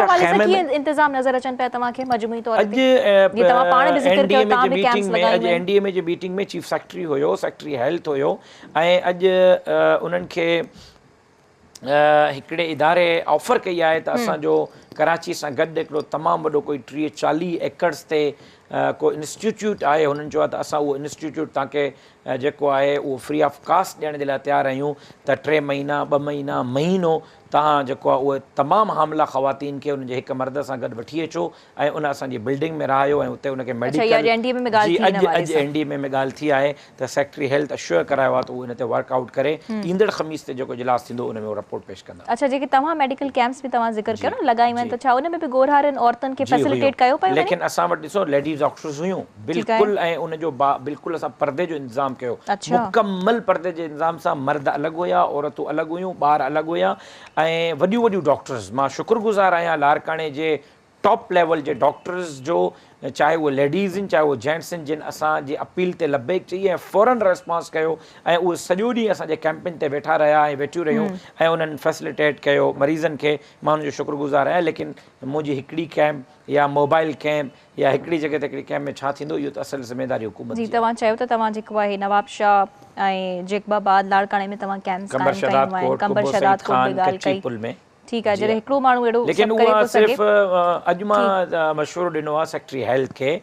حوالي سان ڪيئن انتظام نظر اچن پيا توهان کي مجموعي طور تي جيئن توهان پاڻ به ذڪر ڪيو توهان به ڪيمپس لڳايون اڄ اين ڊي ايم اي جي ميٽنگ ۾ چيف سيڪريٽري هيو سيڪريٽري هيلٿ هيو ۽ اڄ انهن کي هڪڙي اداري آفر ڪئي آهي ته اسان جو ڪراچي سان گڏ هڪڙو تمام وڏو ڪوئي 30 40 ايڪڙز تي ڪو انسٽيٽيوٽ آهي هنن چيو آهي ته اسان اهو انسٽيٽيوٽ توهان کي جيڪو آهي اهو فري آف ڪاسٽ ڏيڻ جي لاء تيار آهيون ته ٽي مهينا ٻه مهينا مهينو توهان جيڪو آهي اهي تمام حامله خواتين کي انهن جي هڪ مرد سان گڏ وٺي اچو ۽ ان اسان جي بلڊنگ ۾ رهايو ۽ اتي ان کي ميڊيڪل جي اڄ اڄ اين ڊي ايم اي ۾ ڳالهه ٿي آهي ته سيڪريٽري هيلٿ اشوئر ڪرايو آهي ته هو ان تي ورڪ آئوٽ ڪري ايندڙ خميس تي جيڪو اجلاس ٿيندو ان ۾ هو رپورٽ پيش ڪندا. اڇا جيڪي توهان ميڊيڪل ڪيمپس به توهان ذڪر ڪيو نه لڳايون آهن ته ڇا ان ۾ به ڳورهارين عورتن کي فيسليٽيٽ ڪيو پيو وڃي؟ ليڪن اسان وٽ ڏسو ليڊيز ڊاڪٽرز هيون بلڪل ۽ ان جو بلڪل اسان پردي جو انتظام ڪيو مڪمل پردي جي انتظام سان مرد الڳ هيا عورتون الڳ هيون ٻار الڳ هيا ۽ وڏيون وڏيون ڊاڪٽرز مان شڪر گذار آهيان لاڙڪاڻي جي ٽاپ ليول جي ڊاڪٽرز جو چاهي اهي ليڊيز آهن چاهي اهي جينٽس آهن جن اسان جي اپيل تي لبيڪ چئي ۽ فورن ريسپانس ڪيو ۽ اهي سڄو ڏينهن اسان جي ڪيمپن تي ويٺا رهيا ۽ ويٺيون رهيون ۽ انهن فيسليٽيٽ ڪيو مريضن کي مان انهن جو شڪر گذار آهيان ليڪن منهنجي هڪڙي ڪيمپ يا موبائل ڪيمپ يا هڪڙي جڳهه تي هڪڙي ڪئمپ ۾ ڇا ٿيندو اهو ته اصل ذميداري حڪومت جي آهي. توهان چيو ته توهان جيڪو آهي نوابشاهه ۽ جيڪب آباد لاڙڪاڻي ۾ توهان ڪئمپس قائم ڪيون آهن قمبر شهداد ڪوٽ به ڳالهه ڪئي ٺيڪ آهي جڏهن هڪڙو ماڻهو اهڙو ليڪن اها صرف اڄ مان مشورو ڏنو آهي سيڪريٽري هيلٿ کي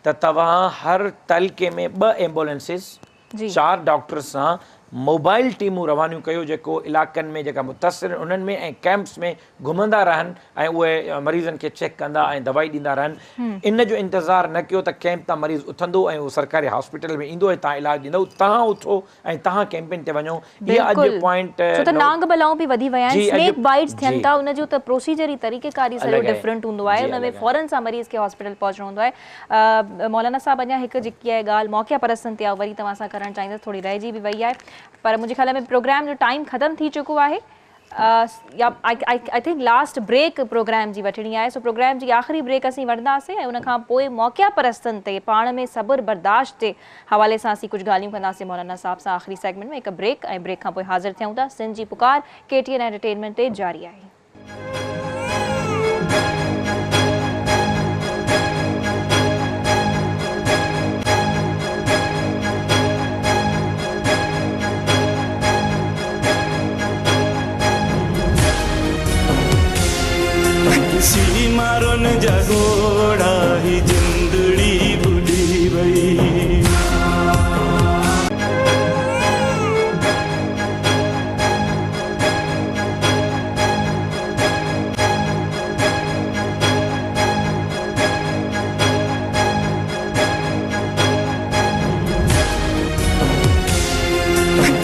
ته توهان هر تعلقي ۾ ٻه ايمبولينسز چار ڊاڪٽرز سان موبائل ٽيمون روانيون ڪيو جيڪو علائقن ۾ جيڪا متاثر آهن انهن ۾ ۽ ڪئمپس ۾ گهمندا رهن ۽ اهي مريضن کي چيڪ ڪندا ۽ دوائي ڏيندا رهن ان جو انتظار نه ڪيو ته ڪئمپ تان مريض اٿندو ۽ اهو سرڪاري هاسپيٽل ۾ ايندو ۽ توهان علاج ڏيندؤ توهان اٿو ۽ توهان ڪئمپن تي وڃو اها اڄ پوائنٽ ڇو ته نانگ بلائون به وڌي ويا آهن سنيڪ بائيٽس ٿين ٿا ان جو ته پروسيجر ئي طريقيڪار ئي سڄو ڊفرنٽ هوندو آهي ان ۾ فورن سان مريض کي هاسپيٽل پهچڻو هوندو آهي مولانا صاحب اڃا هڪ جيڪي آهي ڳالهه موقعا پرستن تي آئون وري توهان سان ڪرڻ چاهيندس ٿوري رهجي به وئي آهي پر منهنجي خيال ۾ پروگرام جو ٽائيم ختم ٿي چڪو آهي. يا I think last break programme جي وٺڻي آهي سو پروگرام جي آخري بريڪ اسين وٺنداسين ۽ ان کان پوء موقعا پرستن تي پاڻ ۾ صبر برداشت جي حوالي سان اسين ڪجهه ڳالهيون ڪنداسين مولانا صاحب سان آخري سيگمينٽ ۾ هڪ بريڪ ۽ بريڪ کان پوء حاضر ٿيون ٿا سنڌ جي پڪار ڪي ٽي اين انٽرٽينمينٽ تي جاري آهي. ڏسي مارن جا ڳوڙها هي جندڙي ٻڏي وئي.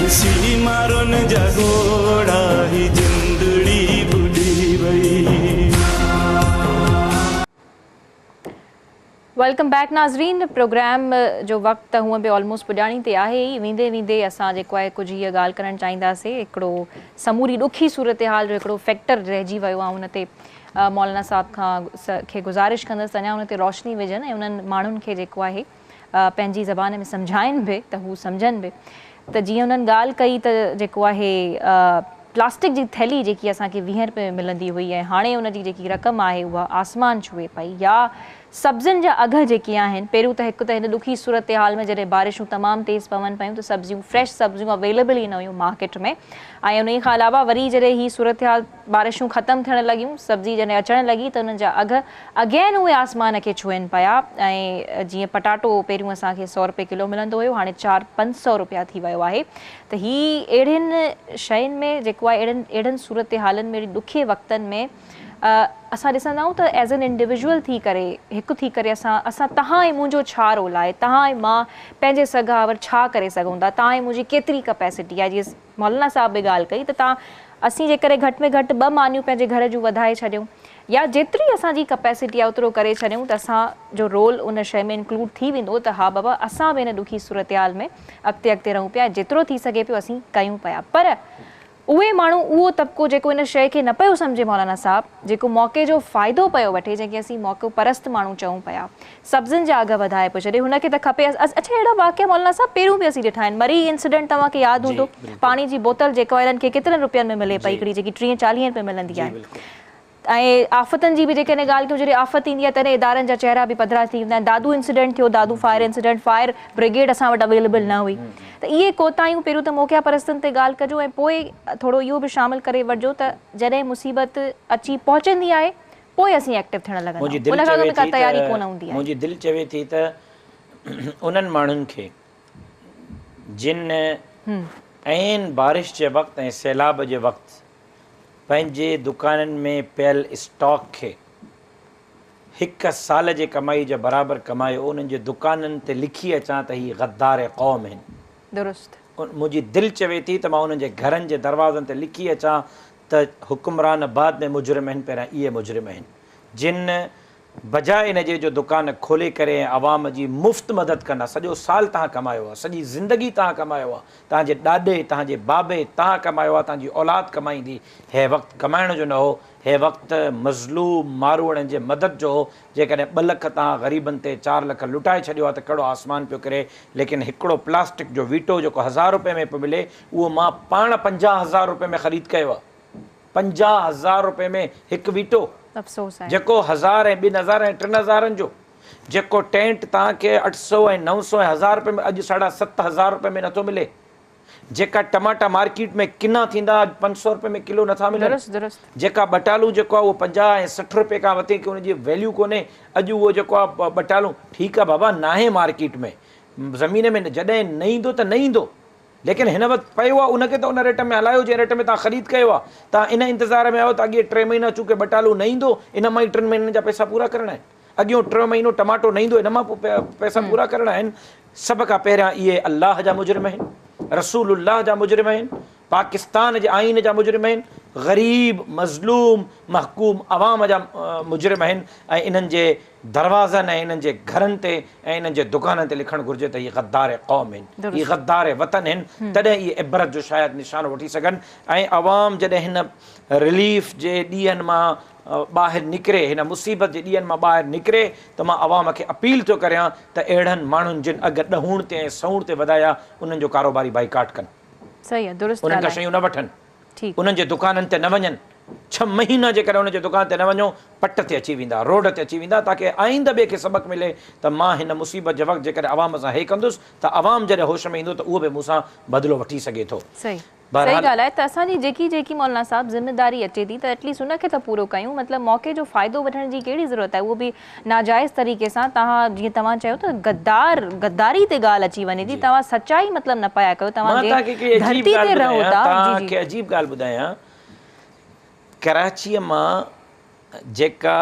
ڏسي مارن جا ڳوڙها هي جندڙي ٻڏي وئي. Welcome back ناظرين پروگرام جو وقت ته هونء به آلموسٽ پڄاڻي تي آهي ئي ويندي ويندي اسان جيڪو آهي ڪجهه هيء ڳالهه ڪرڻ چاهينداسي هڪڙو سموري ڏکي صورتحال جو هڪڙو فيڪٽر رهجي ويو آهي ان تي مولانا صاحب کان کي گذارش ڪندس ته اڃا ان تي روشني وجهن ۽ انهن ماڻهن کي جيڪو آهي پنهنجي زبان ۾ سمجهائن به ته هو سمجهن به ته جيئن انهن ڳالهه ڪئي ته جيڪو آهي پلاسٽڪ جي ٿيلهي جيڪي اسان کي ويهن رپين ۾ ملندي هئي ۽ هاڻي ان جي جيڪي رقم آهي اها آسمان ڇهي پئي يا سبزين جا اگهه جيڪي آهن پهريون ته هڪ ته هن ڏکي صورتحال ۾ جڏهن بارشون تمام تيز پون پيون ته سبزيون فريش سبزيون اويليبل ئي نه هيون مارڪيٽ ۾ ۽ انهي کان علاوه وري جڏهن هي صورتحال بارشون ختم ٿيڻ لڳيون سبزي جڏهن اچڻ لڳي ته انهن جا اگهه اگين اهي آسمان کي ڇهين پيا ۽ جيئن پٽاٽو پهريون اسان کي سئو رپئي ڪلو ملندو هيو هاڻي چار پنج سئو رپيا ٿي ويو آهي ته هي اهڙين شين ۾ جيڪو آهي اهڙن اهڙن صورتحالن ۾ اهڙي ڏکي وقتن ۾ اسان ڏسندا آهيون ته ايز اين انڊيويجوئل ٿي ڪري هڪ ٿي ڪري اسان اسان توهان ۽ منهنجو ڇا رول آهي توهان ۽ مان پنهنجي سگهه آور ڇا ڪري سگهون ٿا توهان ۽ منهنجي ڪيتري ڪپيسٽي آهي جيئن مولانا صاحب به ڳالهه ڪئي ته توهان اسين جيڪڏهن گهٽ ۾ گهٽ ٻه مانيون پنهنجي گهر جون وڌائي ڇڏيون يا جيتري اسان جي ڪپيسٽي آهي اوترو ڪري ڇڏيون ته اسان جو رول ان شيء ۾ انڪلوڊ ٿي ويندو ته ها بابا اسان به هن ڏکي صورتحال ۾ اڳتي اڳتي رهون پيا ۽ جيترو ٿي سگهي پيو اسين ڪيون پيا پر اهي ماڻهو اهو طبقو جيڪو ان شيء کي نه پيو سمجهي مولانا صاحب جيڪو موقعي جو فائدو پيو وٺي جنهن کي اسين موقعو پرست ماڻهو چئون پيا سبزين جا اگهه وڌائي پيو ڇڏي هن کي ته کپي اڇا اهڙا واقعا مولانا صاحب پهريون به اسين ڏٺا آهن مري انسيڊنٽ توهان کي ياد هوندو پاڻي جي بوتل جيڪو انهن کي ڪيترن روپين ۾ ملي پئي هڪڙي جيڪي ٽيهه چاليهن رپين ملندي آهي ۽ آفتن جي به جيڪڏهن ڳالهه ڪيون جڏهن آفت ايندي آهي تڏهن ادارن جا چهرا به پڌرا ٿي ويندا آهن دادو انسيڊنٽ ٿيو Dadu fire incident fire brigade اسان وٽ اويليبل نه هئي ته اهي ڪوتاهيون پهريون ته موقعا پرستن تي ڳالهه ڪجو ۽ پوء ٿورو اهو به شامل ڪري وٺجو ته جڏهن مصيبت اچي پهچندي آهي پوء اسين ايڪٽو ٿيڻ لڳندا آهيون ان کان اڳ ۾ ڪا تياري ڪونه هوندي آهي. منهنجي دل چوي ٿي ته انهن ماڻهن کي جن عين بارش جي وقت ۽ سيلاب جي وقت پنهنجي دڪانن ۾ پيل اسٽاڪ کي هڪ سال جي ڪمائي جي برابر ڪمايو انهن جي دڪانن تي لکي اچان ته هي غدار قوم هن. درست. منهنجي دل چوي ٿي ته مان انهن جي گهرن جي دروازن تي لکي اچان ته حڪمران بعد ۾ مجرم آهن پهريان اهي مجرم آهن جن بجاء ان جي جو دڪان کولي ڪري ۽ عوام جي مفت مدد ڪندا سڄو سال توهان ڪمايو آهي سڄي زندگي توهان ڪمايو آهي توهان جي ڏاڏي توهان جي بابي توهان ڪمايو آهي توهان جي اولاد ڪمائيندي هي وقت ڪمائڻ جو نه هو هي وقت مظلوم ماروئڙن جي مدد جو هو جيڪڏهن ٻه لک توهان غريبن تي چار لک لٽائي ڇڏيو آهي ته ڪهڙو آسمان پيو ڪري ليڪن هڪڙو پلاسٽڪ جو ويٽو جيڪو هزار روپئي ۾ پيو ملي اهو مان پاڻ 50,000 روپئي ۾ خريد ڪيو آهي. 50,000 روپئي ۾ هڪ ويٽو، افسوس آهي. جيڪو هزار ۽ ٻن هزار ۽ ٽن هزارن جو، جيڪو ٽينٽ توهان کي اٺ سئو ۽ نو سئو ۽ هزار روپئي ۾ اڄ ساڍا 7,000 روپئي ۾ نٿو ملي، جيڪا ٽماٽا مارڪيٽ ۾ ڪنا ٿيندا اڄ پنج سئو روپئي ۾ ڪلو نٿا ملن، درست درست. جيڪا ٻٽالو جيڪو آهي اهو 50 ۽ 60 روپئي کان وڌيڪ ان جي ويليو ڪونهي، اڄ اهو جيڪو آهي ٻٽالو ٺيڪ آهي بابا ناهي مارڪيٽ ۾ زمين ۾ جڏهن نه ايندو ته نه ايندو. ليڪن هن وقت پيو آهي ان کي ته ان ريٽ ۾ هلايو جنهن ريٽ ۾ توهان خريد ڪيو آهي. توهان ان انتظار ۾ آهيو ته اڳئين ٽي مهينا چونڪه ٻٽالو نه ايندو ان مان ئي ٽن مهينن جا پئسا پورا ڪرڻا آهن. اڳيون ٽيون مهينو ٽماٽو نه ايندو ان مان پئسا پورا ڪرڻا آهن. سڀ کان پهريان اهي الله جا مجرم آهن، رسول الله جا مجرم آهن، پاڪستان جي آئين جا مجرم آهن، غريب مظلوم محڪوم عوام جا مجرم آهن ۽ انهن جي دروازن ۽ انهن جي گهرن تي ۽ انهن جي دڪانن تي لکڻ گهرجي ته هي غدار قوم آهن، هي غدار وطن آهن، تڏهن اهي عبرت جو شايد نشانو وٺي سگهن ۽ عوام جڏهن هن رليف جي ڏينهن مان ٻاهر نڪري، هن مصيبت جي ڏينهن مان ٻاهر نڪري ته مان عوام کي اپيل ٿو ڪريان ته اهڙن ماڻهن جن اگهه ڏهوڻ تي ۽ سئوڻ تي وڌايا انهن جو ڪاروباري بائيڪاٽ ڪن. انهن کان شيون نه وٺن. انهن جي دڪانن تي نه وڃن. ڇهه مهينا جيڪڏهن انهن جي دڪان تي نه وڃو پٽ تي اچي ويندا، روڊ تي اچي ويندا تاڪه آئنده ٻئي کي سبق ملي ته مان هن مصيبت جي وقت جيڪڏهن عوام سان هي ڪندس ته عوام جڏهن هوش ۾ ايندو ته اهو به مون سان بدلو وٺي سگهي ٿو. صحيح صحيح ڳالهه آهي ته اسان جي جيڪي جيڪي مولانا صاحب ذميداري اچي ٿي ته ايٽليسٽ ان کي ته پورو ڪيون مطلب موقعي جو فائدو وٺڻ جي ڪهڙي ضرورت آهي اهو به ناجائز طريقي سان توهان جيئن توهان چيو ته غدار غداري تي ڳالهه اچي وڃي ٿي توهان سچائي مطلب نه پيا ڪيو توهان مان جي توهان کي هڪڙي عجيب ڌرتي ڳالهه تي رهو ٻڌايان ٿا جي توهان جي کي عجيب ڳالهه ٻڌايان ڪراچيء مان جيڪا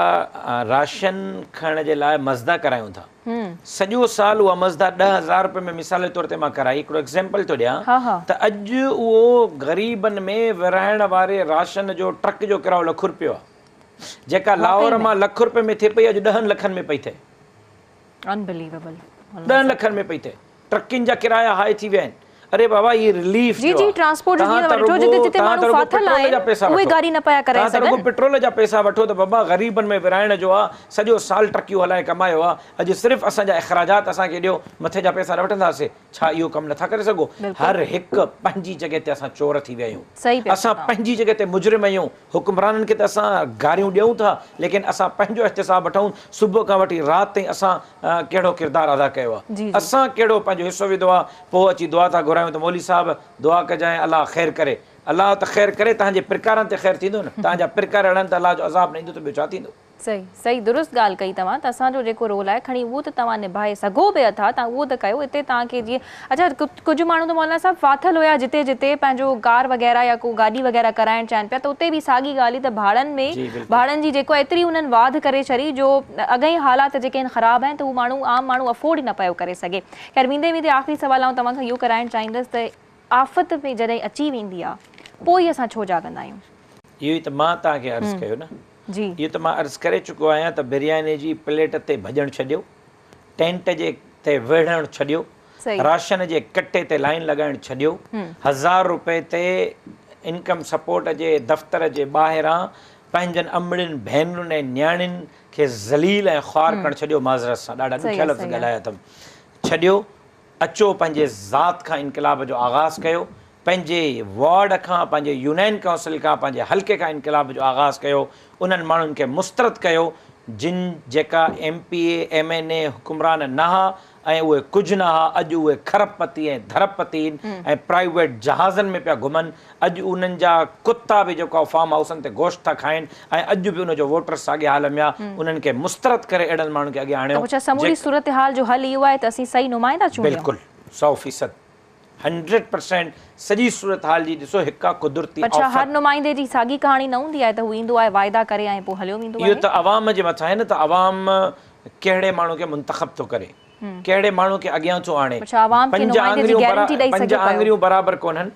راشن کڻڻ جي لاء مزدا ڪرايون ٿا سڄو سال اها مزدا 10,000 روپين ۾ مثال جي طور تي مان ڪرائي هڪڙو ايگزيمپل ٿو ڏيان ته اڄ اهو غريبن ۾ ورهائڻ واري راشن جو ٽرڪ جو ڪرايو لک روپيو آهي جيڪا لاهور مان لک روپين ۾ ٿئي پئي اڄ ڏهن لکن ۾ پئي ٿئي. ڏهن لکن ۾ پئي ٿئي. ٽرڪن جا ڪرايا هاء ٿي ويا آهن. اري بابا هي رليف جو آ. توهان ته رڳو توهان ته رڳو پيٽرول جا پئسا وٺو. توهان ته رڳو پيٽرول جا پئسا وٺو ته بابا غريبن ۾ ورهائڻ جو آ. سڄو سال ٽرڪيون هلائي ڪمايو آ. اڄ صرف اسان جا اخراجات اسان کي ڏيو مٿي جا پئسا نه وٺنداسي. ڇا اهو ڪم نٿا ڪري سگهو؟ هر هڪ پنهنجي جڳهه تي اسان چور ٿي ويا آهيون. اسان پنهنجي جڳهه تي مجرم آهيون. حڪمرانن کي ته اسان گاريون ڏيون ٿا ليڪن اسان پنهنجو احتساب وٺون صبح کان وٺي رات تائين اسان ڪهڙو ڪردار ادا ڪيو آهي. اسان ڪهڙو پنهنجو حصو وڌو آهي. پوء اچي دعا ٿا گهرايون ته مولوي صاحب دعا ڪجانء الله خير ڪري. الله ته خير ڪري توهان جي پرڪارن تي خير ٿيندو نه. توهان جا پرڪار اهڙا آهن ته الله جو عذاب نه ايندو ته ٻيو ڇا ٿيندو. صحيح صحيح درست ڳالهه ڪئي توهان ته اسان جو جيڪو رول آهي کڻي اهو ته توهان نڀائي سگهو به ٿا توهان اهو ته ڪيو اتي توهان کي جيئن اڇا ڪجهه ماڻهو ته مولانا صاحب ڦاٿل هيا جتي جتي پنهنجو ڪار وغيره يا ڪو گاڏي وغيره ڪرائڻ چاهين پيا ته اتي به ساڳي ڳالهه هئي ته ڀاڙن ۾ ڀاڙن جي جيڪو ايتري انهن واڌ ڪري ڇڏي جو اڳئين حالات جيڪي آهن خراب آهن ته هو ماڻهو عام ماڻهو افورڊ ئي نه پيو ڪري سگهي خير ويندي ويندي آخري سوال آئون توهان کان اهو ڪرائڻ چاهيندس ته آفت ۾ جڏهن اچي ويندي آهي پوء ئي اسان ڇو جاڳندا آهيون؟ اهو ئي ته مان توهان کي عرض ڪيو نه جي. اهو ته مان عرض ڪري چڪو آهيان ته برياني جي پليٽ تي ڀڄڻ ڇڏيو، ٽينٽ جي تي ويڙهڻ ڇڏيو، راشن جي ڪٽي تي لائين لڳائڻ ڇڏيو، هزار روپئي تي انڪم سپورٽ جي دفتر جي ٻاهران پنهنجن امڙين، ڀينرن ۽ نياڻين کي ذليل ۽ خوار ڪرڻ ڇڏيو، معذرت سان ڏاڍا ڏکيا لفظ ڳالهايا اٿم، ڇڏيو، اچو پنهنجي ذات کان انقلاب جو آغاز ڪيو، پنهنجي وارڊ کان، پنهنجي يونين ڪائونسل کان، پنهنجي حلقي کان انقلاب جو آغاز ڪيو، انهن ماڻهن کي مسترد ڪيو جن جيڪا M P A, M N A حڪمران نه ها ۽ اهي ڪجهه نه ها، اڄ اهي کرب پتي ۽ ڌرب پتي آهن ۽ پرائيويٽ جهازن ۾ پيا گهمن، اڄ انهن جا ڪتا به جيڪو آهي فارم هائوسن تي گوشت ٿا کائن ۽ اڄ به ان جو ووٽر ساڳي حال ۾ آهي، انهن کي مسترد ڪري اهڙن ماڻهن کي اڳيان ته آڻيو پوء ڇا سموري جيڪا صورتحال جو حل اهو آهي ته اسين صحيح نمائندا چونڊيون؟ بلڪل سئو فيصد. هنڊريڊ پرسينٽ سڄي صورتحال جي ڏسو هڪ آ قدرتي پر ڇا هر آفت. نمائندي جي ساڳي ڪهاڻي نه هوندي آهي ته هو ايندو آهي واعدا ڪري ۽ پوء هليو ويندو اهو آهي؟ ته عوام جي مٿان آهي نه ته عوام ڪهڙي ماڻهو کي منتخب ٿو ڪري ڪهڙي ماڻهو کي اڳيان ٿو آڻي پر ڇا عوام کي پنج نمائندي جي آڱريون گيرنٽي ڏئي پنج سگهي پيو؟ آڱريون برابر ڪونهن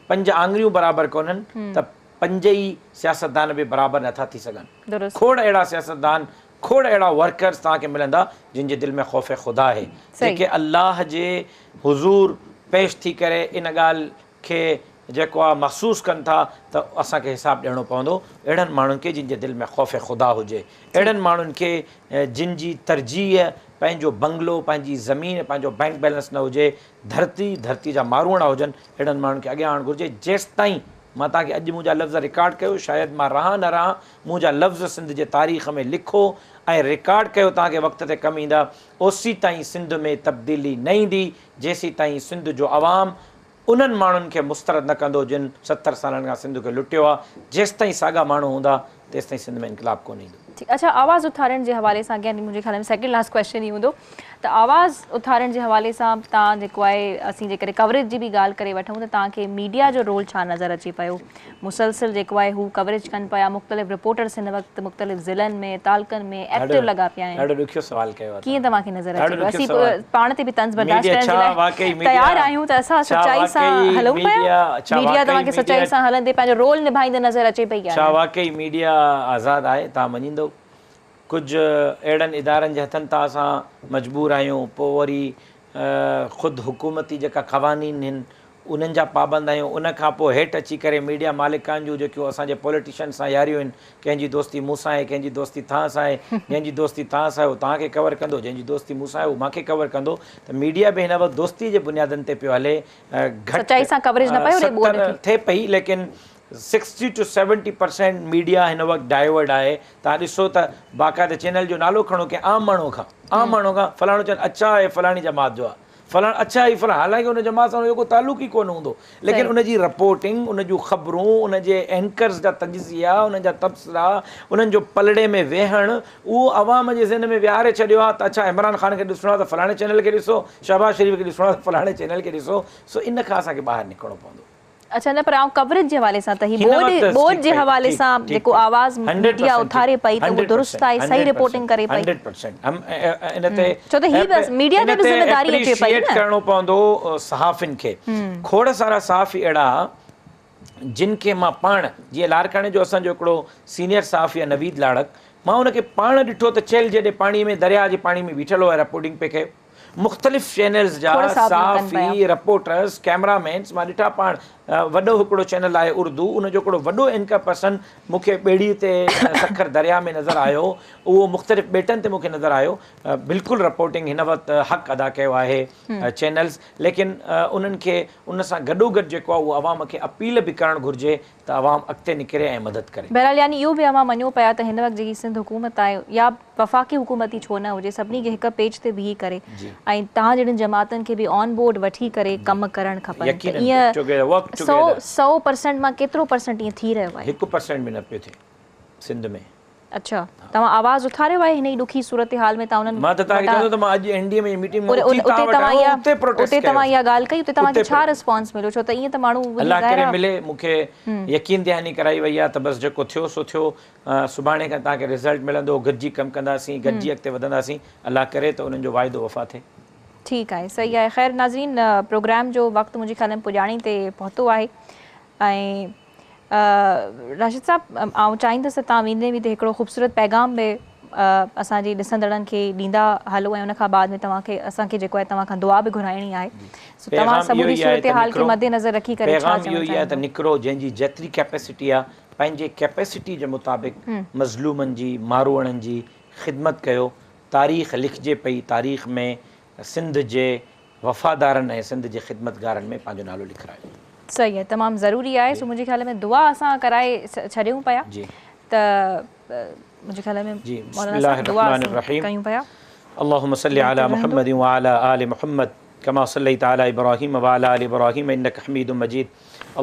پنج آڱريون برابر ڪونهن ته پنج ئي سياستدان به برابر نٿا ٿي سگهن درست. کوڙ اهڙا سياستدان کوڙ اهڙا ورڪرز توهان کي ملندا جن جي دل ۾ خوف خدا آهي جيڪي الله جي حضور پيش ٿي ڪري ان ڳالهه کي جيڪو آهي محسوس ڪن ٿا ته اسان کي حساب ڏيڻو پوندو اهڙن ماڻهن کي جن جي دل ۾ خوف خدا هجي اهڙن ماڻهن کي جن جي ترجيح پنهنجو بنگلو پنهنجي زمين پنهنجو بئنڪ بيلنس نه هجي ڌرتي ڌرتي جا ماروئڙا هجن اهڙن ماڻهن کي اڳيان آڻڻ گهرجي جيستائين مان توهان کي اڄ منهنجا لفظ رڪارڊ ڪيو شايد مان رهان نه رهان منهنجا لفظ سنڌ جي تاريخ ۾ لکو ۽ رڪارڊ ڪيو توهان کي وقت تي ڪم ايندا اوسيتائين سنڌ ۾ تبديلي نه ايندي جيسيتائين سنڌ جو عوام انهن ماڻهن کي مسترد نه ڪندو جن 70 سالن کان سنڌ کي لٽيو آ جيستائين ساڳا ماڻهو هوندا تيستائين سنڌ ۾ انقلاب ڪونه ايندو. اڇا آواز اٿارڻ جي حوالي سان اگين منهنجي خيال ۾ سيڪنڊ لاسٽ ڪويسچن ئي هوندو ته آواز اٿارڻ جي حوالي سان توهان جيڪو آهي اسين جيڪڏهن ڪوريج جي به ڳالهه ڪري وٺون ته توهان کي ميڊيا جو رول ڇا نظر اچي پيو مسلسل جيڪو آهي هو ڪوريج ڪن پيا مختلف رپورٽرس هن وقت مختلف ضلعن ۾ تعلقن ۾ ايڪٽو لڳا پيا آهن. ڏاڍو ڏکيو سوال ڪيو آهي. ڪيئن توهان کي نظر اچي پيو اسين پاڻ تي به طنز برداشت ڪرڻ جي لاء تيار آهيون ته اسان سچائي سان هلون پيا ميڊيا توهان کي سچائي سان هلندي پنهنجو رول نڀائيندي نظر اچي پئي يا نه؟ ڇا واقعي ميڊيا آزاد آهي؟ توهان مڃيندؤ؟ ڪجهه اهڙن ادارن جي هٿن تان اسان مجبور آهيون پوء وري خود حڪومتي جيڪا قوانين هن انهن جا پابند آهيون ان کان پوء هيٺ اچي ڪري ميڊيا مالڪان جون جيڪيون اسان جي پوليٽيشن سان ياريون آهن ڪنهن جي دوستي مون سان آهي ڪنهن جي دوستي توهان سان آهي جنهن جي دوستي توهان سان آهي اهو توهان کي ڪور ڪندو جنهن جي دوستي مون سان آهي اهو مان کي ڪور ڪندو ته ميڊيا به هن وقت دوستي جي بنيادن تي پيو هلي گهٽ سچائي سان ڪوريج نه پيو ڏي ٻوڏ کي. ٿئي پئي ليڪن 60 ٽو 70 پرسينٽ ميڊيا هن وقت ڊائيورڊ آهي توهان ڏسو ته باقاعده چينل جو نالو کڻو ڪنهن عام ماڻهو کان عام ماڻهو کان فلاڻو چون اڇا هي فلاڻي جماعت جو آهي فلاڻ اڇا هي فلاڻ حالانڪه ان جماعت سان ان جو ڪو تعلق ئي ڪونه هوندو ليڪن ان جي رپورٽنگ ان جون خبرون ان جي اينڪرز جا تجزيا انهن جا تبصرا انهن جو پلڙي ۾ ويهڻ اهو عوام جي ذهن ۾ ويهاري ڇڏيو آهي ته اڇا عمران خان کي ڏسڻو آهي ته فلاڻي چينل کي ڏسو شهباز شريف کي ڏسڻو آهي ته فلاڻي چينل کي ڏسو سو ان کان اسان کي ٻاهر نڪرڻو پوندو. اڇا نه پر آئون ڪوريج جي حوالي سان ته هي ٻوڏ ٻوڏ جي حوالي سان جيڪو آواز ميڊيا اٿاري پئي ته اهو درست آهي صحيح رپورٽنگ ڪري پئي 100% ان تي ڇو ته هي به ميڊيا تي به ذميداري اچي پئي نه ڪرڻو پوندو صحافين کي کوڙ سارا صحافي اهڙا جن کي مان پاڻ جيئن لاڙڪاڻي جو اسان جو هڪڙو سينيئر صحافي آهي نويد لاڙڪ مان ان کي پاڻ ڏٺو ته چيل جيڏي پاڻي ۾ درياء جي پاڻي ۾ بيٺل هو ۽ رپورٽنگ پئي ڪيو مختلف چينلز جا صحافي، رپورٽرز، ڪئميرا مينز مان ڏٺا پاڻ وڏو هڪڙو چينل آهي اردو ان جو هڪڙو وڏو اينڪر پرسن مون کي ٻيڙي تي سکر درياء ۾ نظر آيو اهو مختلف ٻيٽن تي مون کي نظر آيو بلڪل رپورٽنگ هن وقت حق ادا ڪيو آهي چينلز ليڪن انهن کي ان سان گڏوگڏ جيڪو آهي اهو عوام کي اپيل به ڪرڻ گهرجي ته عوام اڳتي نڪري ۽ مدد ڪري. بهرحال يعني اهو به اوهان مڃو پيا ته هن وقت جيڪي سنڌ حڪومت آهي يا وفاقي حڪومت ئي ڇو نه هجي سڀني کي هڪ پيج تي بيهي ڪري ۽ توهان جهڙين جماعتن کي به آن بورڊ وٺي ڪري ڪم ڪرڻ کپن ته ائين سو پرسنٽ مان ڪيترو پرسنٽ ائين ٿي رهيو آهي؟ هڪ پرسنٽ به نه پيو ٿئي سنڌ ۾. اڇا توهان آواز اٿاريو آهي هن ئي ڏکي صورتحال ۾ توهان انهن مان ته توهان کي چوندو ته مان اڄ اين ڊي ايم اي جي ميٽنگ ۾ اٿي توهان وٽ آيو آهيان اتي پروٽيسٽ اتي توهان اها ڳالهه ڪئي اتي توهان کي ڇا رسپانس مليو ڇو ته ائين ته ماڻهو الله ڪري ملي مون کي يقين دهاني ڪرائي وئي آهي ته بس جيڪو ٿيو سو ٿيو سڀاڻي کان توهان کي رزلٽ ملندو گڏجي ڪم ڪنداسين گڏجي اڳتي وڌنداسين الله ڪري ته انهن جو واعدو وفا ٿئي. ٺيڪ آهي صحيح آهي خير ناظرين پروگرام جو وقت منهنجي خيال ۾ پڄاڻي تي پهتو آهي ۽ راشد صاحب آئون چاهيندس ته توهان ويندي ويندي هڪڙو خوبصورت پيغام به اسان جي ڏسندڙن کي ڏيندا هلو ۽ ان کان بعد ۾ توهان کي اسان کي جيڪو آهي توهان کان دعا به گهرائڻي آهي سو توهان سموري صورتحال کي مد نظر رکي ڪري ڇا پيغام اهو ئي آهي ته نڪرو جنهن جي جيتري ڪيپيسٽي آهي پنهنجي ڪيپيسٽي جي مطابق مظلومن جي ماروئڙن جي خدمت ڪيو تاريخ لکجي پئي تاريخ ۾ سنڌ جي وفادارن ۽ سنڌ جي خدمتگارن ۾ پنهنجو نالو لکرايو. صحيح آهي تمام ضروري آهي سو منهنجي خيال ۾ دعا اسان ڪرائي ڇڏيون پيا ته منهنجي خيال ۾ جي بسم الله الرحمن الرحيم ڪيون پيا. اللهم صل علي محمد وعلي آل محمد ڪما صليت علي ابراهيم وعلي آل ابراهيم انڪ حميد مجيد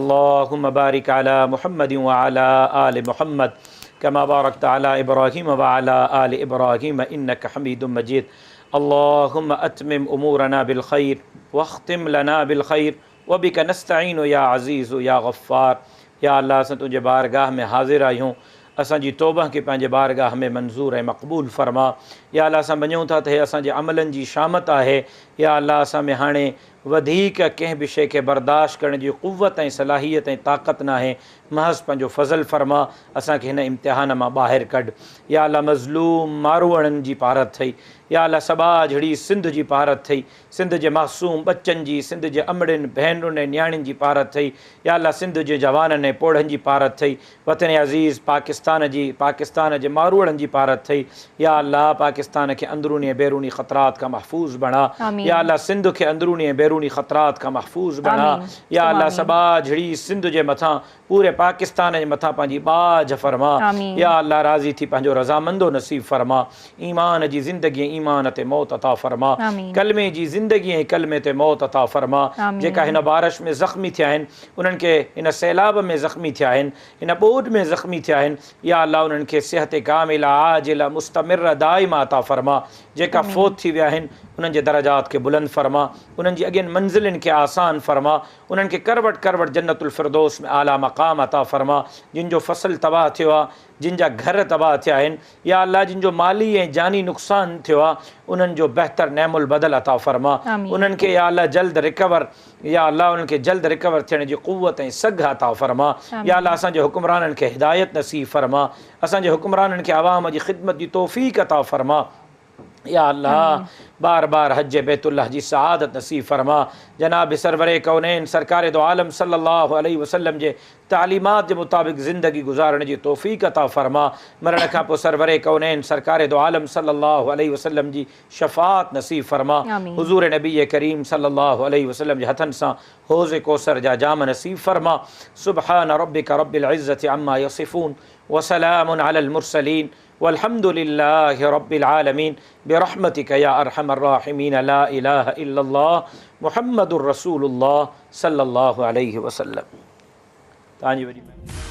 اللهم بارڪ علي محمد وعلي آل محمد ڪما بارڪت علي ابراهيم وعلي آل ابراهيم انڪ حميد مجيد اللهم اتمم امورنا بالخير واختم لنا بالخير وبک نستعين يا عزيز يا غفار يا الله اسان تنهنجي بارگاھ ۾ حاضر آهيون اسان جي توبه کي پنهنجي بارگاھ ۾ منظور ۽ مقبول فرما يا الله اسان مڃون ٿا ته هي اسان جي عملن جي شامت آهي يا الله اسان ۾ هاڻي وڌيڪ ڪنهن به شيء کي برداشت ڪرڻ جي قوت ۽ صلاحيت ۽ طاقت ناهي محض پنهنجو فضل فرما اسان کي هن امتحان مان ٻاهر ڪڍ يا الله مظلوم ماروئڙن جي پارت ٿئي يا الله سٻاجهڙي سنڌ جي پارت ٿئي سنڌ جي معصوم ٻچن جي سنڌ جي امڙين ڀينرن ۽ نياڻين جي پارت ٿئي يا الله سنڌ جي جوانن ۽ پوڙهن جي پارت ٿئي وطن عزيز پاڪستان جي پاڪستان جي ماروئڙن جي پارت ٿئي يا الله پاڪستان کي اندروني ۽ بيروني خطرات کان محفوظ بڻا يا الله سنڌ کي اندروني ۽ بيروني. بيروني ख़तरात खां महफ़ूज़ बणा। या अल्लाह सबाझड़ी सिंध जे मथां पूरे पाकिस्तान जे मथां पंहिंजी बाझ फरमा। या अल्लाह राज़ी थी पंहिंजो रज़ामंदो नसीब फरमा। ईमान जी ज़िंदगी ईमान ते मौत अता फरमा। कलमे जी ज़िंदगी ऐं कलमे ते मौत अता फरमा। जेका हिन बारिश में ज़ख़्मी थिया आहिनि उन्हनि खे हिन सैलाब में ज़ख़्मी थिया आहिनि हिन ॿोॾ में ज़ख़्मी थिया आहिनि या अल्लाह उन्हनि खे सिहत कामिला आजिला मुस्तमिर दाइमा अता फरमा। जेका फौत थी विया आहिनि उन्हनि जे दरजात खे बुलंद फरमा, उन्हनि जी अॻियनि मंज़िलनि खे आसान फरमा, उन्हनि खे करवट करवट जन्नतुल फिरदौस में आला मक़ाम अता फरमा। जिन जो फसल तबाह थियो आहे, जिन जा घर तबाह थिया आहिनि, या अल्लाह जिन जो माली ऐं जानी नुक़सानु थियो आहे उन्हनि जो बहितर नेमुल बदल अता फरमा। उन्हनि खे या अल्लाह जल्द रिकवर, या अल्लाह उन्हनि खे जल्द रिकवर थियण जी क़ुवत ऐं सघ अता फरमा। या अल्लाह असांजे हुक्मराननि खे हिदायत नसीब फरमा, असांजे हुक्मराननि खे आवाम जी ख़िदमत जी तौफ़ीक़ अता फरमा। या अल्लाह बार बार हज बैतुल्लाह जी सआदत नसीब फरमा। जनाब सरवर कौनैन सरकार दो आलम सल्लल्लाहु अलैहि वसल्लम जे तालीमात जे मुताबिक़ ज़िंदगी गुज़ारण जी तौफ़ीक़ अता फरमा। मरण खां पोइ सरवर कौनैन सरकार दो आलम सल्लल्लाहु अलैहि वसल्लम जी शफ़ाअत नसीब फरमा। हुज़ूर नबी करीम सल्लल्लाहु अलैहि वसल्लम जे हथनि सां हौज़ कौसर जा जाम नसीब फरमा। सुब्हान रब्बिका रब्बिल इज़्ज़ति अम्मा यसिफून व सलामुन अलल मुरसलीन वल्हम्दुलिल्लाहि रब्बिल आलमीन बिरहमतिक या अरहमर राहिमीन। ला इलाहा इल्लल्लाह मुहम्मदुर रसूलुल्लाह सल्लल्लाहु अलैहि वसल्लम। तव्हांजी वॾी महिरबानी।